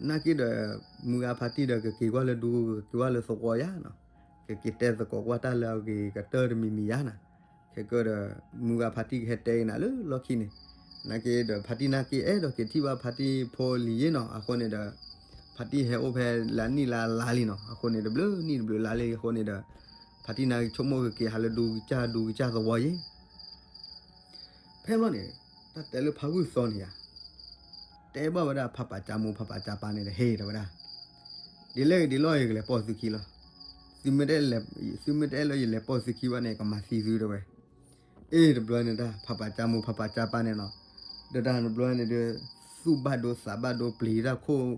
နာ်က့ဒီး မုၢ်ဂၤဖါတံၢ်ဒီး ကက့ၤကွၢ်လၢဒူ ကက့ၤကွၢ်လၢသဝီယါနီၤ ကက့ၤတဲသကိးကွၢ်တၢ်လၢအဂ့ၤကတၢၢ်တမံၤမံၤယါနီၤ ခဲကၢဒီး မုၢ်ဂၤဖါတံၢ်ကဟဲတဲက့ၤနၤလၢလီၢ်ခံန့ၣ် နာ်က့ဒီး ဖါတံၢ်နာ်က့အဲၣ်ဒိးက့ၤထံၣ်ဘၣ်ဖါတံၢ်ဖိလံၤယ့ၣ်နီၤ အဃိန့ၣ်ဒီး ဖါတံၢ်ဟဲအိၣ်ဖဲလၢနံၣ်လၢလါလံနီၤ အဃိန့ၣ် တဘျုးနံၣ်တဘျုးလါလံ အဃိန့ၣ်ဒီး ဖါတံၢ်နာ်က့ဆိကမိၣ်ကက့ၤဟးလၢဒူကစၢ်ဒူကစၢ်သဝီယ့ၣ် ဖဲဘျီန့ၣ် တၢ်တဲလၢဖးဂုၢ်သီန့ၣ်ယါ တဲဘၣ်ဝဲဒၣ်ဖးပာ်ကၠါမိၢ်ဖးပာ်ကၠါပၢ်န့ၣ်ဒီး ဟ့ၣ်တဲဝဲဒၣ် ဒ်လဲၣ်ဒ်လဲၣ်ယကလဲၤပိာ်သုခံလီၤ သုမ့ၢ်တအဲၣ်လၢယလဲၤပိာ်သုခံဘၣ်န့ၣ် ကမၤသံသုတဲဝဲ အ့ တဘျီန့ၣ်တၢ် ဖးပာ်ကၠါမိၢ်ဖးပာ်ကၠါပၢ်န့ၣ်နီၤ ဒီးတၢ်တဘျီန့ၣ်ဒီး သူၣ်ဘၣ်ဒိသးဘၣ်ဒိပျံၤတၢ် ခိၣ်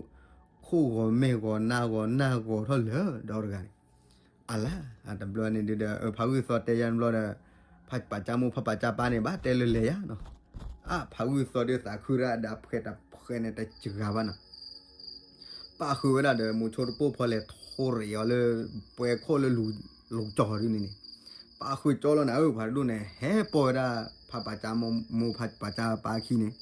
ဂီၤမဲာ်ဂီၤနါဂီၤနၢ်ဂီၤထီၣ်လၢာ်ဒီးတဂၤန့ၣ် အလါ တဘျီန့ၣ်ဒုးဒီး ဖးဂုၢ်သီတဲယါတဘျီဒီး ဖးပာ်ကၠါမိၢ်ဖးပာ်ကၠါပၢ်န့ၣ် ဘၣ်တဲလၢလဲၤယါနီၤ အါ ဖးဂုၢ်သီဒုးသးခုဒၣ်ဒီးဖှဲးတဖှဲးန့ၣ်တစှၤဘၣ်နီၤ ပာ်ဃုာ်ဝဲဒၣ်ဒီး မူးဆိတပိၢ်ဖီလဲၤထိရံးအီၤလၢ ပှဲၤခိၣ်လၢလူၤကၠီၤဒ်န့ၣ်န့ၣ် ပာ်ဃုာ်ကၠီလီၤနၤဧၢ ဖးဒိၣ်န့ၣ် ဟဲပိာ်ဝဲဒၣ် ဖးပာ်ကၠါမိၢ်ဖးပာ်ကၠါပၢ်အခံန့ၣ်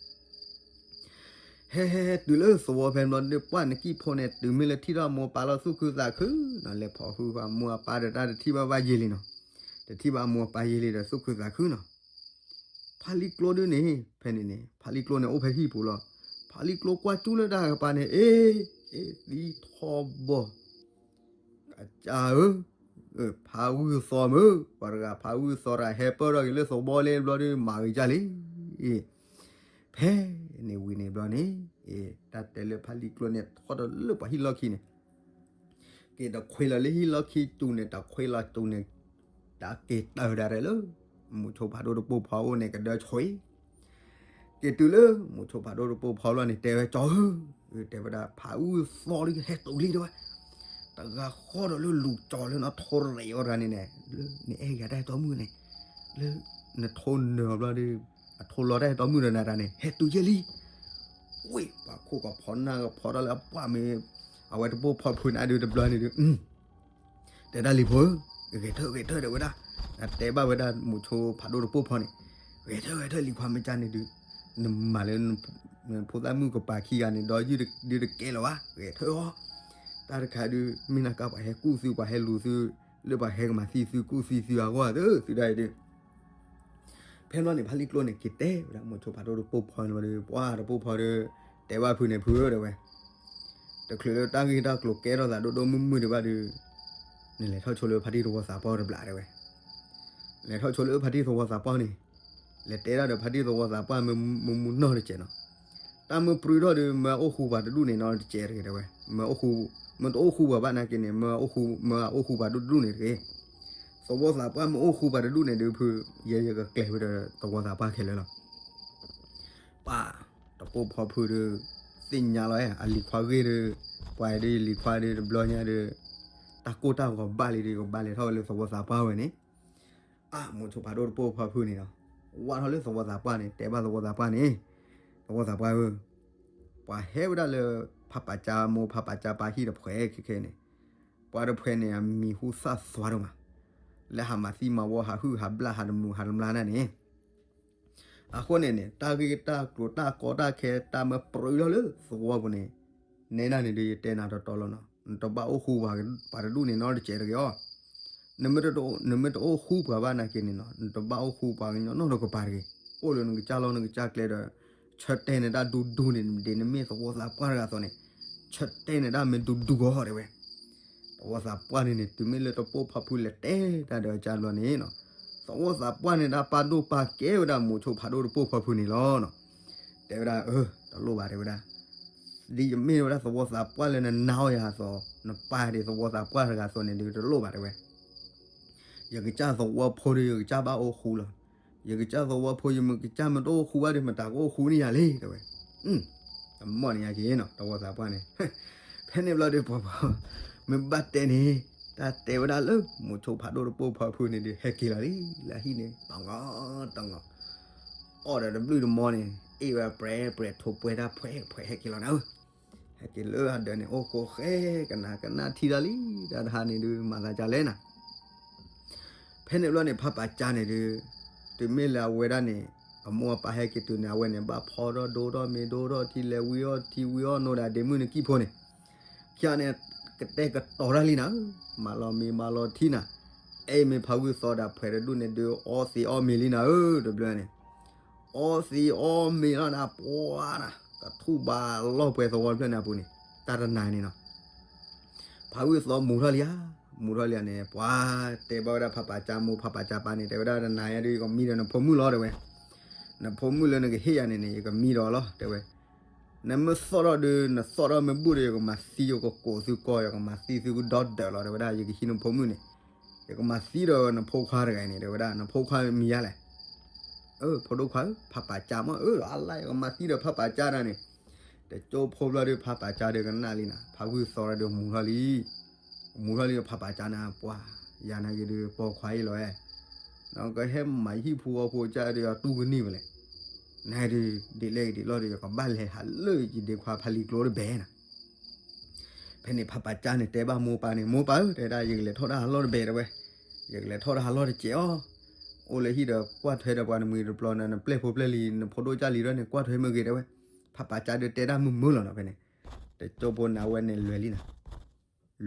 ဟဲဟဲဟဲတုၤလၢသဝီဖဲန့ၣ်ဘျီဒီး ပှၤနကံၢ်ဖိန့ၣ် တုၤမ့ၢ်လၢထံၣ်ထီၣ်မိၢ်ပၢ်လီၤသူၣ်ခုသးခုနီၤ လဲၤဖိးဟုဃာ်မိၢ်အပၢ်ဒီးတၢ်တထံၣ်ဘၣ်ဘၣ်ယဲလံနီၤ တထံၣ်ဘၣ်မိၢ်အပၢ်ယဲလံဒီးသူၣ်ခုသးခုနီၤ ဖးလံာ်ကျိဒုးန့ၣ် ဖဲန့ၣ်န့ၣ် ဖးလံာ်ကျိန့ၣ်အိၣ်ဖဲဟံၣ်ပူၤလီၤ ဖးလံာ်ကျိကွၢ်ကၠူလၢတၢ်ကပၤန့ၣ် အ့ အ့ သံထီဘီ အကၢ်ဧၢ, ဖးဂုၢ်သီမုၢ်, ပှၤတဂၤဖးဂုၢ်သီတဂၤဟဲပၢၢ်ထီၣ်က့ၤလၢသဝီလံဘျီဒီး မၤဂ့ၤကၢ်လံ. ဖဲန့ၣ်ဝံၤန့ၣ်ဘျီန့ၣ် တၢ်တဲလၢဖးလံာ်ကျိန့ၣ် ထီၣ်ဒီးလၢပှၤဟံၣ်လီၢ်ခံန့ၣ် က့ၤတခွ့လီၤလၢဟံၣ်လီၢ်ခံတူၢ်န့ၣ် တခွ့လီၤတူၢ်န့ၣ် တၢ်က့ၤတၢၢ်ဒၣ်ရဲၣ်လၢ မူးဆိဖးဒိၣ်တပိၢ်ဖီအအိၣ်န့ၣ် ကဒၢဆွံ က့ၤတုၤလၢ မူးဆိဖးဒိၣ်တပိၢ်ဖီဘျီန့ၣ် တဲဝဲကၠီဧၢ, တဲဝဲဒၣ် ဖးဂုၢ်သီလံ ဟဲတုၤလံတဲဝဲ, တဂၤဃီဒီးလၢလူၤကၠီလၢနထိရံးအီၤတဂၤန့ၣ်န့ၣ် လၢနအဲၣ်ဂၤတၢ်ဟဲတီမုၣ်န့ၣ် လၢနထိနၢၤအီၤဘျီဒီး အထိလီၤတၢ်ဟဲတီမုၣ်ဒီးနၤတဂၤန့ၣ် ဟဲတုၤယဲလံ. ဝ့ၢ် ပှၤခိၣ်ကဖီနၢ်ကဖီထီၣ်လၢအပှၢ်မ့ၢ် အဝဲတပိၢ်ဖီဖုးနၤဒုးတဘျီန့ၣ်ဒုး တဲဒၣ်လံဖိဧၢ, ဂဲၤထၢၣ်ဂဲၤထၢၣ်တဲဝဲဒၣ်, နတဲဘၣ်ဝဲဒၣ်မူးဆိဖးဒိၣ်တပိၢ်ဖီန့ၣ်, ဂဲၤထၢၣ်ဂဲၤထၢၣ်လံခွါမ့ၢ်ကၢ်န့ၣ်ဒုး, နမၤလၢ ဖိသၣ်မုၣ်ကပၤခံဂၤန့ၣ် ဒီးယုၢ်ဒုးတကဲလၢၤဘၣ်, ဂဲၤထၢၣ်အီၤ, တၢ်တခါဒုး မ့ၢ်နၢ်ကါပှၤဟဲကူၣ်သု ပှၤဟဲလူၤသု လၢပှၤဟဲကမၤသံသုကူၣ်သံသုအဂီၢ်သု သုဒၣ်အံၤဒုး ဖဲဘျီန့ၣ် ဖါလံၤကျိန့ၣ် က့ၤတဲဝဲဒၣ် မိၤဆိဖးဒိၣ်တပိၢ်ဖီန့ၣ်ဘျီဒီး ပှၤတပိၢ်ဖီဒီး တဲဘၣ်ဖုန့ၣ် ဖုဧၢ တဲဝဲ, တချုးလၢတၢ်ဂ့ၢ်တၢ်ကျိၤကဲထီၣ်သးဒိၣ်ဒိၣ်မုၢ်မုၢ်ဒံးဘၣ်ဒီး နလဲၤထီၣ်ဆိလၢဖါတံၢ်သဝီသးပှၢ်တဘျီတဲဝဲ, လဲၤထီၣ်ဆိလၢဖါတံၢ်သဝီသးပှၢ်န့ၣ် လဲၤတဲဒၣ်ဒီးဖါတံၢ်သဝီသးပှၢ်မ့ၢ်မူမူနီၢ်တစဲးနီၤ, တၢ်မ့ၢ်ပြူထီၣ်ဒီး မ့ၢ်အိၣ်ဃူပှၤတဒူၣ်န့ၣ်နီတစဲးတဂ့ၤတဲဝဲ, မ့ၢ်အိၣ်ဃူ, မ့ၢ်တအိၣ်ဃူပှၤဘၣ်နာ်က့န့ၣ် မ့ၢ်အိၣ်ဃူ, မ့ၢ်အိၣ်ဃူပှၤတဒူၣ်န့ၣ်တဂ့ၤ, သဝီသးပှၢ်မ့ၢ်အိၣ်ဃူပှၤတဒူၣ်န့ၣ်ဒီးဖု ယဲယကကျဲၤဝဲဒီးသဝီသးပှၢ်ခဲလၢာ်လီၤ. ပၢ်, တပိၢ်ဖီဖုဒီး သ့ၣ်ညါလီၤ အလံၤခွါဂ့ၢ်ဒီး, ပှၤဒီးယလံၤခွါဒီးတဘျီညါဒီး, တၢ်ကိၢ်တၢ်ဂီၤဘၣ်လံဒီး ကဘၣ်လဲၤထီၣ်ဝဲလၢသဝီသးပှၢ်ဝဲန့ၣ်, အါ မိၤဆိဖးဒိၣ်တပိၢ်ဖီဖုန့ၣ်ဒီး ဝၢ်ထီၣ်လၢသဝီသးပှၢ်န့ၣ် တဲဘၣ်သဝီသးပှၢ်န့ၣ်, သဝီသးပှၢ်ဧၢ, ပှၤဟဲဝဲဒၣ်လၢ ဖးပာ်ကၠါမိၢ် ဖးပာ်ကၠါပၢ်ဟံၣ်တဖှဲးခဲခဲန့ၣ်, ပှၤတဖှဲးန့ၣ် အမံၤဟူသၣ်သွါဒိၣ်မး, လၢဟးမၤသံမၤဝီ ဟးဟုၣ်ဟးဘျၣ် ဟးတမုာ်ဟးတမျၢ်ဒၣ်န့ၣ် အဃိန့ၣ်န့ၣ် တၢ်ဂ့ၢ်တၢ်ကျိၤတၢ်ကီတၢ်ခဲ တၢ်မ့ၢ်ပြူထီၣ်လၢသဝီပူၤန့ၣ်, နဲဒၣ်န့ၣ်ဒီး ယတဲနၤတီတီလီၤနီၤ, နတဘၣ်အိၣ်ဃူပှၤတဒူၣ်န့ၣ်နီတစဲးတဂ့ၤအီၤ, နမ့ၢ်တအိၣ်ဃူပှၤဘၣ်နာ်က့န့ၣ်နီၤ နတဘၣ်အိၣ်ဃူပှၤကညီနီတကပၤတဂ့ၤ, အိၣ်လၢနကစၢ်လီၢ်နကစၢ်ကျဲဒီး, ဆၢတဲာ်န့ၢ်တၢ်ဒူဒူန့ၣ် ဒ်နမ့ၢ်သဝီသးပှၢ်တဂၤအသိးန့ၣ်, ဆၢတဲာ်န့ၢ်တၢ်မ့ၢ်ဒူဒူဂီၢ်တဲဝဲ သဝီသးပှၢ်န့ၣ်န့ၣ် တုၤမ့ၢ်လၢတပိၢ်ဖီဖုလဲၤတဲတၢ်ဒီးအကၢ်ဘျီန့ၣ်နီၤ, သဝီသးပှၢ်န့ၣ် တၢ်ပာ်ဒိၣ်ပာ်ကဲဝဲဒၣ်မိၤဆိဖးဒိၣ်တပိၢ်ဖီဖုန့ၣ်လီၤနီၤ, တဲဝဲဒၣ် အၢ တလိၣ်ဘၣ်တဲဝဲဒၣ်, ဒ်ယမ့ၢ်ဝဲဒၣ်သဝီသးပှၢ်လၢနနာ်အီၤယၤအသိး, နပၢ်ဒ်သဝီသးပှၢ်တဂၤအသိးန့ၣ်ဒီးတလိၣ်ဘၣ်တဲဝဲ, ယကစၢ်သဝီဖိဒီး ယကစၢ်ဘၣ်အိၣ်ဃူလီၤ, ယကစၢ်သဝီဖိ ယမ့ၢ်ကစၢ်မ့ၢ်တအိၣ်ဃူဘၣ်ဒီး မတၤကအိၣ်ဃူန့ၢ်ယၤလဲၣ်တဲဝဲ, တမီၣ်န့ၣ်ယၤက့ၤနီၤ သဝီသးပှၢ်န့ၣ်, ဖဲန့ၣ်ဘျီဒီးပှၤပှၤ မ့ၢ်ဘၣ်တဲန့ၣ်, တၢ်တဲဝဲဒၣ်လၢ မိၤဆိဖးဒိၣ်တပိၢ်ဖီဖုန့ၣ်ဒီး ဟဲက့ၤလီၤလံ လၢဟံၣ်န့ၣ် တဂီၤတဂီၤ, အီၣ်ဒီးတဘျုးတမီၢ်န့ၣ် အ့ၣ်ဝဲပြဲပြဲထိးပှဲၤတၢ်ဖှဲးဖှဲးဟဲက့ၤလီၤနၤဧၢ, ဟဲက့ၤလၢအဒၢးန့ၣ် အိၣ်ကိးဃဲ ကနၣ်ကနၣ်ထံတၢ်လံ, တၢ်တဟါန့ၣ်ဒုး မၤသးဒ်လဲၣ်နၤ ဖဲန့ၣ်ဘျီန့ၣ် ဖးပာ်ကၠါန့ၣ်ဒီး, တုၤမ့ၢ်လၢအဝဲဒၣ်န့ၣ်, အမိၢ်အပၢ်ဟဲက့ၤတုၤန့ၣ် အဝဲန့ၣ် ဘၣ်ဖီထီၣ်ဒိထီၣ်မ့ၤဒိထီၣ်ထံလဲၤဝံအီၣ်ထံဝံအီၣ်နိဒီးဒ့မုၣ်န့ၣ်ကံၢ်ဖိန့ၣ်, ခံဂၤန့ၣ်, ကတဲာ်ကတီၤတၢ်လံနၤဧၢ, မၤလီၤမ့ၤမၤလီၤထံနၤ, အဲၣ်မ့ၢ်ဖးဝံၣ်သီဒီးဖှဲးတဒူၣ်န့ၣ်ဒီး အီသံးအီမ့ၤလံနၤဧၢ, တဘျီန့ၣ် အီသံးအီမ့ၤလီၤနၤ ပှၤနၤ, ကထူၣ်ဘးလီၢ်ပှဲၤသဝီတဖျၢၣ်န့ၣ်အပူၤန့ၣ်, တၢ်တနၤန့ၣ်နီၤ ဖးဝံၣ်သီမူၤထီၣ်လံဧါ, မူၤထီၣ်လံဧါန့ၣ် ပှၤတဲဘၣ်ဝဲဒၣ်ဖးပာ်ကၠါမိၢ်ဖးပာ်ကၠါပၢ်န့ၣ် တဲဝဲဒၣ်တနၤညါဒီး ယကမံဒီးနဖိမုၣ်လီၤတဲဝဲ, နဖိမုၣ်လၢနကဟ့ၣ်ယၤန့ၣ်န့ၣ် ယကမံဒီးလီၤတဲဝဲ, နမ့ၢ်သီၣ်ထီၣ်ဒီး နသီၣ်ထီၣ်မ့ၢ်ဘူၣ်ဒီး ယကမၤသံယကကိးသုကီၢ် ယကမၤသံသုကဒီဒၢးလီၤတဲဝဲဒၣ် ယကဟံးနဖိမုၣ်န့ၣ်, ယကမၤသံဒီးနဖိခွါတဂၤန့ၣ် တဲဝဲဒၣ် နဖိခွါမံၤယါလဲၣ် အၢ ဖိဒိၣ်ခွါဧၢ ဖးပာ်ကၠါမ့ၢ်အၢ အလါ ယကမၤသံဒီးဖးပာ်ကၠါနၤန့ၣ်, တကၠိဖိဘျီဒီး ဖးပာ်ကၠါဒီးကနၣ်လံနၤ ဖးဝံၣ်သီဒီးမူၤထီၣ်လံ, မူၤထီၣ်လံဖးပာ်ကၠါနၤ ပှၤ ယၤနာ်က့ၤဒီးပိာ်ခွါအံၤလီၤဧါ, နကဟဲမၤယဟံၣ်ဖိဃီဖိကၢ်ဒီး ယတူၢ်ကနံၣ်ဝဲလဲၣ်, နဒုး ဒ်လဲၣ်ဂ့ၤဒ်လဲၣ်ဒီး ယကဘၣ်လဲၤဟးလၢယဒ့ခွါဖးလံၤကျိတဘဲနၤ ဖဲန့ၣ်ဖးပာ်ကၠါန့ၣ် တဲဘၣ်မိၢ်ပၢ်န့ၣ် မိၢ်ပၢ်ဧၢ တဲဒၣ် ယကလဲၤထီၣ်တၢ်ဟးလီၢ်တဘဲတဲဝဲ, ယကလဲၤထီၣ်တၢ်ဟးလီၢ်တစဲးအီၤ, အိၣ်လၢဟံၣ်ဒီးကွၢ်ထွဲဒီးပှၤနမှံၤတပျီန့ၣ် နပျဲၢ်ဖိပျဲၢ်လံၤ နဖိဒိၣ်ကၢ်လံၤဒီးန့ၣ် ကွၢ်ထွဲမ့ၢ်ဂ့ၤတဲဝဲ, ဖးပာ်ကၠါဒီးတဲဒၣ်မုာ်မုာ်လီၤနီၤဖဲန့ၣ်, တကၠိဖိန့ၣ် အဝဲန့ၣ်လဲၤလံနၤ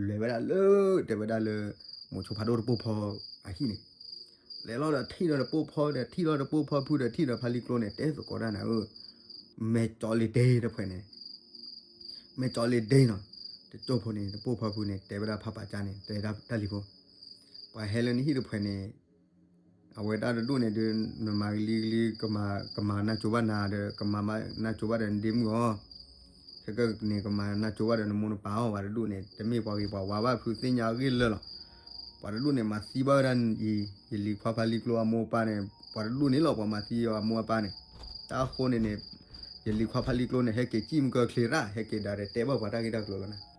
လဲၤဝဲဒၣ်လၢ တဲဝဲဒၣ်လၢ မိၤဆိဖးဒိၣ်တပိၢ်ဖီအဟံၣ်န့ၣ်, လဲၤလီၤဒီးထံၣ်ဒီးတပိၢ်ဖီဒီး ထံၣ်လီၤတပိၢ်ဖီဖုဒီး ထံၣ်ဒီးဖးလံၤကျိန့ၣ် တဲသကိးတၢ်နၤဧၢ, မဲာ်ကၠီလံၤဒ့တဖှဲးန့ၣ်, မဲာ်ကၠီလံၤဒ့နီၤ, တကၠိဖိန့ၣ် တပိၢ်ဖီဖုန့ၣ် တဲဝဲဒၣ်ဖးပာ်ကၠါန့ၣ် တဲဒၣ်တၢ်လံၤဖိ, ပှၤဟဲလၢနဟံၣ်တဖှဲးန့ၣ် အဝဲဒၣ်တဒူၣ်န့ၣ်ဒီး နမၤကလံကလံ ကမၤနၢ်ကၠိဘၣ်နၤဒီး ကမၤနၢ်ကၠိဘၣ်ဒီးနဒ့မုၣ်အီၤ, ခဲကနံၣ်ကမၤနၢ်ကၠိဘၣ်ဒီးနမိၢ်နပၢ်အီၤ ပှၤတဒူၣ်န့ၣ် တမ့ၢ်ပှၤဂ့ၤပှၤဝါဘၣ် ဖုသ့ၣ်ညါအဂ့ၢ်လၢာ်လီၤ, ပှၤတဒူၣ်န့ၣ် မၤသံဘၣ်ဝဲဒၣ်အံၤ ယလံၤခွါဖးလံၤကျိအမိၢ်အပၢ်န့ၣ် ပှၤတဒူၣ်န့ၣ်လီၤ ပှၤမၤသံအီၤအမိၢ်အပၢ်န့ၣ်, တၢ်ဃိန့ၣ်န့ၣ် ယလံၤခွါဖးလံၤကျိန့ၣ် ဟဲက့ၤစံၣ်မုၢ်ကၢချ့ရၣ် ဟဲက့ၤဒီးတဲဘၣ်ပှၤတၢ်ဂ့ၢ်တၢ်ကျိၤလီၤနၤ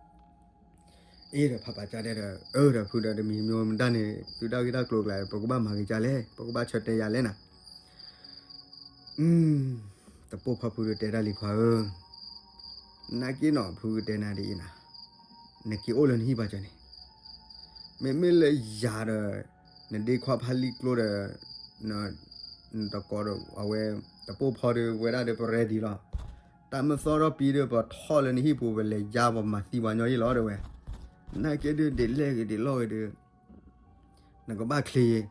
အ့ဒီးဖးပာ်ကၠါတဲဒီး အၢဒီးဖုဒီးတမံၤမံၤမတၢ်န့ၣ် သုတၢ်ဂ့ၢ်တၢ်ကျိၤကျါ ပကဘၣ်မၤက့ၤကၢ်လဲၣ် ပကဘၣ်ဆၢတဲာ်ယၤလဲၣ်နၤ, တပိၢ်ဖီဖုဒီးတဲတၢ်လံၤခွါဧၢ, နာ်က့နီၤ ဖုကတဲနၤဒ်အံၤနၤ, နက့ၤအိၣ်လၢနဟံၣ်ပှၤကၢန့ၣ်, မ့မ့ၢ်လၢယၤဒီး နဒ့ခွါဖးလံၤကျိဒီး နတကိးဒီးအဝဲ တပိၢ်ဖီဒီးဝဲဒၣ်ဒီးပရဲဒံးလီၤ, တၢ်မ့ၢ်သီၣ်ထီၣ်ပံၤဒီး ပထီၣ်လၢနဟံၣ်ပူၤ ပလဲၤယါပှၤမၤသံပှၤညီယ့ၢ်လီၤတဲဝဲ, နာ်က့ဒုးဒ်လဲၣ်ဂ့ၤဒ်လဲၣ်ဂ့ၤဒီး နကဘၣ်ချ့,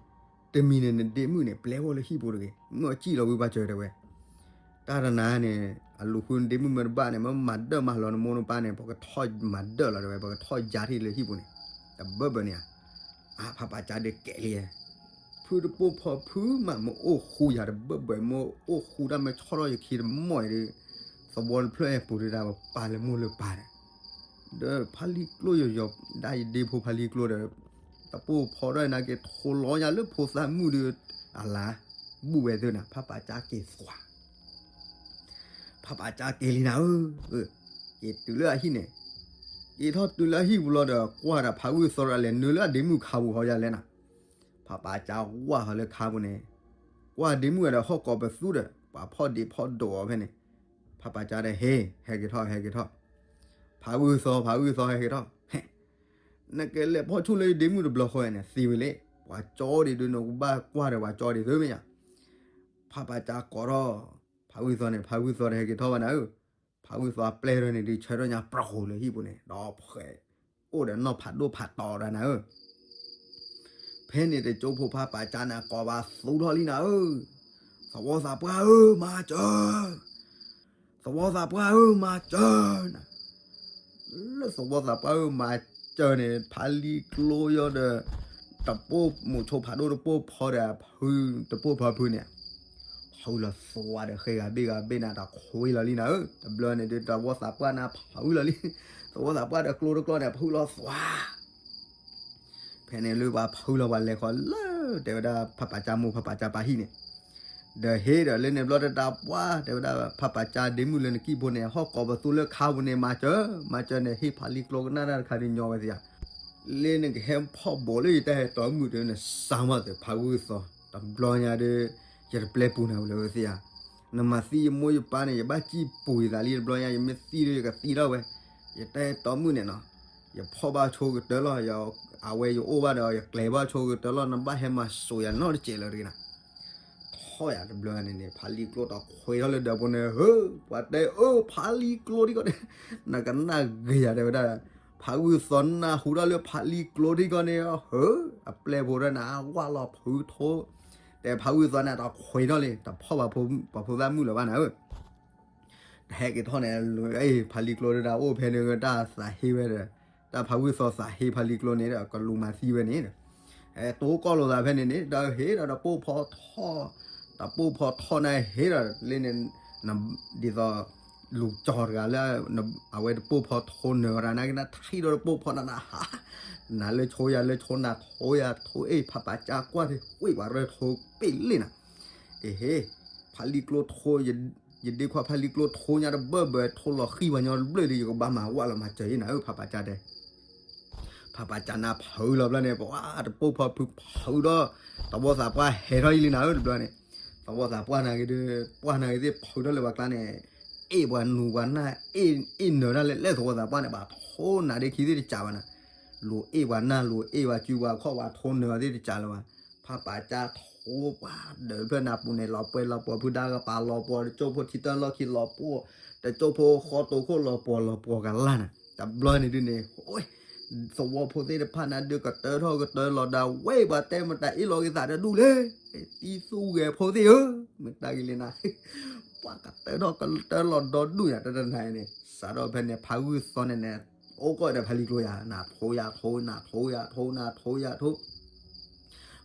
တမံၤန့ၣ်နဒ့မုၣ်န့ၣ် ပျဲဝဲလၢဟံၣ်ပူၤတဂ့ၤ, မ့ၢ်အစံၣ်လီၤဝံၤပှၤစၢၤတဲဝဲ, တၢ်တနၤန့ၣ် အလူၤဃုနဒ့မုၣ်မ့ၢ်တဘၣ်န့ၣ် မ့ၢ်မၤဒၢၣ်မၤလီၤနမိၢ်နပၢ်န့ၣ် ပကထီၣ်မၤဒၢၣ်လီၤတဲဝဲ, ပကထီၣ်ယါထံၣ်လၢဟံၣ်ပူၤန့ၣ်, တဘၢဘၢန့ၣ်ဧါ, အါဖးပာ်ကၠါဒုးကဲးလံ, ဖုတပိၢ်ဖီဖုမး မ့ၢ်အိၣ်ဃူယၤတဘၢဘၢ မ့ၢ်အိၣ်ဃူတၢ်မ့ၢ်ဆီၣ်ထီၣ်ယခံတမီၢ်အံၤဒီး, သဝီတဖျၢၣ်အဲၣ်ပူၤဒုးဒၣ်ပပာ်လၢမိၢ်လၢပၢ်ဒီး ဒီးဖးလံၤကျိယီၤယီၤဒၣ်ယဒ့ဖိဖးလံၤကျိဒီး, တပိၢ်ဖီဒီးနာ်က့ထိလီၤညါလၢဖိသၣ်မုၣ်ဒီး, အလါ, ဘူၣ်ဝဲသ့ၣ်နၤ ဖးပာ်ကၠါက့ၤသွါ, ဖးပာ်ကၠါက့ၤလံနၤဧၢ, က့ၤတုၤလၢအဟံၣ်န့ၣ်, က့ၤထီၣ်တုၤလၢအဟံၣ်ပူၤလီၤဒီး ကွၢ်ဒီးဖးဝုၢ်သီဒီးလဲၤနုာ်လၢအဒ့မုၣ်ခါပူၤဟီယၤလဲၣ်နၤ, ဖးပာ်ကၠါဝၢ်ဟီလၢခါပူၤန့ၣ်, ကွၢ်ဒ့မုၣ်ဝဲဒီးဟီၣ်ကိးပသူဒီး ပှၤဖီၣ်ဒ့ဖီၣ်ဒိးအီၤဖဲန့ၣ်, ဖးပာ်ကၠါဒီးဟ့ၣ် ဟဲက့ၤထီၣ် ဟဲက့ၤထီၣ်, ဖးဝုၢ်သီ ဖးဝုၢ်သီ ဟဲက့ၤထီၣ်, နကလဲၤဖီၣ်ဆူၣ်လၢယဒ့မုၣ်တဘျီဃီန့ၣ် သံဝံၤလံ, ပှၤကၠီဒံးဒုးနကဘၣ်ကွၢ်ဒီးပှၤကၠီဒံးသ့မ့ၢ်ယၤ, ဖးပာ်ကၠါကိးထီၣ်, ဖးဝုၢ်သီန့ၣ် ဖးဝုၢ်သီဒီးဟဲက့ၤထီၣ်ဘၣ်နၤဧၢ, ဖးဝုၢ်သီပျဲၢ်ထီၣ်န့ၣ်ဒုးဆၢထီၣ်ညါပြၢ်ဃိၤလၢဟံၣ်ပူၤန့ၣ် ဒီးဖှဲး, အိၣ်ဒီးနီၢ်ဖးဒိၣ်ဖးတီၤဒီးနၤဧၢ ဖဲန့ၣ်တကၠိဖိဖးပာ်ကၠါန့ၣ် ကိးဘၣ်သူထီၣ်လံနၤဧၢ, သဝီသးပှၢ်ဧၢ မၤစၢၤ, သဝီသးပှၢ်ဧၢ မၤစၢၤနၤ, လၢသဝီသးပှၢ်ဧၢ မၤစၢၤန့ၣ် ဖးလံၤကျိယီၤဒီး, တပိၢ်မိၤဆိဖးဒိၣ်တပိၢ်ဖီဒီးဖု, တပိၢ်ဖီဖုန့ၣ်, ဖုလီၤသွါဒီးဃ့ဂၤဘ့ၣ်ဂၤဘ့ၣ်န့ၣ် တခွ့လီၤလံနၤဧၢ, တဘျီန့ၣ်ဒုးသဝီသးပှၢ်န့ၣ်ဖုလီၤလံ, သဝီသးပှၢ်ဒီးကျိတကျိန့ၣ် ဖုလီၤသွါ ဖဲန့ၣ်လၢပှၤဖုလီၤပှၤလဲၤဃီၤလၢ တဲဝဲဒၣ်ဖးပာ်ကၠါမိၢ်ဖးပာ်ကၠါပၢ်ဟံၣ်န့ၣ်, ဒီးဟ့ၣ်ဒီးလၢန့ၣ်ဘျီတၢ်ပှၢ် တဲဝဲဒၣ်ဖးပာ်ကၠါဒ့မုၣ်လၢနကံၢ်ဖိန့ၣ် ဟီၣ်ကိးပသူလၢခါပူၤန့ၣ် မၤစၢၤ, မၤစၢၤန့ၣ် ဟ့ၣ်ဖးလံၤကျိကနၣ်တၢ်တခါဒုးညီဝဲသ့ဧါ, လၢနကဟဲဖီၣ်ဘိးလၢယတၢ်ဟဲတီမုၣ်ဒီး နစါမးသ့ၣ်ဖးဝုၢ်သီ, တဘျီညါဒီး ယတပျဲပူၤနၤဝဲလၢဝဲသ့ဧါ, နမၤသံယမိၢ်ယပၢ်န့ၣ် ယဘၣ်စံၣ်ပူၤယသးလံ တဘျီညါ ယမ့ၢ်သံဒီးယကသံထီၣ်ဝဲ, ယတၢ်ဟဲတီမုၣ်န့ၣ်နီၤ, ယဖီၣ်ဘၣ်ဆိကတၢၢ်လီၤ, အဝဲယအိၣ်ဘၣ်ဒီး ယကျဲၤဘၣ်ဆိကတၢၢ်လီၤ, နဘၣ်ဟဲမၤစိာ်ယၤနီတစဲးလၢၤတဂ့ၤနၤ, ထီၣ်ယၤတဘျီန့ၣ်န့ၣ် ဖးလံၤကျိတီခွဲးထီၣ်လၢဒၢးဖိန့ၣ် ဟၢ, ပှၤတဲအၢ ဖးလံၤကျိဒ်ကီးန့ၣ်, နကနၣ်ဂ့ၤယၤတဲဝဲဒၣ်, ဖးဝုၢ်သီနၢ်ဟူထီၣ်လၢဖးလံၤကျိဒ်ကီးန့ၣ် ဟၢ, အပျဲၢ်ဖိဒၣ်န့ၣ် အဝၢ်လီၤဖုးထိ, တဲဖးဝုၢ်သီန့ၣ် တီခွဲးထီၣ်လံ တဖီၣ်ပှၤဖိသၣ်မုၣ်လၢၤဘၣ်နၤဧၢ တဟဲက့ၤထီၣ်န့ၣ် ဖးလံၤကျိဒၣ်အိၣ်ဖဲန့ၣ် တၢ်သးဟ့ဝဲဒီး, တၢ်ဖးဝုၢ်သီသးဟ့ဖးလံၤကျိန့ၣ်ဒီး ကလူၤမၤသံဝဲန့ၣ်ဒီး, တိကိၢ်လိာ်သးဖဲန့ၣ်န့ၣ် ဒီးဟ့ၣ်ဒီးတပိၢ်ဖီထီၣ်, တပိၢ်ဖီထီၣ်န့ၣ်ဟ့ၣ်ဒီးလၢန့ၣ်, ဒ်သိး, လူၤကၠီၤတဂၤလၢ, အဝဲတပိၢ်ဖီထိနၢၤဝဲဒၣ် နကနၣ်ထံၣ်ဒီးတပိၢ်ဖီနနဟး, နၤလၢဆိယၤလၢဆိနၤထိယၤထိအ့ၣ် ဖးပာ်ကၠါကွၢ်ထံ ဝ့ၢ်ပှၤရၢထိပ့ၣ်လ့ၣ်နၤ အ့ဟ့ၣ်, ဖးလံၤကျိထိ, ယဒ့ခွါဖးလံၤကျိထိညါတဘၢၣ်ဘၢၣ် ထိလီၤဃံပှၤညီတဘျၢၣ်ဒီး ယကဘၣ်မၤဝဲလီၤမၤစၢၤအံၤနၤဧၢ ဖးပာ်ကၠါတဲ, ဖးပာ်ကၠါနၢ်ဖုးလီၤဘျီန့ၣ် ပှၤတပိၢ်ဖီဖုးဖုးဒီး, သဝီသးပှၢ်ဟဲထီၣ်ယံၤလံနၤဧၢတဘျီန့ၣ်, သဝီသးပှၢ်နာ်က့ဒီး, ပှၢ်နာ်က့သ့ၣ်ဖုးထီၣ်လၢပှၤကျါန့ၣ်, အ့ၣ်ပှၤနူၤပှၤနၢ်, အ့ၣ်နၢၤတၢ်လၢလဲၣ်သဝီသးပှၢ်န့ၣ် ဘၣ်ထိနၤဒ့ခံသ့ၣ်တစးဘၣ်နၤ, လူၤအ့ၣ်ပှၤနၢ် လူၤအ့ၣ်ပှၤစုပှၤခီၣ်ပှၤထိနၢၤသ့ၣ်တစးလၢၤဘၣ်, ဖးပာ်ကၠါထိပှၤဒၢးဖျၢၣ်နၢ်ပူၤန့ၣ် လီၤပှဲၤလီၤပှီၤ ဖုဒါကပၤလီၤပှီၤ တကၠိၢ်ဖိထံတၢ်လီၢ်ခံလီၤပှီၤ, တကၠိၢ်ဖိဃီတိာ်ခိၣ်လီၤပှီၤလီၤပှီၤကလၢ်နၤ, တဘျီန့ၣ်ဒုန့ၣ်, သဝီဖိသ့ၣ်တဖၣ်န့ၣ်ဒုးကတၢထီၣ်ကတၢလီၤဒၣ်ဝဲ ပှၤတဲမတၤအ့ၣ်လီၤက့ၤသးတဒူၣ်လဲၣ်, သံသူဂဲၤဖိသ့ၣ်ဧၢ, မတၤဂ့ၤလံနၤ, ပှၤကတၢထီၣ်ကတၢလီၤဒီဒူၣ်ညါတတနၤန့ၣ် စးထီၣ်ဖဲန့ၣ် ဖးဂုၢ်သီန့ၣ်န့ၣ်, အိၣ်ကီၢ်ဒီးဖးလံၤကျိယၤ နၤထိယၤထိ နၤထိယၤထိ နၤထိယၤထိ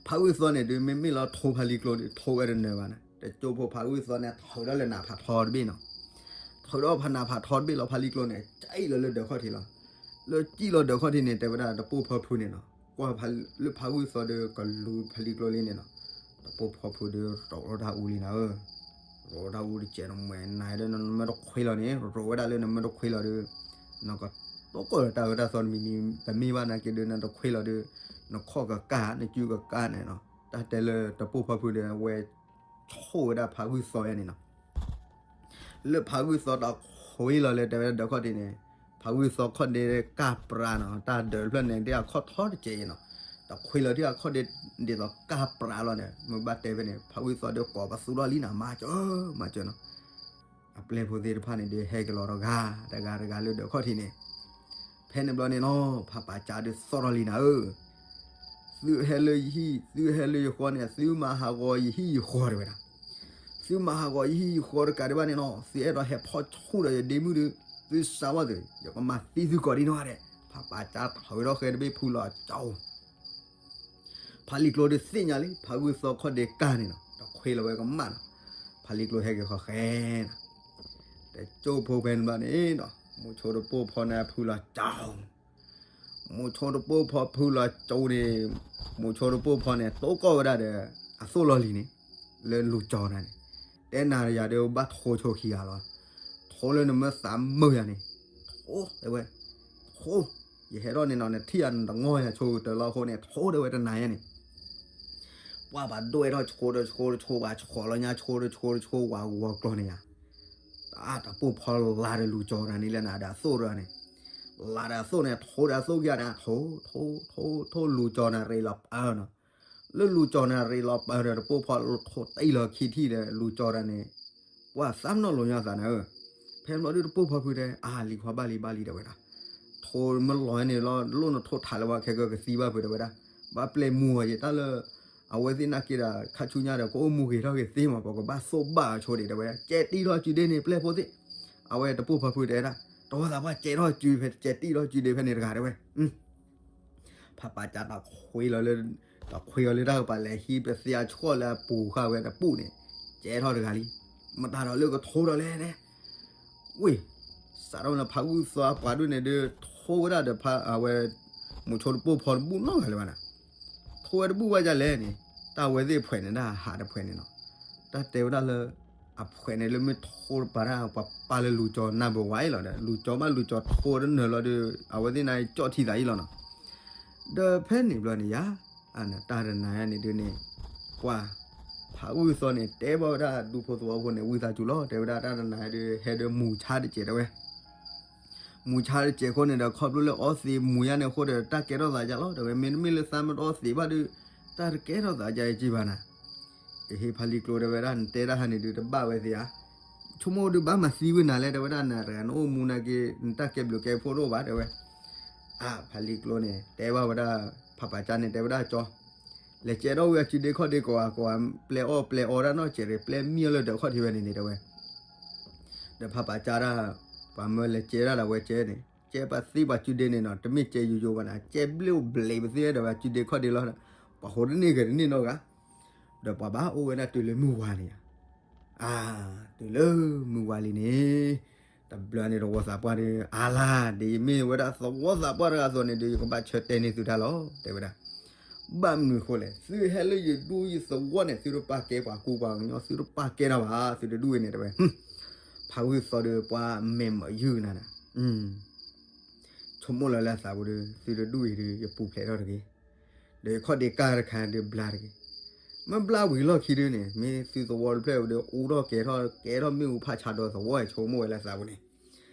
ဖးဂုၢ်သီန့ၣ်ဒုး မ့မ့ၢ်လီၤထိဖးလံၤကျိဒုး ထိဝဲတနၢၤဘၣ်နၤ, တကၠိၢ်ဖိဖးဂုၢ်သီန့ၣ် ထုးထီၣ်လၢနၤဖးထီတဘ့ၣ်နီၤ, ထုးထီၣ်ဖးနၤဖးထီတဘ့ၣ်လီၤ ဖးလံၤကျိန့ၣ် ကံၣ်လီၤလၢဒၢးခီၣ်ထံးလီၤ, လၢကံၣ်လီၤဒၢးခီၣ်ထံးန့ၣ် တဲဝဲဒၣ်တပိၢ်ဖီဖုန့ၣ်နီၤ, ကွၢ်လၢဖးဂုၢ်သီဒီးကလူၤဖးလံၤကျိလံန့ၣ်နီၤ, တပိၢ်ဖီဖုဒီးရိးထီၣ်တၢ်အူလံနၤဧၢ ရိးထီၣ်တၢ်အူတစဲးနမ့ၢ်နၤဒီးနမ့ၢ်တခွ့လီၤန့ၣ် ရိးဝဲဒၣ်လၢနမ့ၢ်တခွ့လီၤဒီး, နကတိၢ်ကီၢ်ဒီးတၢ်အၢတၢ်သီတမံၤမံၤ တမ့ၢ်ဘၣ်နာ်က့ဒီး နတခွ့လီၤဒီး, နခီၣ်ကကၢ် နစုကကၢ်န့ၣ်နီၤ, တၢ်တဲလၢတပိၢ်ဖီဖုဒီး အဝဲဆိၣ်ဝဲဒၣ်ဖးဂုၢ်သီယါန့ၣ်နီၤ လၢဖးဂုၢ်သီတခွ့လီၤလၢတဲဝဲဒၣ်ဒၢးခီၣ်ထံးန့ၣ်, ဖးဂုၢ်သီခီၣ်ဒ့ကၢ်ပြးနီၤ တၢ်ဒၢးတဖျၢၣ်န့ၣ် ဒ်အခီၣ်ထီတစဲးအံၤနီၤ, တခွ့လီၤဒ်အခီၣ်ဒ့ဒ်သိးကၢ်ပြးလီၤန့ၣ် မ့ၢ်ဘၣ်တဲဖဲန့ၣ် ဖးဂုၢ်သီဒီးကိးပသူထီၣ်လံနၤ မၤစၢၤ မၤစၢၤနီၤ, အပျဲၢ်ဖိသ့ၣ်တဖၣ်န့ၣ်ဒီးဟဲက့ၤလီၤတဂၤ တဂၤတဂၤလၢဒၢးခီၣ်ထံးန့ၣ်, ဖဲ ဖဲန့ၣ်ဘျီန့ၣ်နီၤ ဖးပာ်ကၠါဒုးသီၣ်ထီၣ်လံနၤဧၢ, သုဟဲလၢယဟံၣ် သုဟဲလၢယဃီန့ၣ် သုမၤဟးဂီၤယဟံၣ်ယဃီတဲဝဲဒၣ်, သုမၤဟးဂီၤယဟံၣ်ယဃီတကးဒံးဘၣ်န့ၣ်နီၤ သုအဲၣ်ဒိးဟဲဖီၣ်ဆူၣ်ဒီးယဒ့မုၣ်ဒီး သုစးဝဲသု ယကမၤသံသုကိးဒံနီၢ်ဂၤဒဲး, ဖးပာ်ကၠါထီၣ်ဝဲထီၣ်ဃဲတဘ့ၣ်ဖုလီၤကၠီ ဖးလံၤကျိဒီးသ့ၣ်ညါလံ ဖးဂုၢ်သီခီၣ်ဒ့ကၢ်န့ၣ်နီၤ ဒီးခွ့လီၤဝဲကမၣ်နီၤ, ဖးလံၤကျိဟဲက့ၤဃီဃဲနီၤ, တကၠိဖိဖဲန့ၣ်ဘျီန့ၣ်နီၤ မိၤဆိတပိၢ်ဖီန့ၣ်ဖုလီၤကၠီ မိၤဆိတပိၢ်ဖီဖုလီၤကၠီန့ၣ်, မိၤဆိတပိၢ်ဖီန့ၣ် တိၢ်ကီၢ်ဝဲဒၣ်ဒီး အသိၣ်လီၢ်လံၤန့ၣ်, လၢလူၤကၠီနၤန့ၣ်, တဲနၤယၤဒီးဘၣ်ထိဆိခံဂၤလီၤ, ထိလၢနမ့ၢ်သးမုာ်ယၤန့ၣ်, ထိတဲဝဲ, ထိ, ယဟဲထီၣ်န့ၣ်နီၤ နထံၣ်ယၤနတငီၢ်ယၤဆိကတၢၢ်လီၤအဃိန့ၣ် ထိတဲဝဲတနၤယဲန့ၣ် ပှၤဘၣ်ဒွဲၣ်ထီၣ်ဆိဒီးဆိဒီးဆိ ပှၤဆိလီၤညါဆိဒီးဆိဒီးဆိ ဝၤဂီၤကျီၢ်န့ၣ်ယါ, တၢ်တပိၢ်ဖီလၤဒီးလူၤကၠီနၤန့ၣ်လၢနၤဒီးအသိၣ်ဒီးန့ၣ်, လၤဒီးအသိၣ်န့ၣ် ထိဒီးအသိၣ်ကယၤန့ၣ် ထိ, ထိ, ထိ, ထိလူၤကၠီနၤရ့လီၤပၢနီၤ, လၢလူၤကၠီနၤရ့လီၤပၢဒီးတပိၢ်ဖီထိတံၢ်လီၤခံထံၣ်ဒီးလူၤကၠီနၤန့ၣ်, ပှၤသးမနီၤလိာ်ညီသးနၤဧၢ, ဖဲဘျီဒုးတပိၢ်ဖီဖုတဲ အါလံၤခွါဘၣ်လံၤဘၣ်လံၤတဲဝဲဒၣ် ထိမ့ၢ်လီၤန့ၣ်လီၤ လိၣ်နထိထးလၢၤဝဲခဲကကသံဘၣ်ဖုးတဲဝဲဒၣ်, ဘၣ်ပျဲမူအီၤယတၢ်လၢ အဝဲသ့ၣ်နာ်က့ဒီး ခါဆူညါဒီး ကအိၣ်မူဂ့ၤထီၣ်ဂ့ၤသ့မး ပကဘၣ်သိၣ်ဘၣ်အီၤဆိဒံးတဲဝဲဒၣ်, ကဲတံၢ်ထီၣ်စုဒ့န့ၣ် ပျဲၢ်ဖိသ့ၣ်, အဝဲတပိၢ်ဖီဖုတဲဝဲဒၣ်, တဝီသးပှၢ်ကဲထီၣ်စုဖဲ ကဲတံၢ်ထီၣ်စုဒ့ဖဲန့ၣ်တဂၤတဲဝဲ ဖးပာ်ကၠါတခွ့လီၤလၢ, တခွ့အီၤလၢတၢ်ကပၤလဲၤဟံးပသ့အဆှီၣ်လၢအပူၤဃာ်ဝဲတပူၤန့ၣ်, ကဲထီၣ်တဂၤလံ, မတၤဒီးလၢကထိဒီးလဲၣ်န့ၣ်, ဝ့ၢ်, စးထီၣ်ဝဲလၢဖးဂုၢ်သီအပှၤဒုးန့ၣ်ဒုး ထိဝဲဒၣ်ဒီးဖးအဝဲ, မိၤဆိတပိၢ်ဖီတဘူၣ်နီတဂၤလၢၤဘၣ်နၤ, ထိဝဲတဘူၣ်ဘၣ်ဒ်လဲၣ်န့ၣ်, တၢ်ဝဲသ့ၣ်ဖှဲးန့ၣ်ဒၣ်ဟးတဖှဲးန့ၣ်နီၤ, တၢ်တဲဝဲဒၣ်လၢ အဖှဲးန့ၣ်လၢမ့ၢ်ထိတပၤဒၣ် ပှၤပာ်လၢလူၤကၠီနၢ်ဘၢဝါအံၤလီၤဒီး လူၤကၠီဘၣ်လူၤကၠီထိတနၢၤလီၤဒီး အဝဲသ့ၣ်န့ၣ်ကၠီၣ်ထံသးအံၤလီၤနီၤ, ဒီးဖဲန့ၣ်ဘျီန့ၣ်ယါ, တၢ်တနၤယါန့ၣ်ဒုးန့ၣ်, ပှၤ, ဖးဂုၢ်သီန့ၣ် တဲဘၣ်ဝဲဒၣ်ဒူဖိသဝီဖိန့ၣ် ဝံသးစူၤလီၤ တဲဝဲဒၣ်တၢ်တနၤယါဒုး ဟဲဒုးမူၤဆါတစဲးတဲဝဲ မူၤဆါတစဲးအဃိန့ၣ်ဒီး ခီဖျိလၢအီသံးမူၤယါန့ၣ်အဃိဒီး တၢ်ကဲထီၣ်သးယါလီၤ တဲဝဲ မ့တမ့ၢ်လၢသးမ့ၢ်တအီသံးဘၣ်ဒီး တၢ်တကဲထီၣ်သးယါအံၤကံဘၣ်နၤ, ကဟ့ၣ်ဖးလံၤကျိတဲဝဲဒၣ် နတဲတၢ်ဟါန့ၣ်ဒုးတဘၣ်ဝဲသ့ဧါ, ဆိကမိၣ်ဒုးဘၣ်မၤသံဝံၤနၤလဲၣ် တဲဝဲဒၣ် နတဂၤနအိၣ်မူနာ်က့ နတၢ်ကဲဘျုးကဲဖှိၣ်တအိၣ်ဘၣ်တဲဝဲ, အါ ဖးလံၤကျိန့ၣ် တဲဘၣ်ဝဲဒၣ် ဖးပာ်ကၠါန့ၣ် တဲဝဲဒၣ်ကၠီ လဲၤကဲထီၣ်ဝံၤအစုဒ့ခီၣ်ဒ့ကိးဂၤကိးဂၤ ပျဲအီၣ်ပျဲအီတၢ်နီတစဲး ပျဲမံအီၣ်လၢဒၢးခီၣ်ထံးဝဲန့ၣ်န့ၣ်တဲဝဲ ဒီးဖးပာ်ကၠါဒၣ် ပှၤမၢလဲၤကဲဒၣ်ဒီးဝဲကဲန့ၣ် ကဲပှၤသံပှၤစုဒ့န့ၣ်နီၤ တမ့ၢ်ကဲယိယိဘၣ်နၤ ကဲဘျ့အိၣ်ဘျ့ပသ့ဒီးပှၤစုဒ့ခီၣ်ဒ့လီၤ, ပှၤဟိးတန့ၢ်ဂဲၤတန့ၢ်နီတဂၤ, ဒီးပှၤဘၣ်အိၣ်ဝဲဒၣ်တုၤလၢမုၢ်ဝါလံဧါ, အါ, တုၤလၢမုၢ်ဝါလံန့ၣ်, တဘျီန့ၣ်သဝီသးပှၢ်ဒီး အါလါ ဒ်ယမ့ၢ်ဝဲဒၣ်သဝီသးပှၢ်တဂၤအသိးန့ၣ်ဒီး ယကဘၣ်ဆၢတဲာ်န့ၢ်သုတၢ်လီၤ တဲဝဲဒၣ် ဘၣ်မနုၤအဃိလဲၣ် သုဟဲလၢယဒူယသဝီန့ၣ် သုတပာ်ကဲပှၤကူပှၤကညီ သုတပာ်ကဲတၢ်ဘၣ် သုတဒူအံၤန့ၣ်တဲဝဲ, ဖးဂုၢ်သီဒီးပှၤမဲာ်မးယုၢ်နၤနၤ, ဆိကမိၣ်လီၤလၢအသးပူၤဒီး သုတဒူအံၤဒီး ယပူၤဖျဲးထီၣ်တဂ့ၤ, ဒီးယခီၣ်ဒ့ကၢ်တခါဒီးဘျါတဂ့ၤ, မ့ၢ်ဘျါဝံၤလီၢ်ခံဒုးန့ၣ် မ့ၢ်သုသဝီတဖျၢၣ်ဒီး အူထီၣ်ကဲထီၣ် ကဲထီၣ်မ့ၣ်အူဖးဆါဒီးသဝီ ဆိကမိၣ်ဝဲလၢအသးပူၤန့ၣ်,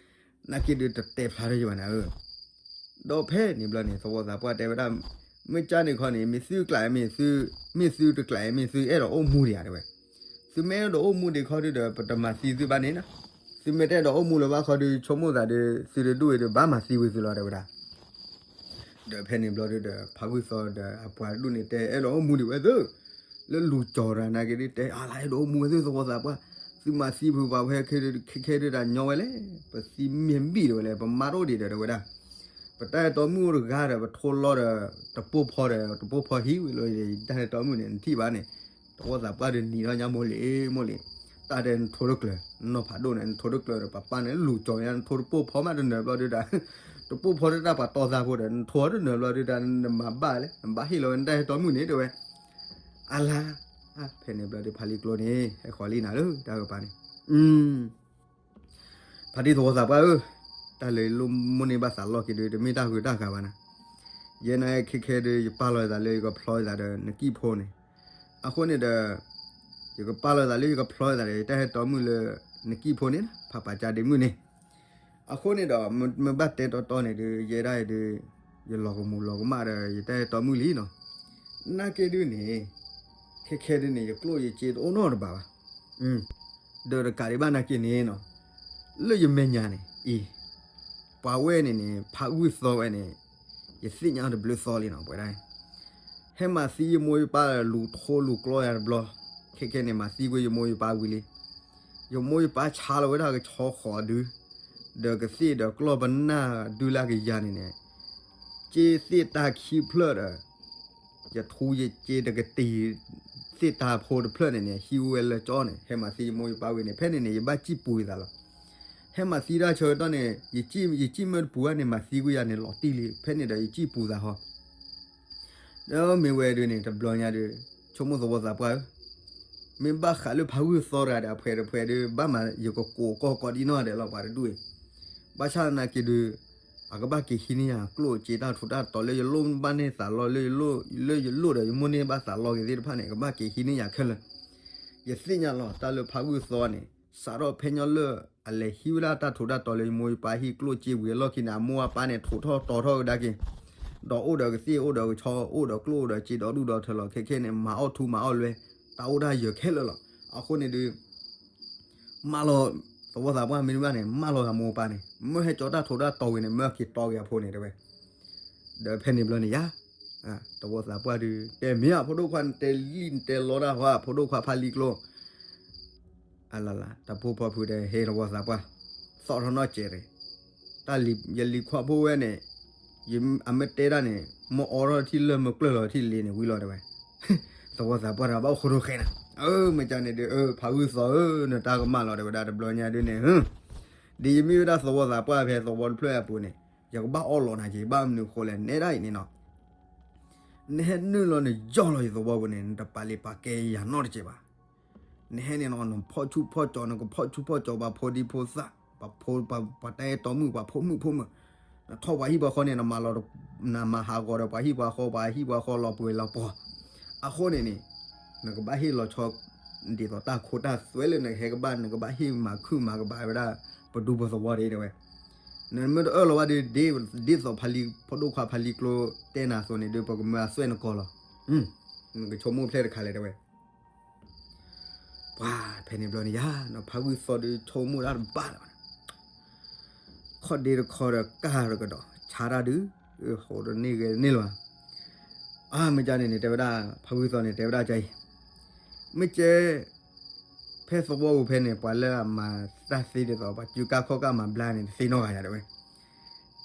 နာ်က့ဒုးတတဲဖျါထီၣ်ယဘၣ်နၤဧၢ ဒီးဖဲန့ၣ်ဘျီန့ၣ် သဝီသးပှၢ်တဲဝဲဒၣ်, မ့ၢ်ကၢ်န့ၣ်ခီန့ၣ် မ့ၢ်သုကျးမ့ၢ်သု, မ့ၢ်သုတကျးမ့ၢ်သုအဲၣ်ဒိးအိၣ်မူဒံးဧါတဲဝဲ, သုမ့ၢ်အဲၣ်ဒိးအိၣ်မူဒံးခီဒုးဒီး ပတမၤသံသုဘၣ်န့ၣ်နီၤ, သုမ့ၢ်တအဲၣ်ဒိးအိၣ်မူလၢၤဘၣ်ခီဒုး ဆိကမိၣ်သးဒီး သုတဒူၣ်အံၤဒီး ဘၣ်မၤသံဝံၤသုလီၤတဲဝဲဒၣ် ဒီးဖဲန့ၣ်ဘျီဒုးဒီး ဖးဂုၢ်သီဒီးအပှၤတဒူၣ်န့ၣ် တဲအဲၣ်ဒိးအိၣ်မူဒံးဝဲသု လၢလူၤကၠီၤတၢ်နာ်က့ဒုး တဲအါလၢအဲၣ်ဒိးအိၣ်မူဝဲသုသဝီသးပှၢ်, သုမၤသံဖုးပှၤဝဲခဲခဲဒုးတၢ်ညီဝဲလဲၣ်, ပသံမ့ၢ်ဘံၣ်ဒံးဝဲလဲၣ်, ပမါတအိၣ်ဒံးဒီးတဲဝဲဒၣ်, ပတၢ်အဲၣ်တီမုၣ်အိၣ်တဂၤဒီး ပထိလီၤဒီး တပိၢ်ဖီဒီး တပိၢ်ဖီဟံးဝံၤလီၤ, တၢ်အဲၣ်တီမုၣ်န့ၣ် နထံၣ်ဘၣ်န့ၣ်, သဝီသးပှၢ်ဒုးနံၤထီၣ်ညါမိၢ်လံၤမိၢ်လံၤ, တၢ်တဲနထိတကျၢၤ, နီၢ်ဖးဒိၣ်န့ၣ် နထိတကျၢၤဒီး ပပၢ်န့ၣ်လူၤကၠီၤညါ နထိတပိၢ်ဖီမးတနၢၤဘျီဒုးဒၣ် တပိၢ်ဖီတတၢ်ပှၤတီသးဖိဒီး နထိတနၢၤဘျီဒုးဒၣ် နမၤဘၣ်လဲၣ်, နဘၣ်ဟ့ၣ်လီၤဝဲနတၢ်အဲၣ်တီမုၣ်န့ၣ်တဲဝဲ, အလါ, ဖဲန့ၣ်ဘျီဒုးဖးလံာ်ကျိန့ၣ် ဟဲဃီၤလံနၤလၢတၢ်ကပၤန့ၣ်, ဖါတံၢ်သဝီသးပှၢ်ဧၢ, တၢ်လၢယလိၣ်မိၣ်န့ၢ်ဘၣ်သးလီၢ်ခံဒုး တမ့ၢ်တၢ်ဂုၤတၢ်ဂၤဘၣ်နၤ, ယဲန့ၣ်ခဲခဲဒုး ယပာ်လီၤယသးလၢယကဖျီယသးဒီးနကံၣ်ဖိန့ၣ်, အဃိန့ၣ်ဒီး ယကပာ်လီၤသးလၢယကဖျီယသးဒီး ယတၢ်အဲၣ်တီမုၣ်လၢနကံၣ်ဖိန့ၣ် ဖးပာ်ကၠါဒ့မုၣ်န့ၣ်, အဃိန့ၣ်ဒီး မ့ၢ်ဘၣ်တဲတီတီန့ၣ်ဒုး ယဲဒၣ်အံၤဒုး ယလီၤကမူၤလီၤကမၣ်ဒီး ယတၢ်အဲၣ်တီမုၣ်လံနီၤ, နာ်က့ဒုးန့ၣ်, ခဲခဲဒုးန့ၣ် ယကျိၣ်ယစ့တအိၣ်နီတဘၣ်ဘၣ်, ဒီးတကးဒံးဘၣ်နာ်က့န့ၣ်နီၤ, လၢယမဲာ်ညါန့ၣ် အံၤ ပှၤဝဲန့ၣ်န့ၣ် ဖးဂုၢ်သီဝဲန့ၣ် ယသ့ၣ်ညါတဘျုးသီလံနီၤ ပှဲၤဒၣ် ဟဲမၤသံယမိၢ်ယပၢ်လူၤထိလူၤကျိယၤတဘျီ, ခဲခဲန့ၣ် မၤသံကွံာ်ယမိၢ်ယပၢ်ဝံၤလံ. ယမိၢ်ယပၢ်ဆါလီၤဝဲဒၣ်ကဆီဃိးဒု, ဒီးကသ့ၣ်ဒီးကျီၢ်ပနၢ်ဒုလၢကယၤန့ၣ်န့ၣ်, က့သ့ၣ်တၢ်ခံဖျၢၣ်ဒီး ယထူယက့တကတံၤ သ့ၣ်တၢ်ဖိတဖျၢၣ်န့ၣ်န့ၣ် ဟံးဝဲလၢကၠီန့ၣ် ဟဲမၤသံယမိၢ်ယပၢ်ဝံၤန့ၣ် ဖဲန့ၣ်န့ၣ် ယဘၣ်စံၣ်ပူၤယသးလီၤ. ဟဲမၤသံတၢ်ဆၢကတီၢ်န့ၣ် ယစံၣ်မၢတပူၤဘၣ်န့ၣ် မၤသံကွံာ်ယၤန့ၣ်လီၤတံၢ်လံ ဖဲန့ၣ်ဒီးယစံၣ်ပူၤသးဟီ ဒီးမ့ၢ်ဝဲဒၣ်န့ၣ် တဘျီညါဒီး ဆိကမိၣ်သဝီသးပှၢ်ဧၢ, မ့ၢ်ဘၣ်ဃးလၢဖးဂုၢ်သီတဂၤဒီး အဖှဲးတဖှဲးဒီး ဘၣ်မၤယကကိးကီၢ်ကီးဒ်နီၢ်ဒဲးလီၤ ပှၤတဒူၣ်အံၤ, ဘၣ်ဆၣ်သနာ်က့ဒီး အကဘၣ်က့ၤဟံးန့ၢ်ယၤကျိၣ်စ့တၢ်ထူးတၢ်တီၤလၢယလိၣ်ဘၣ်န့ၢ်သးလီ လၢယလိၣ်ဒီးယမိၢ်န့ၢ်ဘၣ်သးလီက့ၤသ့ၣ်တဖၣ်န့ၣ် အကဘၣ်က့ၤဟံးန့ၢ်ယၤခဲလၢာ်. ယသ့ၣ်ညါလီၤ တၢ်လၢဖးဂုၢ်သီန့ၣ် စးထီၣ်ဖဲညီလၢ အလဲၤဟံးဝဲဒၣ်တၢ်ထူးတၢ်တီၤလၢယမိၢ်ယပၢ်ဟံၣ်ကျိၣ်စ့ဝံၤအလီၢ်ခံန့ၣ် အမိၢ်အပၢ်န့ၣ် ထူးထီၣ်တီၤထီၣ်ကဒါက့ၤ, ဒီးအိၣ်ဒီးကသ့ၣ်အိၣ်ဒီးကဆီ အိၣ်ဒီးကျိၣ်အိၣ်ဒီးစ့ဒီဒူၣ်ဒီထၢလီၤ ခဲခဲန့ၣ် မၤအီၣ်ထူမၤအီၣ်လွဲ တၢ်အိၣ်တၢ်ယၢၤခဲလၢာ်လီၤ. အဃိန့ၣ်ဒီး မၢလီၤ သဝီသးပှၢ်မ့ၢ်တဘၣ်န့ၣ် မၢလီၤအမိၢ်အပၢ်န့ၣ် မၢဟဲကၠီတၢ်ထူးတၢ်တီၤဝံၤန့ၣ် မၢက့ၤတီက့ၤအဖိန့ၣ်တဲဝဲ, ဒီးဖဲန့ၣ်ဘျီန့ၣ်ယၤ သဝီသးပှၢ်ဒီး တဲမ့ၢ်ဧါ ဖိဒိၣ်ခွါနတဲလံနတဲလီတၢ်ဟီ ဖိဒိၣ်ခွါဖးလံကျိ အလလ တၢ်ပိၢ်ဖီဖုတဲ ဟဲသဝီသးပှၢ် သီၣ်ထီၣ်နီၢ်စဲးရ့း, တၢ်လံၤ ယလံၤခွါဖိဝဲန့ၣ် အမ့ၢ်တဲတၢ်န့ၣ် မ့ၢ်အိးထီၣ်ထံၣ်လၢမ့ၢ်ကျၢၢ်လီၤထံၣ်လ့န့ၣ်ဝံၤလီၤတဲဝဲ, သဝီသးပှၢ်တၢ်ဘၣ်အိၣ်ဃိထိဃဲနၤ, အၢ မ့ၢ်ကန့ၣ်ဒီး အၢ ဖးဂုၢ်သီဧၢ နတၢ်ကမၣ်လီၤတဲဝဲဒၣ်တဘျီညါဒုန့ၣ် ဒ်ယမ့ၢ်ဝဲဒၣ်သဝီသးပှၢ်ဖဲသဝီတဖျၢၣ်အပူၤန့ၣ် ယကဘၣ်အီၣ်လီၤနၤက့ၤ ဘၣ်မနုၤဃိလဲၣ် နဲဒၣ်အံၤန့ၣ်နီၤ နဟဲနုာ်လီၤနယီၢ်လီၤယသဝီပူၤန့ၣ် နတပာ်လံာ်ပာ်ကဲယၤနီတစဲးဘၣ်. နဟဲန့ၣ်နီၤ နဖီၣ်ဆူၣ်ဖီၣ်ကၠီၤ နကဖီၣ်ဆူၣ်ဖီၣ်ကၠီၤပှၤဖိဒံဖိသၣ် ပှၤဖိ ပှၤတၢ်အဲၣ်တီမုၣ် ပှၤဖိမုၣ်ဖိမုၣ်, နထီၣ်ပှၤဟံၣ်ပှၤဃီန့ၣ် နမၤလီၤ နမၤဟးဂီၤဒီးပှၤဟံၣ်ပှၤဃီ ပှၤဟံၣ်ပှၤဃီလီၤပှဲၤလီၤပှီၤ. အဃိန့ၣ်န့ၣ် နကဘၣ်ဟ့ၣ်လီၤဆီ ဒ်သိးတၢ်ခိတၢ်သွဲလၢနကဟဲကဘၣ် နကဘၣ်ဟ့ၣ်မၤခုၣ်မၤကဘၣ်ဝဲဒၣ် ပဒူဖိသဝီဒၣ်တဲဝဲ. နမ့ၢ်တအၢၣ်လီၤဘၣ်ဒီး ဒ်သိးဖးလံ ဖိဒိၣ်ခွါဖးလံကျိတဲနၤအသိးန့ၣ်ဒီး ပကမၢအသွဲၣ်နကီၢ်လီၤ. နကဆိကမိၣ်ဖျဲၣ်တခါလဲၣ်တဲဝဲ. ပှၤဖဲန့ၣ်ဘျီန့ၣ်ယၤ ဖးဂုၢ်သီဒီးဆိကမိၣ်တၢ်တဘၣ်လၢၤဘၣ်န့ၣ် ခီၣ်ဒ့တခီဒီးကၢ်တကဒီး ဆါတၢ်ဒုး ဟိးတန့ၢ်ဂဲၤတန့ၢ်လၢၤဘၣ်. အါ မ့ၢ်ကန့ၣ်န့ၣ် တဲဝဲဒၣ် ဖးဂုၢ်သီန့ၣ် တဲဝဲဒၣ်ကအံၤ, မ့ၢ်ကဲ ဖဲသဝီပူၤဖဲန့ၣ် ပှၤလၢအမၤတၢ်သ့ဒ်သိး ပှၤစုကါခီၣ်ကါမၤဘျါန့ၣ် တသ့နီတဂၤယၤတဲဝဲ.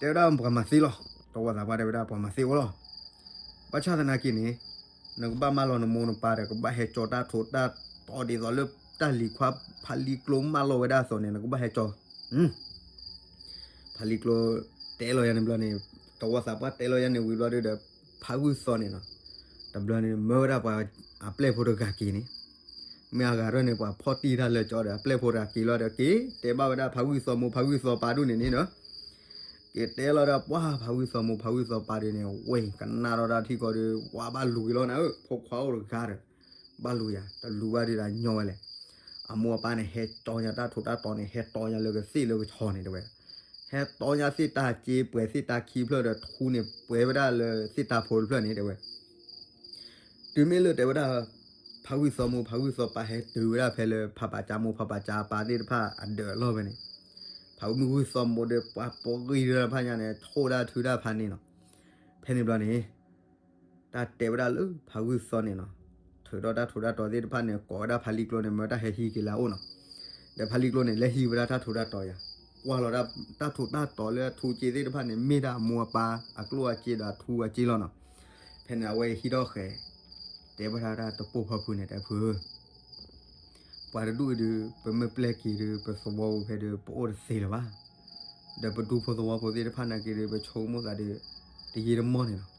တဲဝဲဒၣ်ပှၤမၤသ့လီၤ. သဝီသးပှၢ်တဲဝဲဒၣ်ပှၤမၤသ့အိၣ်လီၤ. ဘၣ်ဆၣ်သနာ်က့န့ၣ် နကဘၣ်မၢလီၤနမိၢ်နပၢ်ဒီး ကဘၣ်ဟဲကၠီတၢ်ထူးတၢ်တီၤဒ်သိးလၢတၢ်လံၤခွါဖးလံကျိမၢလီၤဝဲဒၣ်အသိးန့ၣ် နကဘၣ်ဟဲကၠီ ဖးလံကျိတဲလီၤယၤန့ၣ်ဘျီန့ၣ် သဝီသးပှၢ်တဲလီၤယၤန့ၣ်ဝံၤဘျီဒီး ဖးဂုၢ်သီန့ၣ်နီၤ တဘျီန့ၣ် မၢဝဲဒၣ်ပှၤအပျဲၢ်ဖိတဂၤက့ၤန့ၣ် မ့ၢ်အဂၤထီၣ်န့ၣ် ပှၤဖီၣ်တံၢ်တၢ်လၢကၠီဒီး အပျဲၢ်ဖိတဂၤက့ၤလီၤဒီး က့ၤတဲဘၣ်ဝဲဒၣ်ဖးဂုၢ်သီမိၢ်ဖးဂုၢ်သီပၢ်ဒူၣ်န့ၣ်န့ၣ်နီၤ က့ၤတဲလီၤဒီးပှၤဖးဂုၢ်သီမိၢ်ဖးဂုၢ်သီပၢ်ဒုးန့ၣ် ဝ့ၢ်ကနၣ်ထီၣ်တၢ်ထံၣ်ကီးဒီး ဝါဘၣ်လူၤက့ၤလီၤနၤဧၢ ဖိခွါအိၣ်တဂၤဒီး ဘၣ်လူၤယၤ တလူၤဘၣ်ဒုးဒီးညီဝဲလဲၣ်. အမိၢ်အပၢ်န့ၣ် ဟဲတီညါတၢ်ထူးတၢ်တီၤန့ၣ် ဟဲတီညါလၢကသ့ၣ်လၢကဆီန့ၣ်တဲဝဲ, ဟဲတီညါသ့ၣ်တၢ်စ့ပှဲၤသ့ၣ်တၢ်ခံဖျၢၣ်ဒီးထူန့ၣ်ပှဲၤဝဲဒၣ်လၢသ့ၣ်တၢ်ဖိတဖျၢၣ်န့ၣ်တဲဝဲ တုၤမ့ၢ်လၢတဲဝဲဒၣ် ဖးဂုၢ်သီမိၢ်ဖးဂုၢ်သီပၢ်ဟဲတုၤဝဲဒၣ်ဖဲလၢ ဖးပာ်ကၠါမိၢ်ဖးပာ်ကၠါပၢ်သ့ၣ်တဖၣ်အဒၢးအလီၢ်ဖဲန့ၣ်, ဖးဂုၢ်သီမိၢ်ဒီးပှၤပိာ်ဂံၢ်တဖၣ်ညါန့ၣ် ထိၣ်ဒၣ်ထုတၢ်ဖးန့ၣ်လီၤ. ဖဲန့ၣ်ဘျီန့ၣ် တၢ်တဲဝဲဒၣ်လၢဖးဂုၢ်သီန့ၣ်လီၤ. ထုးထီၣ်တၢ်ထူးတၢ်တီၤသ့ၣ်တဖၣ်န့ၣ် ကိးဝဲဒၣ်ဖးလံကျိန့ၣ် မၢတၢ်ဟဲဟံးက့ၤလၢအအိၣ်လီၤ. ဒီးဖးလံကျိန့ၣ် လဲၤဟံးဝဲဒၣ်တၢ်ထူးတၢ်တီၤယၤ, ကွၢ်လီၤတၢ်ထူးတၢ်တီၤလၢအထူးစ့သ့ၣ်တဖၣ်န့ၣ် မ့ၢ်ဒၣ်အမိၢ်အပၢ်အကျိၣ်အစ့ဒီးအထူးအစ့လီၤနီၤ. ဖဲန့ၣ်အဝဲဟံးထီၣ်ဃဲၤ တဲဘၣ်တၢ်တပိၢ်ဖီဖုန့ၣ် တဲဖုဧၢ ပှၤတဒူၣ်အံၤဒီး ပမ့ၢ်ပျဲက့ၤဒီး ပသဝီပူၤဖဲဒီး ပအိၣ်တသ့လၢၤဘၣ်. ဒီးပဒူဖိသဝီဖိသ့ၣ်တဖၣ်နာ်က့ဒီး ပဆိကမိၣ်သးဒီး တယံာ်တမီၢ်န့ၣ်လီၤ.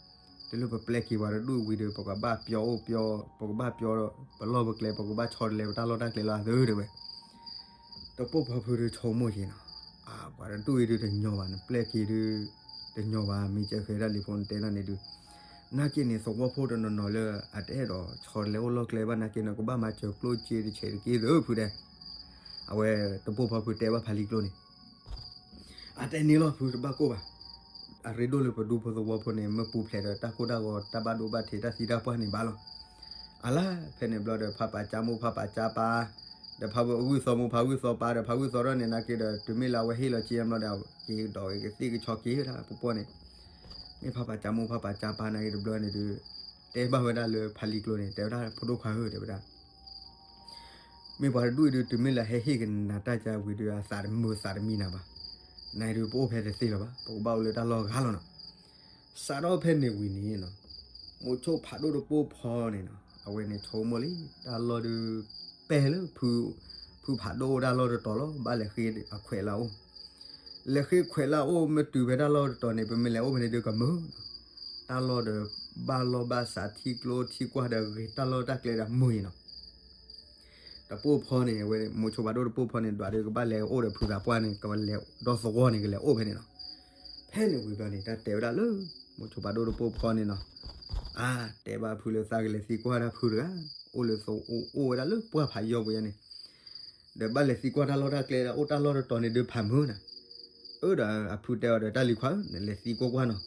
တုၤလၢပပျဲက့ၤပှၤတဒူၣ်ဝံၤဒီး ပကဘၣ်ပျီအိၣ်ပျီ ပကဘၣ်ပျီပလီၢ်ပကျဲ ပကဘၣ်ဆီတလဲပတၢ်လီၢ်တၢ်ကျဲလီၤအသးတဲဝဲ တပိၢ်ဖီဖုဒီးဆိကမိၣ်က့ၤနီၤ, ပှၤတဒူၣ်အံၤဒုးတညီဘၣ် နပျဲက့ၤဒုး တညီဘၣ် မ့ၢ်ကဲဃဲၤဒၣ်လံဖိနတဲဒၣ်န့ၣ်ဒုး, နာ်က့န့ၣ် သဝီဖိတနီၤနီၤလၢအတအဲၣ်ဒိးဆီတလဲအိၣ်လီၢ်ကျဲဘၣ်နာ်က့န့ၣ် ကဘၣ်မၤစၢၤကျိၣ်စ့တဆဲးတက့ၢ်သၢဖုတဲ, အဝဲတပိၢ်ဖီဖုတဲဘၣ်ဖးလံကျိန့ၣ် အတဲန့ၣ်လီၤဖုတဘၣ်ကိၢ်ဘၣ်. အရ့ဒိၣ်လၢပဒူဖိသဝီဖိန့ၣ် မ့ၢ်ပူၤဖျဲးဒီးတၢ်ကိၢ်တၢ်ဂီၤ တၢ်ဘၣ်ဒိဘၣ်ထံး တၢ်သံတၢ်ပှၢ်န့ၣ်ဘၣ်လီၤ. အလါ ဖဲန့ၣ်ဘျီဒီး ဖးပာ်ကၠါမိၢ်ဖးပာ်ကၠါပၢ် ဒီးဖးဂုၢ်သီမိၢ် ဖးဂုၢ်သီပၢ်ဒီး ဖးဂုၢ်သီထီၣ်န့ၣ် နာ်က့ဒီး တုၤမ့ၢ်လၢအဝဲဟ့ၣ်လီၤက့ၤအဘျီဒီး က့ၤဒီးကသ့ၣ်ကဆီက့ၤဝဲဒၣ်ပှၢ်ပှၢ်န့ၣ်, မ့ၢ်ဖးပာ်ကၢမိၢ် ဖးပာ်ကၢပၢ်နာ်က့ၤတဘျီန့ၣ်ဒီး တဲဘၣ်ဝဲဒၣ်လၢဖးလံၤကျိန့ၣ် တဲဝဲဒၣ် ဖိဒိၣ်ခွါဧၢ တဲဝဲဒၣ် မ့ၢ်ပှၤတဒူၣ်အံၤဒီး တုၤမ့ၢ်လၢဟဲဟ့ၣ်ကနၤတၢ်ကဝံၤဒီး အသးတမုာ်သးတမံနၤဘၣ်. နဒုးပအိၣ်ဖဲတသ့လၢၤဘၣ်, ပကဘၣ်အိၣ်လၢတၢ်လီၢ်ဂၤလီၤနီၤ. စးထီၣ်ဖဲန့ၣ်ဝံၤန့ၣ်နီၤ, မိၤဆိဖးဒိၣ်တပိၢ်ဖီန့ၣ်နီၤ အဝဲန့ၣ်ဆိကမိၣ်လံ တၢ်လီၢ်ဒုးပဲာ်လၢ ဖုဖးဒိၣ်အိၣ်တၢ်လီၢ်တတီၤလီၤ, ဘၣ်လဲၤဃ့အခွဲးလၢအအိၣ် လဲၤဃ့ခွဲးလၢအအိၣ် မ့ၢ်တုၤဖဲတၢ်လီၢ်တတီၤန့ၣ် ပမ့ၢ်လဲၤအိၣ်ဖဲန့ၣ်ဒုးကမုာ်နီၤ. တၢ်လီၢ်ဒီးဘၣ်လီၢ်ဘၣ်စး ထံကျိထံကွၢ်ဒီးဂ့ၤ တၢ်လီၢ်တၢ်ကျဲဒီးမုာ်အံၤနီၤ. တပိၢ်ဖီန့ၣ် အဝဲမိၤဆိဖးဒိၣ်တပိၢ်ဖီန့ၣ် ဒွးဒီးကဘၣ်လဲၤအိၣ်ဒီးဖုသးပှၢ်န့ၣ် ကလဲၤဒီသဝီန့ၣ် ကလဲၤအိၣ်ဖဲန့ၣ်နီၤ. ဖဲန့ၣ်ဝံၤဘျီန့ၣ် တၢ်တဲဝဲဒၣ်လၢ မိၤဆိဖးဒိၣ်တပိၢ်ဖီန့ၣ်နီၤ, အါ တဲဘၣ်ဖုလၢသးကလဲၤသံကွၢ်တၢ်ဖုတဂၤ, အိၣ်လၢသဝီအိၣ်ဝဲဒၣ်လၢပှၢ်ဖးယီၢ်ပူၤယါန့ၣ် ဒီးဘၣ်လဲၤသံကွၢ်တၢ်လီၢ်တၢ်ကျဲဒီး အိၣ်တၢ်လီၢ်တတီၤန့ၣ်ဒုးဖးမုာ်နၤ. အၢဒီးအဖုတဲအီၤဒီး တၢ်လံၤခွါဧၢ နလဲၤသံကွၢ်ကွၢ်နီၤ,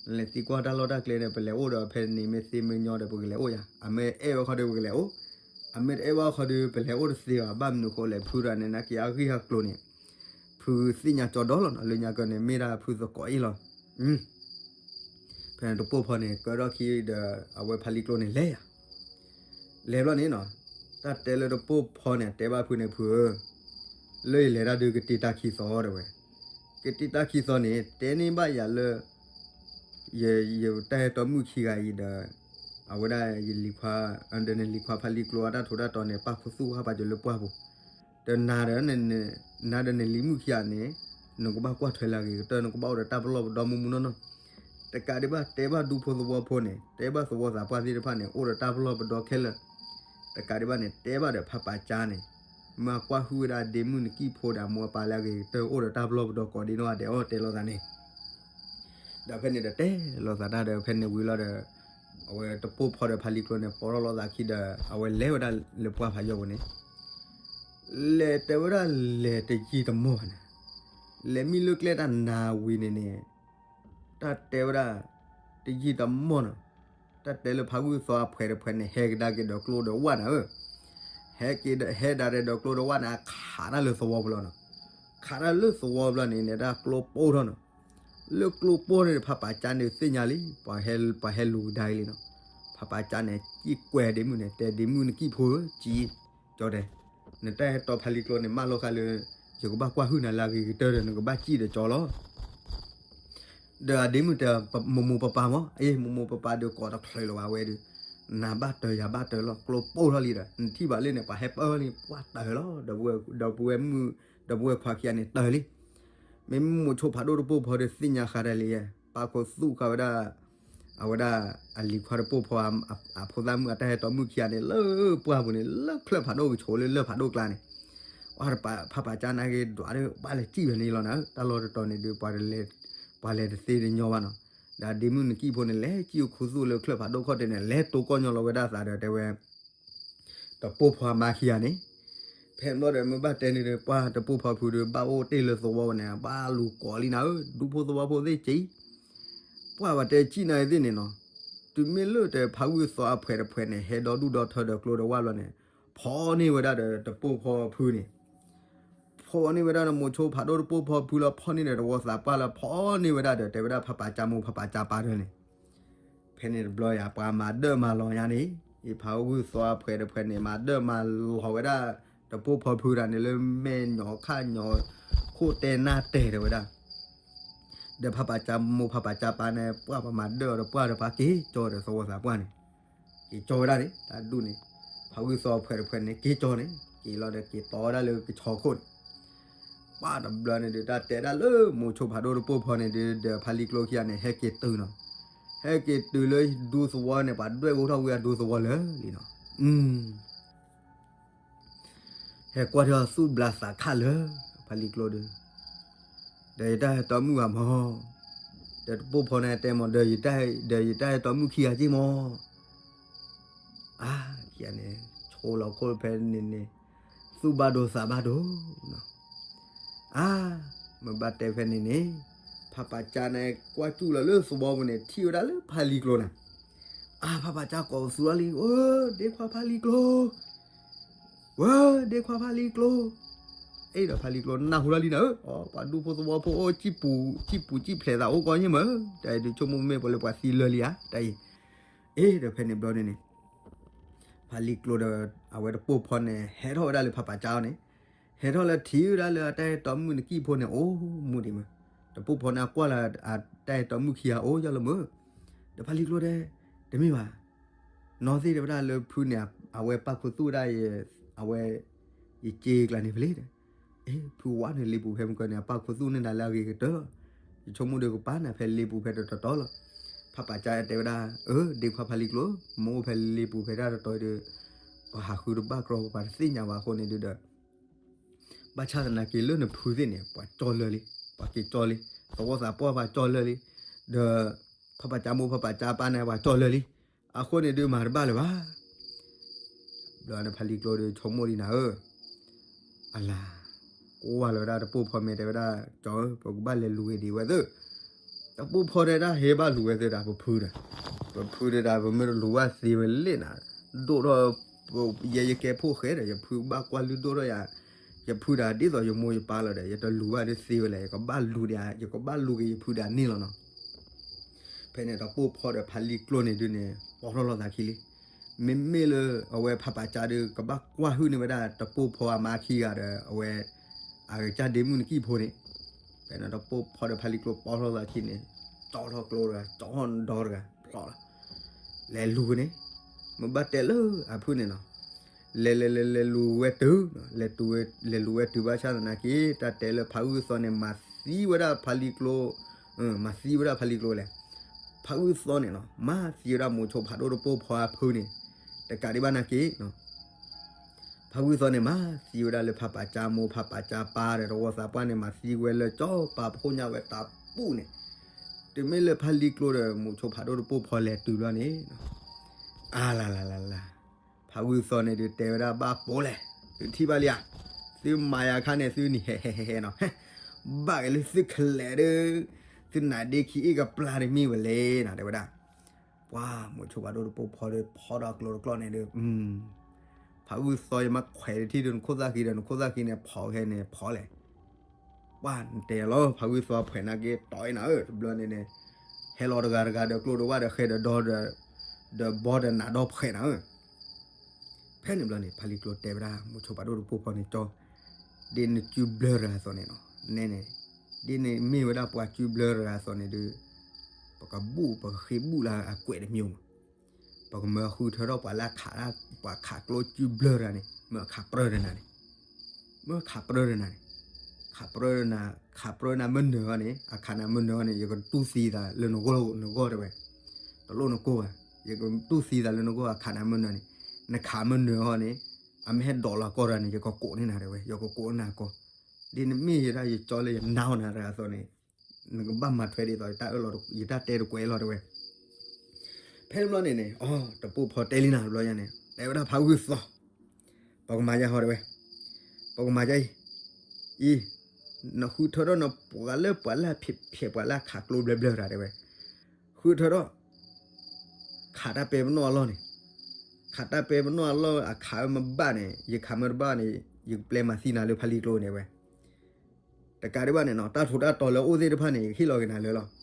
နလဲၤသံကွၢ်တၢ်လီၢ်တၢ်ကျဲန့ၣ် ပလဲၤအိၣ်ဒီးဖဲန့ၣ်မ့ၢ်သ့မ့ၢ်ညီဒီးပကလဲၤအိၣ်ယါ, အမ့ၢ်အဲၣ်ဝဲခီဒီးပကလဲၤအိၣ်, အမ့ၢ်တအဲၣ်ဝဲခီဒီးပလဲၤအိၣ်တသ့ဘၣ်. ဘၣ်မနုၤဃိလဲၣ် ဖုဒီးန့ၣ် နာ်က့အဂ့ၢ်အကျိၤန့ၣ် ဖုသ့ၣ်ညါကၠီဒီလီၤနီၤ, လၢညါကၢန့ၣ် မ့ၢ်ဒၣ်ဖုသကိးအ့ၣ်လီၤ. ဖဲန့ၣ်တပိၢ်ဖီန့ၣ် ကၢထီၣ်ခံဒီး အဝဲဖးလံၤကျိန့ၣ်လဲၤယါ လဲၤဘျီန့ၣ်နီၤ, တၢ်တဲလၢတပိၢ်ဖီန့ၣ် တဲဘၣ်ဖုန့ၣ် ဖုဧၢ, လၢယလဲၤတၢ်ဒုးကတ့တၢ်ခံသီတဲဝဲ, ကတ့တၢ်ခံသီန့ၣ် တဲန့ၢ်ဘၣ်ယၤလၢ ယ ယတၢ်ဟဲတီမုၣ်ခံဂၤအံၤဒီး အဝဲဒၣ်ယလံၤခွါ ဒီးနလံၤခွါဖးလံၤကျိအတၢ်ထူးတၢ်တီၤန့ၣ် ပာ်ခူသူၣ်ဃာ်ပာ်စၢၤလၢပှၢ်ပူၤ, ဒီးနၤဒီး နၤဒီးနလံၤမုၣ်ခံဂၤန့ၣ် နကဘၣ်ကွၢ်ထွဲလၢအဂ့ၤကတၢၢ် နကဘၣ်အိၣ်ဒီးတၢ်ပလီၢ်ပဒီမူမူနီၢ်နီၢ် တကးဒံးဘၣ် တဲဘၣ်ဒူဖိသဝီဖိန့ၣ် တဲဘၣ်သဝီသးပှၢ်သ့ၣ်တဖၣ်န့ၣ် အိၣ်ဒီးတၢ်ပလီၢ်ပဒီခဲလၢာ်, တကးဒံးဘၣ်န့ၣ် တဲဘၣ်ဒီးဖးပာ်ကၢန့ၣ် မ့ၢ်ကွၢ်ဟုၣ်ဝဲဒၣ်ဒ့မုၣ်နကံၣ်ဖိဒီးအမိၢ်အပၢ်လၢအဂ့ၤကတၢၢ် အိၣ်ဒီးတၢ်ပလီၢ်ပဒီကိးဒ့နီၢ်ဂၤဒဲးအီၤ တဲလိာ်သးန့ၣ် ဒီးဖဲန့ၣ်ဒီးတဲလိာ်သးတၢ်ဒီး ဖဲန့ၣ်ဝံၤလီၤဒီး အဝဲတပိၢ်ဖီဒီးဖးလံၤကျိန့ၣ် ပိာ်ထီၣ်လိာ်သးခံဒီး အဝဲလဲၤဝဲဒၣ်လၢပှၢ်ဖးယီၢ်ပူၤန့ၣ် လဲၤတဲဝဲဒၣ်လဲၤတယံာ်တမီၢ်ဘၣ်န့ၣ်, လဲၤမံလၢကျဲတၢ်နၤဝံၤန့ၣ်န့ၣ် တၢ်တဲဝဲဒၣ် တယံာ်တမီၢ်နီၤ, တၢ်တဲလၢဖးဂုၢ်သီအဖှဲးတဖှဲးန့ၣ် ဟဲကဒါက့ၤဒီးကျိဒီးဝါနၤဧၢ, ဟဲက့ၤ ဟဲဒၣ်ဒီးကျိဒီးဝါန့ၣ် အခးတၢ်လၢသဝီပူၤလီၤနီၤ, ခးတၢ်လၢသဝီပူၤလီၤန့ၣ် န့ၣ်ဒၣ်ကျိပိၢ်ထီၣ်နီၤ, လၢကျိပိၢ်န့ၣ် ဖးပာ်ကၢန့ၣ်သ့ၣ်ညါလံ ပှၤဟဲလူၤကဒါအံၤလံနီၤ, ဖးပာ်ကၢန့ၣ် စံၣ်ကွဲၤဒ့မုၣ်န့ၣ် တဲဒ့မုၣ်နကံၣ်ဖိဧၢ ကၠီတဲ နတၢ်ဟဲတီဖးလံၤကျိန့ၣ် မၢလီၤဃာ်လၢ ယကဘၣ်ကွၢ်ဟုၣ်နၤလၢအဂ့ၤကတၢၢ်ဒီး နကဘၣ်စံၣ်ဒီးကၠီလီၤ ဒီးအဒ့မုၣ်တဲ မိၢ်မိၢ်ပၢ်ပၢ်မၢ်, အ့ မိၢ်မိၢ်ပၢ်ပၢ်ဒီးကိးတချုးလၢၤဘၣ်ဝဲဒီး, နၤဘၣ်တၢၢ်ယၤဘၣ်တၢၢ်လီၤ ကျိပိၢ်ထီၣ်လံဒီး နထံၣ်ဘၣ်လၢန့ၣ် ပှၤဟဲပၢလံ ပှၤတၢၢ်လီၤ, ဒီပုၢ်ဝဲၢ်မုၣ် ဒီပုၢ်ဝဲၢ်ခွါခံဂၤန့ၣ်တၢၢ်လံ, မ့မ့ၢ်မိၤဆိဖးဒိၣ်တပိၢ်ဖီဒီးသ့ၣ်ညါဃာ်တၢ်လံ, ပာ်ခူသူၣ်ဃာ်ဝဲဒၣ် အဝဲဒၣ်အလံၤခွါတပိၢ်ဖီ အဖိသၣ်မုၣ်အတၢ်ဟဲတီမုၣ်ခံဂၤန့ၣ် လၢပှၢ်ပူၤန့ၣ် လၢချၢၣ်ဖးဒိၣ်ကဆိးလၢလၢၢ်ဖးဒိၣ်ကျါန့ၣ်, အဖးပာ်ကၢနာ်က့ၤဒွးဒီး ဘၣ်လဲၤစံၣ်ဖဲန့ၣ်လီၤနၤ, တၢ်လီၢ်တတီၤန့ၣ်ဒီး ပှၤလဲၤတသ့တညီဘၣ်နီၤ, ဒီးဒ့မုၣ်နကံၣ်ဖိန့ၣ် လဲၤစံၣ်ခူသူၣ်လၢချၢၣ်ဖးဒိၣ်ခီၣ်ထံးန့ၣ် လဲၤတိၢ်ကီၢ်ညီလီၤဝဲဒၣ်အသးဒီးတဲဝဲ တပိၢ်ဖီအမါခံဂၤန့ၣ်, ဖဲဘျီဒီးမ့ၢ်ဘၣ်တဲန့ၣ်ဒီး ပှၢ်တပိၢ်ဖီဖုဒီး ဘၣ်အိၣ်တ့ၢ်လၢသဝီဝဲန့ၣ် ဘၣ်လူၤကိးလံနၤဧၢ ဒူဖိသဝီဖိသ့ၣ်က့ၤ, ပှၢ်ဘၣ်တဲစံၣ်နၤသ့ၣ်န့ၣ်နီၤ, တုၤမ့ၢ်လၢတဖးဂုၢ်သီအဖှဲးတဖှဲးန့ၣ် ဟဲဒီဒူၣ်ဒီထၢဒီးကျိဒီးဝါဘျီန့ၣ်, ဖီၣ်န့ၢ်ဝဲဒၣ်ဒီးတပိၢ်ဖီဖုန့ၣ် ဖီၣ်န့ၢ်ဝဲဒၣ်ဒီးမိၤဆိဖးဒိၣ်တပိၢ်ဖီဖုလီၤ, ဖီၣ်န့ၢ်ဒီးသဝီသးပှၢ်လီၤ, ဖီၣ်န့ၢ်ဝဲဒၣ်ဒီး တဲဝဲဒၣ်ဖးပာ်ကၢမိၢ်ဖးပာ်ကၢပၢ်ဒီးန့ၣ်, ဖဲန့ၣ်တဘျီယၤ ပှၤမၤဒၢၣ်မၤလီၤညါန့ၣ်, အဖးဂုၢ်သီအဖှဲးတဖှဲးန့ၣ် မၤဒၢၣ်မၤလီၤဝဲဒၣ် တပိၢ်ဖီဖုဒၣ်န့ၣ်လၢမဲာ်ညီခၣ်ညီ ခိၣ်တဲနၢ်တဲာ်တဲဝဲဒၣ် ဒီးဖးပာ်ကၢမိၢ်ဖးပာ်ကၢပၢ်န့ၣ် ပှၢ်ပှၤမၤဒၢၣ်အီၤဒီးပှၢ်ဒီးပှၤက့ၤကၠီဒီး သဝီသးပှၢ်န့ၣ် က့ၤကၠီဝဲဒၣ်န့ၣ် တၢ်ဒူၣ်န့ၣ်, ဖးဂုၢ်သီအဖှဲးတဖှဲးန့ၣ် က့ၤကၠီန့ၣ် က့ၤလီၤဒီးက့ၤတီဝဲဒၣ်လၢကဆီခိၣ်န့ၣ်, ပှၢ်တဘျီန့ၣ်ဒီး တၢ်တဲဒၣ်လၢမိၤဆိဖးဒိၣ်တပိၢ်ဖီန့ၣ်ဒီး ဒီးဖးလံၤကျိခံဂၤန့ၣ် ဟဲက့ၤတုၤနီၤ, ဟဲက့ၤတုၤလၢဒူသဝီန့ၣ် ပှၤဒွဲၣ်ဂိၢ်ထီၣ်ဝံၤအဒူသဝီလၢာ်လံနီၤ ဟဲကွၢ်ထီၣ်သူၣ်ဘျးသးခၣ်လၢာ်, ဖးလံၤကျိဒီး, ဒီးယတၢ်ဟဲတီမုၣ်ဂၤမၢ်, ဒီးတပိၢ်ဖီန့ၣ်တဲမၢ်, ဒီးယတၢ်ဟဲတီမုၣ်ခံဂၤက့ၢ်မၢ်, အါ, ခံဂၤန့ၣ် ဆိလီၤခိၣ်ဖဲန့ၣ်န့ၣ်, သူၣ်ဘၣ်ဒိသးဘၣ်ဒိ, အါ, မ့ၢ်ဘၣ်တဲဖဲန့ၣ်န့ၣ်, ဖးပာ်ကၢန့ၣ် ကွၢ်စူၣ်လီၤလၢသဝီပူၤန့ၣ် ထံၣ်ဝဲဒၣ်လၢဖးလံၤကျိန့ၣ်, အါ, ဖးပာ်ကၢကိးပသူလီၤလံ, အိ, ဒ့ခွါဖးလံၤကျိ ကွၢ်ဒ့ခွါဖးလံၤကျိ အဲၣ်ဒိးဖးလံၤကျိနၢ်ဟူလီၤလံနၤဧၢ, ပှၤဒူဖိသဝီဖိအိၣ် စံၣ်ပူၤစံၣ်ပူၤစံၣ်ဖျဲးသးအိၣ်ကီညါမး, တၢ်အံၤဒုးဆိကမိၣ်မ့ၢ်ပှၤလၢပှၤသံလၢာ်လံဧါ တၢ်အံၤ, အဲၣ်ဒိးဖဲန့ၣ်ဘျီန့ၣ်န့ၣ် ဖးလံၤကျိဒီး အဝဲတပိာ်ဖီန့ၣ် ဟဲထီၣ်ဝဲဒၣ်လၢဖးပာ်ကၠါအီၤန့ၣ်, ဟဲထီၣ်လၢထံၣ်ဝဲဒၣ်လၢအတၢ်အဲၣ်တီမုၣ်နကံၣ်ဖိန့ၣ် အိၣ်မူဒံးမး, တပိာ်ဖီန့ၣ်အကွၢ်လၢ အတၢ်အဲၣ်တီမုၣ်ခံဂၤအိၣ်ယီၢ်လၢမး, ဒီးဖးလံၤကျိတဲ တမ့ၢ်ဘၣ် နီၢ်သ့ၣ်တဲဝဲဒၣ်လၢဖုန့ၣ် အဝဲပာ်ခူသူၣ်ဝဲဒၣ် အဝဲ ယစ့ကျါန့ၣ်ဖဲလဲၣ်, ဖုဝါန့ၣ်လ့ပူၤဖဲမုၢ်ကၢန့ၣ် အပာ်ခူသူၣ်န့ၢ်ဒၣ်လၢအဂ့ၤကတၢၢ်လီၤ, ယဆိကမိၣ်ဒီးကပာ်နၤဖဲလ့ပူၤဖဲတတီၤတီၤလီၤ, ဖးပာ်ကၠါတဲဝဲဒၣ် အၢ ဒ့ခွါဖးလံၤကျိ မ့ၢ်အိၣ်ဖဲလ့ပူၤဖဲတၢ်တတီၤဒီး ပှၤဟးဃုတဘၣ်ကြီ ပှၤတသ့ၣ်ညါဘၣ်အဃိန့ၣ်ဒုဒီး ဘၣ်ဆၣ်သနာ်က့လၢနဖုသ့ၣ်န့ၣ် ပှၤကၠီလၢာ်လံ, ပှၤက့ၤကၠီလံ, သဝီသးပှၢ်ပှၤကၠီလၢာ်လံ, ဒီး ဖးပာ်ကၠါမိၢ်ဖးပာ်ကၠါပၢ်န့ၣ် ပှၤကၠီလၢာ်လံ, အဃိန့ၣ်ဒုးမၤတဘၣ်လၢၤဘၣ်, ဘျီန့ၣ်ဖးလံၤကျိဒီးဆိကမိၣ်ဒံးနၤဧၢ, အလၤ, ကွၢ်လီၤဝဲဒၣ်တပိာ်ဖီမဲာ်တဲဝဲဒၣ် ကၠီဧၢ ပကဘၣ်လဲၤလူၤက့ၤဒံးဝဲသ့ၣ်, တပိာ်ဖီတဲဒၣ်ဟဲဘၣ်လူၤဝဲသ့ၣ်ဒီး ပဖုဒီး, ပဖုဒီး ပမ့ၢ်တလူၤဘၣ်သ့ဝဲလဲၣ်နၤ, ဒိၣ်ထီၣ် ယဲယကဲဖိၣ်ဃဲဒီး ယဖုဘၣ်ကွၢ်လုၢ်ဒိၣ်ထီၣ်ယၤ, ယဖုဒီးဒ်သိးယမိၢ်ယပၢ်လီၤဒီး ယတလူၤဘၣ်ဒုးသ့ဝဲလဲၣ်, ယကဘၣ်လူၤဒီး ယကဘၣ်လူၤက့ၤယဖုဒီးန့ၣ်လီၤနီၤ ဖဲန့ၣ်တပိာ်ဖီဒီးဖးလံၤကျိန့ၣ်ဒုးန့ၣ် ပီၢ်ထီၣ်လိာ်သးခံလံ, မ့မ့ၢ်လၢအဝဲဖးပာ်ကၠါဒုး ကဘၣ်ကွၢ်ဟုၣ်န့ၢ်ဝဲဒၣ်တပိာ်ဖီအမါခံဂၤဒီး အဝဲ အကစၢ်ဒ့မုၣ်နကံၣ်ဖိန့ၣ်, ဖဲန့ၣ်တပိာ်ဖီဒီးဖးလံၤကျိပီၢ်ထီၣ်လိာ်သးခံန့ၣ်, ကၠီထီၣ်ကျိတဂၤ ကၠီထီၣ်ဒီတဂၤဖျီလီၤ, လဲၤလူၤန့ၣ်, မ့ၢ်ဘၣ်တဲလၢအဖုန့ၣ်နီၤ လဲၤလဲၤလဲၤလဲၤလူၤဝဲတုၤ, လဲၤလူၤဝဲတုၤဘၣ်ဆၣ်သနာ်က့ တၢ်တဲလၢဖးဂုၢ်သီန့ၣ် မၤသံဝဲဒၣ်ဖးလံၤကျိ, မၤသံဝဲဒၣ်ဖးလံၤကျိလဲၣ်, ဖးဂုၢ်သီန့ၣ်နီၤ မၤသံဝဲဒၣ်မိၤဆိဖးဒိၣ်တပိာ်ဖီအဖုန့ၣ်, တကးဒံးဘၣ်နာ်က့ ဖးဂုၢ်သီန့ၣ် မၤသံဝဲဒၣ်လၢဖးပာ်ကၠါမိၢ်ဖးပာ်ကၠါပၢ်ဒီးတဝီသးပှၢ်န့ၣ် မၤသံဝဲလၢကၠီပာ်ဖှိၣ်ညါဝဲတၢ်ပူၣ်န့ၣ်, တုၤမ့ၢ်လၢဖးလံၤကျိဒီး မိၤဆိဖးဒိၣ်တပိာ်ဖီလဲၤတုၤဘျီန့ၣ်, အါလါလါလါလါ, ဖးဂုၢ်သီန့ၣ်ဒုးတဲဝဲဒၣ်ဘၣ်ပိာ်လဲၣ်, သုထံၣ်ဘၣ်လံဧါ, သုမၤယၤခါန့ၣ် သုနံၤဟဲဟဲဟဲဟဲနီၤ, ဘၣ်က့ၤလၢသုကလဲၤဒီး, သုနါဒ့ခံအ့ၣ်ကပျၢ်တမ့ၢ်ဝဲလဲၣ်နီၤ တဲဝဲဒၣ် ပှၤမိၤဆိဖးဒိၣ်တပိာ်ဖီဒီး ဖီဒီးကျိတကျီၢ်န့ၣ်ဒီး, ဖးဂုၢ်သီယမ့ၢ်ခွဲးတထံၣ်ဒီးနခိၣ်သၣ်ဃံဒီး နခိၣ်သၣ်ဃံန့ၣ် ဖီခဲန့ၣ်ဖီလဲၣ်, ပှၤနတဲလီၤ ဖးဂုၢ်သီဖှဲးနာ်က့ တီအံၤနၤဧၢ တဘျီန့ၣ်န့ၣ်, ဟဲလီၤတဂၤတဂၤဒီးကျိတဝၢ်ဒီး ဃဲဒီးဒီ ဒီးဘီဒီးနးဒီဖှဲးနၤဧၢ ဖဲန့ၣ်ဘျီန့ၣ် ဖးလံၤကျိတဲဝဲဒၣ် မိၤဆိဖးဒိၣ်တပိာ်ဖီန့ၣ် ကၠီ, ဒ်နစုဘျၢတဂၤအသိးန့ၣ်နီၤ, နဲန့ၣ်, ဒ်နမ့ၢ်ဝဲဒၣ်ပှၤစုဘျၢတဂၤအသိးန့ၣ်ဒီး, ပကဘူၣ် ပကဃ့ဘူၣ်လၢအကွဲးတမံၤမး, ပကမၢဃုထၢထီၣ်ပှၤလၢအခး, ပှၤခးကျိစုဘျၢတဂၤန့ၣ် မၢအခးပြၢတနၤန့ၣ် မၢခးပြၢတနၤန့ၣ်, ခးပြၢ, ခးပြၢနၤမ့ၢ်နၢၤအီၤန့ၣ် အခးနၤမ့ၢ်နၢၤအီၤန့ၣ် ယကတူၢ်သံသးလၢနဂီၢ်နဂီၢ်တဲဝဲ, တလိၣ်နကိၢ်ဘၣ်, ယကတူၢ်သံသးလၢနဂီၢ်အခးနၤမ့ၢ်နၢၤန့ၣ်, နခးမ့ၢ်နၢၤအီၤန့ၣ်, အမ့ၢ်ဟဲဒိးလီၤကီၢ်တဂၤန့ၣ် ယကကိးန့ၢ်နၤတဲဝဲ, ယကကိးန့ၢ်နၤကီၢ်, ဒ်နမ့ၢ်ယဒၣ်ယကၠီလၢယနါအီၤနၤတဂၤအသိးန့ၣ်, နကဘၣ်မၤထွဲဒ်သိးယတၢ်အၢၣ်လီၤ ယတၢ်တဲတကွဲးလီၤတဲဝဲ ဖဲန့ၣ်ဘျီန့ၣ်န့ၣ် အီ တပိာ်ဖီတဲလံနၤတဘျီညါန့ၣ် တဲဝဲဒၣ်ဖးဂုၢ်သီ, ပကမၤယါဟီတဲဝဲ, ပကမၤယါအံၤ, အံၤ, နဃုထၢထီၣ်နပှၤလၢပှၤလၢဖျဲးဖျဲးပှၤလၢအခးကျိဘျၢဘျၢတၢ်တဲဝဲ, ဃုထၢထီၣ်, ခးတၢ်ပဲပနီၣ်အလီၢ်န့ၣ်, ခးတၢ်ပဲပနီၣ်အလီၢ်အခးမ့ၢ်ဘၣ်န့ၣ် ယခးမ့ၢ်တဘၣ်န့ၣ် ယကပျဲမၤသံနၤလၢဖးလံၤကျိန့ၣ်ဝဲ တကးဒံးဘၣ်န့ၣ်နီၤ တၢ်ထူးတၢ်တီၤလၢအအိၣ်သ့ၣ်တဖၣ်န့ၣ် ယကဟ့ၣ်လီၤက့ၤနၤလၢလီၤ.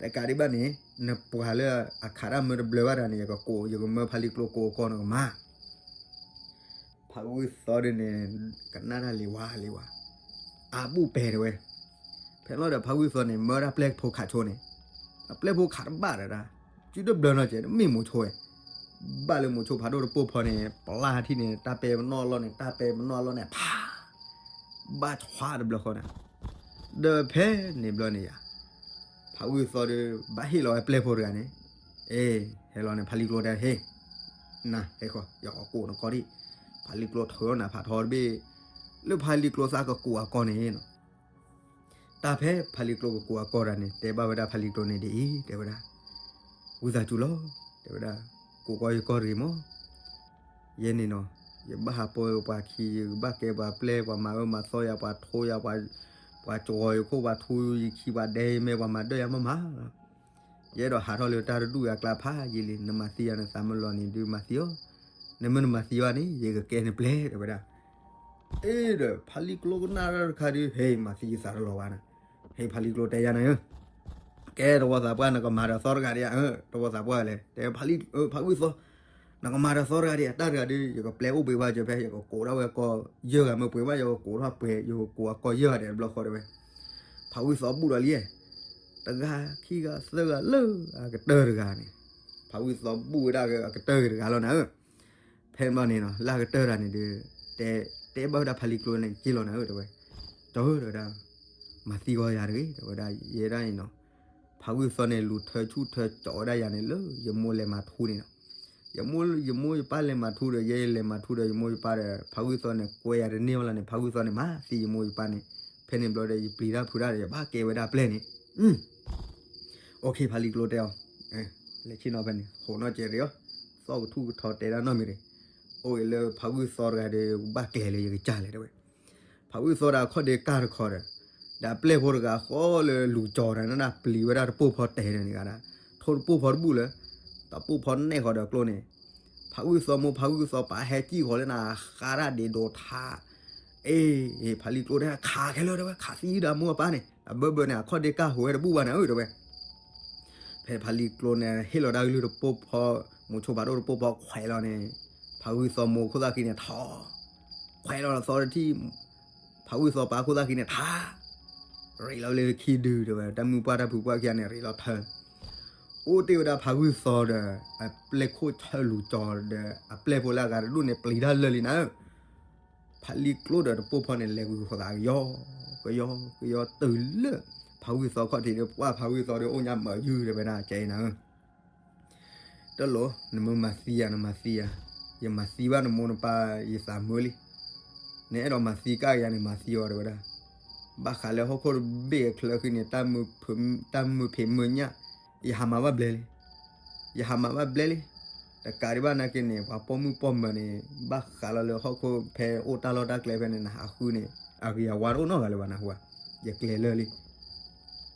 တကးဒံးဘၣ်န့ၣ် နပှၤလၢအခးတၢ်မ့ၢ်တဘျၢဘၣ်တၢ်န့ၣ် ယကကိး ယကမၢဖါလံၤကျိကိးအကီၢ်နကမၤ. ဖးဝံၣ်သီဒ်န့ၣ် ကနၣ်တၢ်လံၤဝါလံၤဝါ အါဘူၣ်ပဲာ်တဲဝဲ. ဖဲလီၤဒီးဖးဝံၣ်သီန့ၣ် မၢဒၣ်ပျဲၢ်ဖိခးဆိန့ၣ် အပျဲၢ်ဖိခးတဘၣ်ဒီးဒၣ် စုတဘျၢနီၢ်ကဲ တမ့ၢ်မိၤဆိဝဲ ဘၣ်လၢမိၤဆိဖးဒိၣ်တပိၢ်ဖီန့ၣ် ပျၢ်ထံၣ်န့ၣ် တၢ်ပဲပနီၣ်အလီၢ်န့ၣ် တၢ်ပဲပနီၣ်အလီၢ်န့ၣ် ဖး ဘၣ်ဆှးတဘျၢဃီန့ၣ်. ဒီးဖဲန့ၣ်ဘျီန့ၣ်ယၤ ဖးဝံၣ်သီဒီး ဘၣ်ဟ့ၣ်လီၤဝဲပျဲၢ်ဖိတဂၤန့ၣ် အ့ ဟဲလီၤန့ၣ် ဖါလံၤကျိတဲ ဟ့ၣ် နၤ ဟဲဃီ ယကကိးနကီၢ်ဒံး. ဖါလံၤကျိထုးထီၣ်နၤဖးထီတဘ့ၣ် လၢဖါလံၤကျိသးကကိးအကီၢ်န့ၣ်နီၤ. တၢ်ဖဲဖါလံၤကျိကကိးအကီၢ်တၢ်န့ၣ် တဲဘၣ်ဝဲဒၣ်ဖါလံၤကျိန့ၣ်ဒ်အံၤ တဲဝဲဒၣ် ဝံသးစူၤလီၤ တဲဝဲဒၣ် ကိးကီၢ်ယကီၢ်တဂ့ၤမး. ယဲန့ၣ်နီၤ ယဘၣ်ဟးပိာ်ပှၤခံ ယကဘၣ်ကဲပှၤပျဲၢ် ပှၤမၤအၢမၤသီယၤ ပှၤထိယၤ ပှၤကဝီၤယခိၣ် ပှၤထူယခံ ပှၤဒဲယမဲ ပှၤမၤဒၢယၤမးမးလီၤ. ယအဲၣ်ဒိးဟးထီၣ်လၢတၢ်တဒူၣ်အကျါဖးယံာ်လံ နမၤသံယၤနသးမ့ၢ်လီၤန့ၣ် ဒုးမၤသံအီၤ. နမ့ၢ်နမၤသံဘၣ်န့ၣ် ယကကဲနပျဲၢ် တဲဝဲဒၣ်. အ့ဒီး ဖးလံာ်ကျိကနၣ်တၢ်တခါဒီး ဟ့ မၤသံယသးတလီၤဘၣ်နၤ, ဟ့ ဖးလံာ်ကျိတဲယၤနၤဧၢ, ကဲတဝီသးပှၢ် နကမၤဒီးသီတဂၤဒံးဧါ, တဝီသးပှၢ်လဲၣ်, တဲဖးလံာ် ဖးဝံၣ်သီ, နကမၤဒီးသီတဂၤဒံးဧါ, တၢ်တဂၤဒီး ယကပျဲၢ်အိၣ်ဘှံးဘၣ်စၢၤဖဲ ယကကိးထီၣ်ဝဲကီၢ်ယဲၢ်ဂၤမ့ၢ်ပှဲၤဘၣ် ယကကိးထီၣ်ပှဲၤ ယကကိးအကီၢ်ယဲၢ်ဂၤဒံးတဘျီဃီတဲဝဲ. ဖးဝံၣ်သီဘူၣ်ဒီးလံ, တဂၤခံဂၤသၢဂၤလၢအကတၢၢ်တဂၤန့ၣ်, ဖးဝံၣ်သီဘူၣ်ဝဲဒၣ်အကတၢၢ်ဂ့ၤတဂၤလီၤနၤဧၢ. ဖဲန့ၣ်ဘျီန့ၣ်နီၤ လၢအကတၢၢ်တဂၤန့ၣ်ဒီး တဲ တဲဘၣ်ဝဲဒၣ်ဖးလံာ်ကျိန့ၣ်က့လီၤနၤဧၢ တဲဝဲ, တဲဝဲဒၣ်, မၤသံဂီၤယၤတဂ့ၤ တဲဝဲဒၣ် ယဲဒၣ်အံၤနီၤ, ဖးဝံၣ်သီန့ၣ် လူၤထၢဆူၣ်ထၢကၠီဝဲဒၣ်ယၤန့ၣ်လၢ ယမိၢ်လဲၤမၤထူန့ၣ်နီၤ, ယမိၢ် ယမိၢ်ယပၢ်လဲၤမၤထူဒီး ယဲယလဲၤမၤထူဒီး ယမိၢ်ယပၢ်ဒီး ဖးဝံၣ်သီန့ၣ် ကွဲယၤတန့ၢ်ဝဲလီၤန့ၣ် ဖးဝံၣ်သီန့ၣ်မၤသံယမိၢ်ယပၢ်န့ၣ်, ဖဲန့ၣ်ဘျီဒီး ယပျံၤတၢ်ဖုးတၢ်ဒီး ယဘၣ်ကဲဝဲဒၣ်ပျဲၢ်န့ၣ် အိၣ်ခ့ ဖးလံာ်ကျိတဲအီၤ, လဲၤဆ့ၣ်နီၤဖဲန့ၣ် ဟိးနီၣ်ကဲရံၤအီၤ, သီၣ်ကထူၣ်ကထီတဲတၢ်နီတမံၤတဂ့ၤ, အိၣ်ဂ့ၤလၢဖးဝံၣ်သီတဂၤဒီး ဘၣ်ကျဲၤလၢယကစၢ်လဲၣ်တဲဝဲ. ဖးဝံၣ်သီဒီးအခီၣ်ဒ့ကၢ်တခီဒီး, ဒီးအပျဲၢ်ဖိတဂၤဃီလၢလူၤကၠီတၢ်န့ၣ် ပျံၤဝဲဒၣ်တပိၢ်ဖီတဲာ်န့ၣ်ဂၤဒၣ်, ထိၣ်တပိၢ်ဖီတဘူၣ်လၢ, တပိၢ်ဖီနဲၣ်ဃီဒီးကျိန့ၣ်, ဖးဝံၣ်သီမိၢ် ဖးဝံၣ်သီပၢ်ဟဲစံၣ်ဃီလၢနၤ ဃါတၢ်ဒ့ဒိးထါ, အ့ ဖးလံာ်ကျိတဲ ခးခဲလၢာ်တဲဝဲ ခးသံဒီးအမိၢ်အပၢ်န့ၣ် အဘၢဘၢန့ၣ် အခီၣ်ဒ့ကၢ်ဟိးဝဲတဘူၣ်ဘၣ်န့ၣ်ဧၢတဲဝဲ. ဖဲဖးလံာ်ကျိန့ၣ် ဟ့ၣ်လီၤတၢ်ကလုၢ်တပိၢ်ဖီ, မိၤဆိဖးဒိၣ်တပိၢ်ဖီခွဲးလီၤန့ၣ်, ဖးဝံၣ်သီမိၢ်ခိၣ်သၣ်ခံန့ၣ်ထီၣ်, ခွဲးလီၤသီတထံၣ်, ဖးဝံၣ်သီပၢ်ခိၣ်သၣ်ခံန့ၣ်ထါ, ရ့းလီၤလၢခံဒုတဲဝဲ တၢ်မုၢ်ပှၢ်တၢ်ဖုးပှၢ်ခံဂၤန့ၣ် ရ့းလီၤထၢ, အိၣ်တ့ၢ်ဝဲဒၣ်ဖးဝံၣ်သီဒီး အပျဲၢ်ခိၣ်ဆၢလူၤကၠီဒီး အပျဲၢ်ဖိလၢအဂၤတဒူၣ်န့ၣ် ပျံၤတၢ်လၢာ်လံနၤဧၢ. ဖးလံာ်ကျိဒီးတပိၢ်ဖီန့ၣ် လဲၤကွံာ်ဃီသးကယီ, ကယီ ကယီတုၤလၢ ဖးဝံၣ်သီခီၣ်ထံးဒီး ပှၢ်ဖးဝံၣ်သီဒီး အိၣ်ညါမၤယုၢ်တဲဝဲဒၣ် ကဲအံၤနၤဧၢ, တလိၣ် နမ့ၢ်မၤသံယၤ နမၤသံယၤ, ယမၤသံဘၣ်နမိၢ်နပၢ် ယသးမုာ်လံ, နအဲၣ်ဒိးမၤသံကၢ်ယၤန့ၣ် မၤသံအီၤတဲဝဲဒၣ်, ဘၣ်ဃးလၢဟီၣ်ခိၣ်တဘ့ၣ်အချၢဃံန့ၣ် တၢ်မုာ်ဖံးမုာ်ညၣ်, ယဟးမၤဘၣ်ဘျဲလံ ယဟးမၤဘၣ်ဘျဲလံ, တကးဒံးဘၣ်နာ်က့န့ၣ် ပှၤပိာ်မုၣ်ပိာ်မၢၤန့ၣ် ဘၣ်ဃးလီၤလၢဟီၣ်ခိၣ်ဖဲအိၣ်တၢ်လီၢ်တၢ်ကျဲဖဲန့ၣ် နဟးဃုန့ၣ် အဂ့ၤအဝါတအိၣ်နီတဂၤလၢၤဘၣ်နဟူဧါ, ယကျဲၤလၢာ်လံ,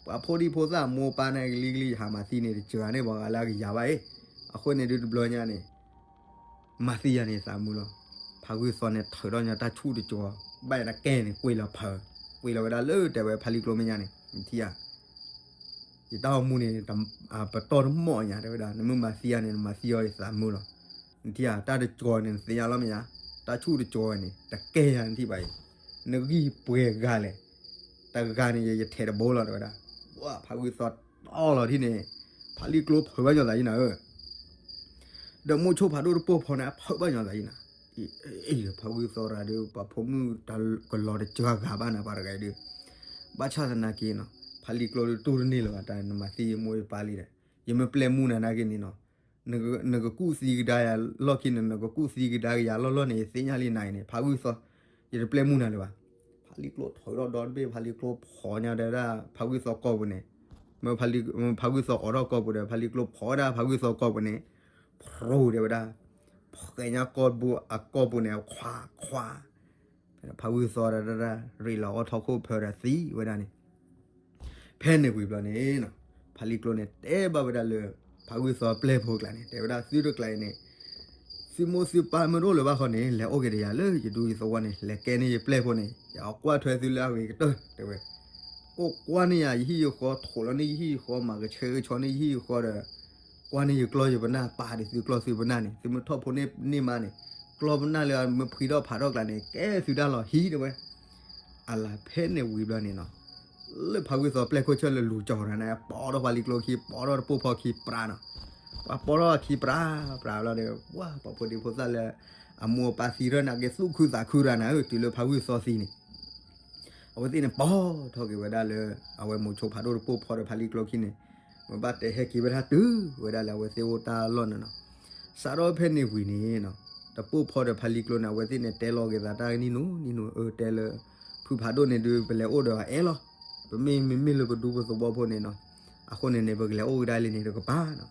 ပှၤဖိဒံဖိသၣ်မိၢ်ပၢ်န့ၣ်ကလံကလံ ယဟးမၤသံန့ၣ် တစှၤန့ၢ်ပှၤဂၤလၢအကယၤဘၣ်အံၤ, အဃိန့ၣ်ဒုးတဘျီညါန့ၣ် မၤသံယၤန့ၣ်သးမုာ်လီၤ, ဖးဂုၢ်သီန့ၣ်ထုးထီၣ်ညါတၢ်ဆူၣ်တကၠီၤ, ဘၣ်ယၤတကဲန့ၣ် ကွံာ်လီၤဖၢ, ကွံာ်လီၤဝဲဒၣ်လၢတဲဝဲဖးလံကျိမဲာ်ညါန့ၣ် နထံၣ်ဧါ ယတၢ်အိၣ်မူန့ၣ် ပတီၢ်တမီၢ်ညါတဲဝဲဒၣ် နမ့ၢ်မၤသံယၤန့ၣ် နမၤသံအီၤယသးမုာ်လီၤ, နထံၣ်ဧါ တၢ်တကၠီၤန့ၣ် နသ့ၣ်ညါလီၤမဲာ်ညါ, တၢ်ဆူၣ်တကၠီၤန့ၣ် တကဲယၤနထံၣ်ဘၣ်အံၤ, နဂံၢ်ပှဲၤဂၤလဲၣ်, တဂၤန့ၣ် ယထဲးတဘိလီၤတဲဝဲဒၣ်, ဝဲဖးဂုၢ်သီတီၢ်လီၤထံၣ်န့ၣ်, ဖးလံကျိဖုးဘၣ်ညီသးယံနၤဧၢ ဒီးမိၢ်ဆိဖးဒိၣ်တပိၢ်ဖီန့ၣ် အဖုးဘၣ်ညီသးယံနၤ, ဖးဂုၢ်သီတဂၤဒီး ပှၤဖိမုၣ်တၢ်ကလီၤတစှၤဂၤဘၣ်နၤပှၤတဂၤအံၤဒီး, ဘၣ်ဆၣ်သနာ်က့နီၤ ဖးလံကျိဒုးတူၢ်တန့ၢ်လၢၤဘၣ် တၢ်နမၤသံယမိၢ်ယပၢ်လံဒီး, ယမ့ၢ်ပျဲမူနၤနာ်က့န့ၣ်နီၤ, နကကူၣ်သံကဒါယၤလီၢ်ခံန့ၣ် နကကူၣ်သံကဒါကယၤလီၢ်လီၢ်န့ၣ် ယသ့ၣ်ညါလံနၤအံၤန့ၣ် ဖးဂုၢ်သီ, ယတပျဲမူနၤလၢၤဘၣ်, ဖးလံကျိထုးထီၣ်ဒီတဘ့ၣ် ဖးလံကျိဖီညါဒၣ် ဖးဂုၢ်သီကိာ်ပူၤန့ၣ်, မ့ၢ်ဖးဂုၢ်သီအိးထီၣ်ကိာ်ပူၤဒီး ဖးလံကျိဖီဝဲဒၣ်ဖးဂုၢ်သီကိာ်ပူၤန့ၣ်, ဖြူၤတဲဝဲဒၣ်, ဖှဲးညါကိာ်ပူၤအကိာ်ပူၤန့ၣ် ခွါခွါ, ဖးဂုၢ်သီဒီး ရ့းလီၤအီၣ်ထီၣ်ခိၣ်ဖၢဒီးသံဝဲဒၣ်န့ၣ်, ဖဲန့ၣ်ဝံၤဘျီန့ၣ်နီၤ, ဖးလံကျိန့ၣ် တဲဘၣ်ဝဲဒၣ်လၢ ဖးဂုၢ်သီပျဲၢ်ဖိကျါန့ၣ် တဲဝဲဒၣ်သုတကျါအံၤန့ၣ်, သုမိၢ်သုပၢ်မ့ၢ်တအိၣ်လၢၤဘၣ်ဃီန့ၣ် လဲၤအိၣ်က့ၤဒီးယၤလၢယဒူယသဝီန့ၣ် လဲၤကဲန့ၢ်ယပျဲၢ်ဖိန့ၣ် ယကွၢ်ထွဲသုလၢအဂ့ၤကတၢၢ်တဲဝဲ, အိၣ်ကွၢ်န့ၢ်ယၤယဟံၣ်ယဃီ ထိးလီၤန့ၢ်ယဟံၣ်ယဃီ မၤကဆှဲကဆှီန့ၢ်ယဟံၣ်ယဃီဒီး, ကွၢ်န့ၢ်ယကျီၢ်ယပနၢ် ပာ်ဒံးသုကျီၢ်သုပနၢ်န့ၣ် သုမ့ၢ်ထီၣ်ဖိန့ၢ်မါန့ၣ်, ကျီၢ်ပနၢ်လၢမ့ၢ်ဖှံထီၣ်ဖးထီၣ်ကျါန့ၣ် ကဲသုတၢ်လီၤဟံၣ်တဲဝဲ, အလၤဖဲန့ၣ်ဝံၤဘျီန့ၣ်နီၤ, လၢဖးဂုၢ်သီပျဲၢ်ခိၣ်ဆၢၣ်လၢလူၤကၠီၤတၢ်န့ၣ် ပိာ်ထီၣ်ဖးလံကျိခံ ပိာ်ထီၣ်တပိၢ်ဖီခံပြးနီၤ, ပှၤပိာ်ထီၣ်ခံပြးပြးလီၤဒီး ပှၤဖိဒံဖိသၣ်လၢ အမိၢ်အပၢ်သံထီၣ်နာ်က့ သူၣ်ခုသးခုတၢ်နၤဧၢ တုၤလၢဖးဂုၢ်သီသံန့ၣ် အဝဲသ့ၣ်န့ၣ်ပိာ်ထီၣ်က့ၤဝဲဒၣ်လၢ အဝဲမိၤဆိဖးဒိၣ်တပိၢ်ဖီဒီးဖးလံကျိခံန့ၣ်, မ့ၢ်ဘၣ်တဲဟဲက့ၤဝဲဒၣ်တုၤဝဲဒၣ်လၢအဝဲသ့ၣ်အိၣ်တၢ်လီၢ်န့ၣ်နီၤ, စးထီၣ်ဖဲန့ၣ်ဝံၤန့ၣ်နီၤ, တပိၢ်ဖီဒီးဖးလံကျိန့ၣ် အဝဲသ့ၣ်န့ၣ်တဲလီၤက့ၤသးတၢ်နံၣ်နူနံၣ်နူ အၢ တဲလၢ ဖုဖးဒိၣ်န့ၣ်ဒုး ပလဲၤအိၣ်ဒီးအအဲၣ်လီၤ, ပမ့ၢ်မ့မ့ၢ်လၢပဒူပသဝီဖိန့ၣ်နီၤ, အဃိန့ၣ်န့ၣ် ပကလဲၤအိၣ်ကဒါလံန့ၣ်တကပၤနီၤ,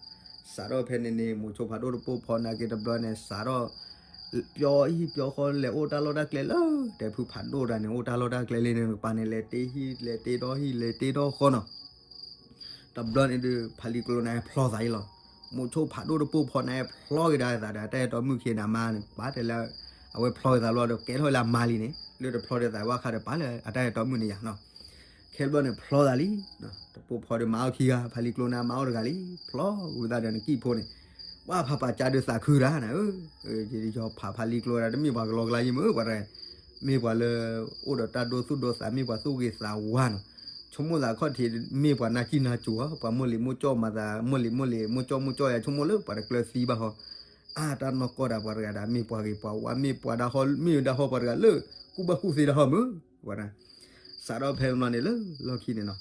စးထီၣ်ဖဲန့ၣ်န့ၣ် မိၤဆိဖးဒိၣ်တပိၢ်ဖီနာ်က့တဘျီန့ၣ် စးထီၣ် ပျီဟံၣ်ပျီဃီလဲၤအိၣ်တၢ်လီၢ်တၢ်ကျဲလၢ တဲဖုဖးဒိၣ်တၢ်န့ၣ် အိၣ်တၢ်လီၢ်တၢ်ကျဲလံန့ၣ်တကပၤန့ၣ် လဲၤတ့ဟံၣ်လဲၤတ့ထီၣ်ဟံၣ်လဲၤတ့ထီၣ်ဃီနီၤ, တဘျီန့ၣ်ဒုး ဖးလံကျိန့ၣ်ဖျီသးအံၤလီၤ, မိၤဆိဖးဒိၣ်တပိၢ်ဖီန့ၣ် ဖျီက့ၤဒီးအသးဒီး အတၢ်အဲၣ်တီမုၣ်ခံန့ၣ်အမါန့ၣ် ပာ်တဲလၢ အဝဲဖျီက့ၤသးလီၤဒီး ကဲထီၣ်ဝဲလၢအမါလံန့ၣ် လၢတဖျီဒီးသးဝဲခါဒီး ပာ်လၢအတၢ်အဲၣ်တီမုၣ်န့ၣ်ယၤနီၤ. ခဲဘျီန့ၣ်ဖျီသးလံ, တပိၢ်ဖီဒီးမၤအီၣ်ခံဂၤ ဖးလံကျိန့ၣ် မၤအီၣ်တဂၤလံ, ဖျီဝဲသးဒီးနကံၣ်ဖိန့ၣ�်, ပှၤဖးပာ်ကၢ်ဒုးသးခုတၢ်နၤဧၢ, ယီၤဖးဖးလံကျိဝဲဒၣ်တမ့ၢ်ပှၤကလီကလါယံမ့ၢ်ပှၤတဂၤ, မ့ၢ်ပှၤလၢ အိၣ်ဒီးတၢ်ဒိသူၣ်ဒိသး မ့ၢ်ပှၤသူၣ်ဂ့ၤသးဝါနီၤ, ဆိကမိၣ်သးခီၣ်ထံး မ့ၢ်ပှၤနၢ်ကံၢ်နၢ်ကၠိၤဧါ, ပှၤမိၢ်လံၤမိၢ်ကၠီၣ်မၤသး မိၢ်လံၤမိၢ်လံၤ မိၢ်ကၠီၣ်မိၢ်ကၠီၣ်ယၤ ဆိကမိၣ်လၢပှၤတကျၢၤသံဘၣ်ဟီ, အါတၢ်နီၢ်ကီၢ်ဒၣ်ပှၤတဂၤဒၣ် မ့ၢ်ပှၤဂ့ၤပှၤဝါ မ့ၢ်ပှၤဒၣ်ဟီ မ့ၢ်ဒၣ်ဟီပှၤတဂၤလၢ ကူၣ်ဘၣ်ကူၣ်သ့ဒၣ်ဟီမုၢ်, ဝဲဒၣ် စးထီၣ်ဖဲန့ၣ်ဘျီန့ၣ်လၢလီၢ်ခံန့ၣ်နီၤ,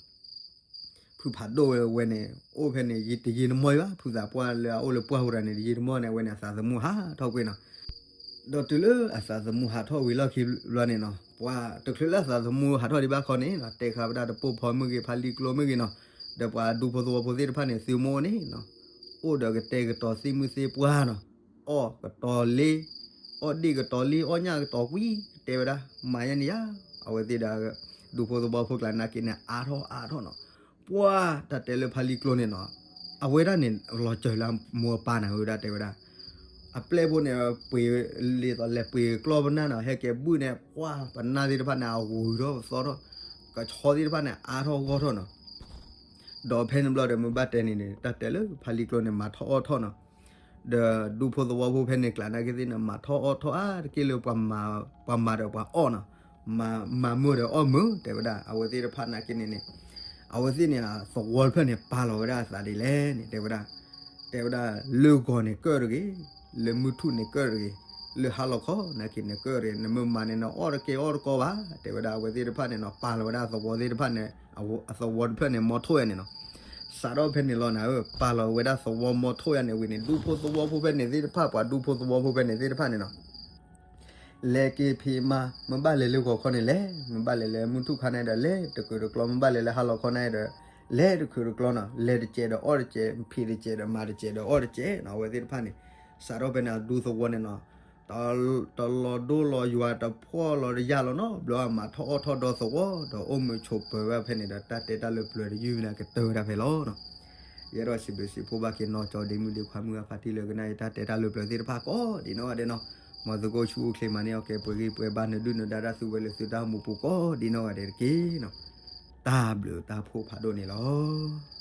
ဖုဖးဒိၣ်ဝဲဝဲန့ၣ် အိၣ်ဖဲန့ၣ် ယတယံာ်တမီၢ်ဘၣ်, ဖုသးပှၢ်လၢအအိၣ်လၢပှၢ်ပူၤတဂၤန့ၣ် တယံာ်တမီၢ်န့ၣ် အဝဲန့ၣ်အသးသမူဟးထီၣ်ကွံာ်နီၤ, ဒီးတုၤလၢအသးသမူဟးထီၣ်ဝံၤလီၢ်ခံဘျီန့ၣ်နီၤ ပှၤတချုးလၢအသးသမူဟးထီၣ်ဒံးဘၣ်ခီန့ၣ်နီၤ တဲဃာ်ဝဲဒၣ်တပိၢ်ဖီမ့ၢ်ဂ့ၤ ဖးလံကျိမ့ၢ်ဂ့ၤနီၤ, ဒီးပှၤဒူဖိသဝီဖိသ့ၣ်တဖၣ်န့ၣ် သုးမိၢ်န့ၣ်နီၤ, အိၣ်ဒီးကတဲာ်ကတီၤသ့ၣ်မုၢ်သ့ၣ်ပှၢ်နီၤ, အီၣ်ကတီၤလ့ အီၣ်ဒ့ၣ်ကတီၤလ့ အီၣ်ညၣ်ကတီၤကွံာ် တဲဝဲဒၣ် မၤယဲန့ၣ်ယါ, အဝဲသ့ၣ်ဒီး ဒူဖိသဝီဖိကျါနာ်က့န့ၣ် အါထီၣ်အါထီၣ်နီၤ, ပှၤတၢ်တဲလၢဖးလံကျိန့ၣ်နီၤ, အဝဲဒၣ်န့ၣ် လီၤစၢၤလၢမိၢ်အပၢ်နၤဝဲဒၣ်တဲဝဲဒၣ် အပျဲၢ်ဖိန့ၣ် ပှ့ၤ လ့ၤသိးလဲၤပှ့ၤကျီၢ်ပနၢ်နီၤ ဟဲက့ၤဘုၣ်န့ၣ် ပှၤပနၢ်သ့ၣ်တဖၣ်န့ၣ် အဂီၤဂုၤထီၣ်ပသီထီၣ်, ကဆီသ့ၣ်တဖၣ်န့ၣ် အါထီၣ်ဂီၢ်ထီၣ်နီၤ, ဒီးဖဲန့ၣ်ဘျီဒီး မ့ၢ်ဘၣ်တဲန့ၣ်န့ၣ် တၢ်တဲလၢဖးလံကျိန့ၣ် မၤထီၣ်အီၣ်ထီၣ်နီၤ, ဒီးဒူဖိသဝီဖိဖဲန့ၣ်ကျါနာ်က့သ့ၣ်န့ၣ် မၤထီၣ်အီၣ်ထီၣ်အါတက့ၢ်လၢပှၤမၤဒီးပှၤအီၣ်နီၤ, မၤမုာ်ဒီးအီၣ်မုာ် တဲဝဲဒၣ် အဝဲသ့ၣ်တဖၣ်နာ်က့န့ၣ်န့ၣ်, အဝဲသ့ၣ်န့ၣ် သဝီတဖျၢၣ်န့ၣ် ပာ်လီၤဝဲဒၣ်အသးဒ်လဲၣ်န့ၣ် တဲဝဲဒၣ်, တဲဝဲဒၣ် လၢဂီၤန့ၣ်ကၢၣ်တဂ့ၤ, လၢမုၢ်ထူၣ်န့ၣ်ကၢၣ်တဂ့ၤ, လၢဟါလီၤခီနာ်က့န့ၣ်ကၢၣ်တဂ့ၤ, နမ့ၢ်မၤန့ၣ် နအီၣ်တကဲအီၣ်တကီဘၣ် တဲဝဲဒၣ် အဝဲသ့ၣ်တဖၣ်န့ၣ်နီၤ ပာ်လီၤဝဲဒၣ်သဝီသ့ၣ်တဖၣ်န့ၣ်, အသဝီတဖျၢၣ်န့ၣ် မီထိၣ်ယါန့ၣ်နီၤ, စးထီၣ်ဖဲန့ၣ်လီၤနၤဧၢ, ပာ်လီၤဝဲဒၣ်သဝီမီထိၣ်ယါန့ၣ်ဝံၤန့ၣ် ဒူဖိသဝီဖိဖဲန့ၣ်သ့ၣ်တဖၣ် ပှၤဒူဖိသဝီဖိဖဲန့ၣ်သ့ၣ်တဖၣ်န့ၣ်နီၤ လဲၤက့ၤဖံးမၤ, မ့ၢ်ဘၣ်လဲၤလၢဂီၤခီန့ၣ်လဲၤ, မ့ၢ်ဘၣ်လဲၤလၢမုၢ်ထူၣ်ခါန့ၣ်ဒီး လဲၤတကုာ်တကျီ, မ့ၢ်ဘၣ်လဲၤလၢဟါလီၤခီန့ၣ်ဒီး လဲၤတကုာ်တကျီနီၤ, လဲၤတစဲးဒီးအီၣ်တစဲး, ဖံးတစဲးဒီးမၤတစဲးဒီးအီၣ်တစဲးနီၤ, အဝဲသ့ၣ်တဖၣ်န့ၣ်, စးထီၣ်ဖဲန့ၣ် အဒူသဝီန့ၣ်နီၤ, တလီၤဒိလီၤယွၤ တဖှီၣ်လီၤတယၢ်လီၤနီတဘျီ မၤထီၣ်အီၣ်ထီၣ်ဒီသဝီ, ဒီးအိၣ်မုာ်ဆိးပၢၤဝဲဖဲန့ၣ်ဒီး တၢ်တဲတၢ်လၢပျၢၤတယုၢ်ဝဲန့ၣ် ကတၢၢ်ဝဲဒၣ်ဖဲလီၤနီၤ. ယအဲၣ်ဒိးစံးဘျုးစံးဖှိၣ်ဘၣ်က့ၤနီၢ်ကၠီဒ့မုၣ်ဒ့ခွါမုၢ်ဂၢ်ဖါတံၢ်လၢကနၣ်ယတၢ်တဲတၢ်လၢပျၢၤသ့ၣ်တဖၣ်ကိးဒ်နီၢ်ဂၤဒဲးနီၤ, မ်သုကအိၣ်ဆူၣ်အိၣ်ချ့ မၤန့ၢ်အီၣ်ကဲ ပှဲၤဂံၢ်ပှဲၤဘါ နဒုၣ်နဒါတၢ်သူဝဲလၢသုတၢ်အိၣ်မူပူၤကိးဒ်နီၢ်ဂၤဒဲးတက့ၢ်နီၤ. တၢ်ဘျုးတၢ်ဖှိၣ်ဖးဒိၣ်န့ၣ်လီၤ.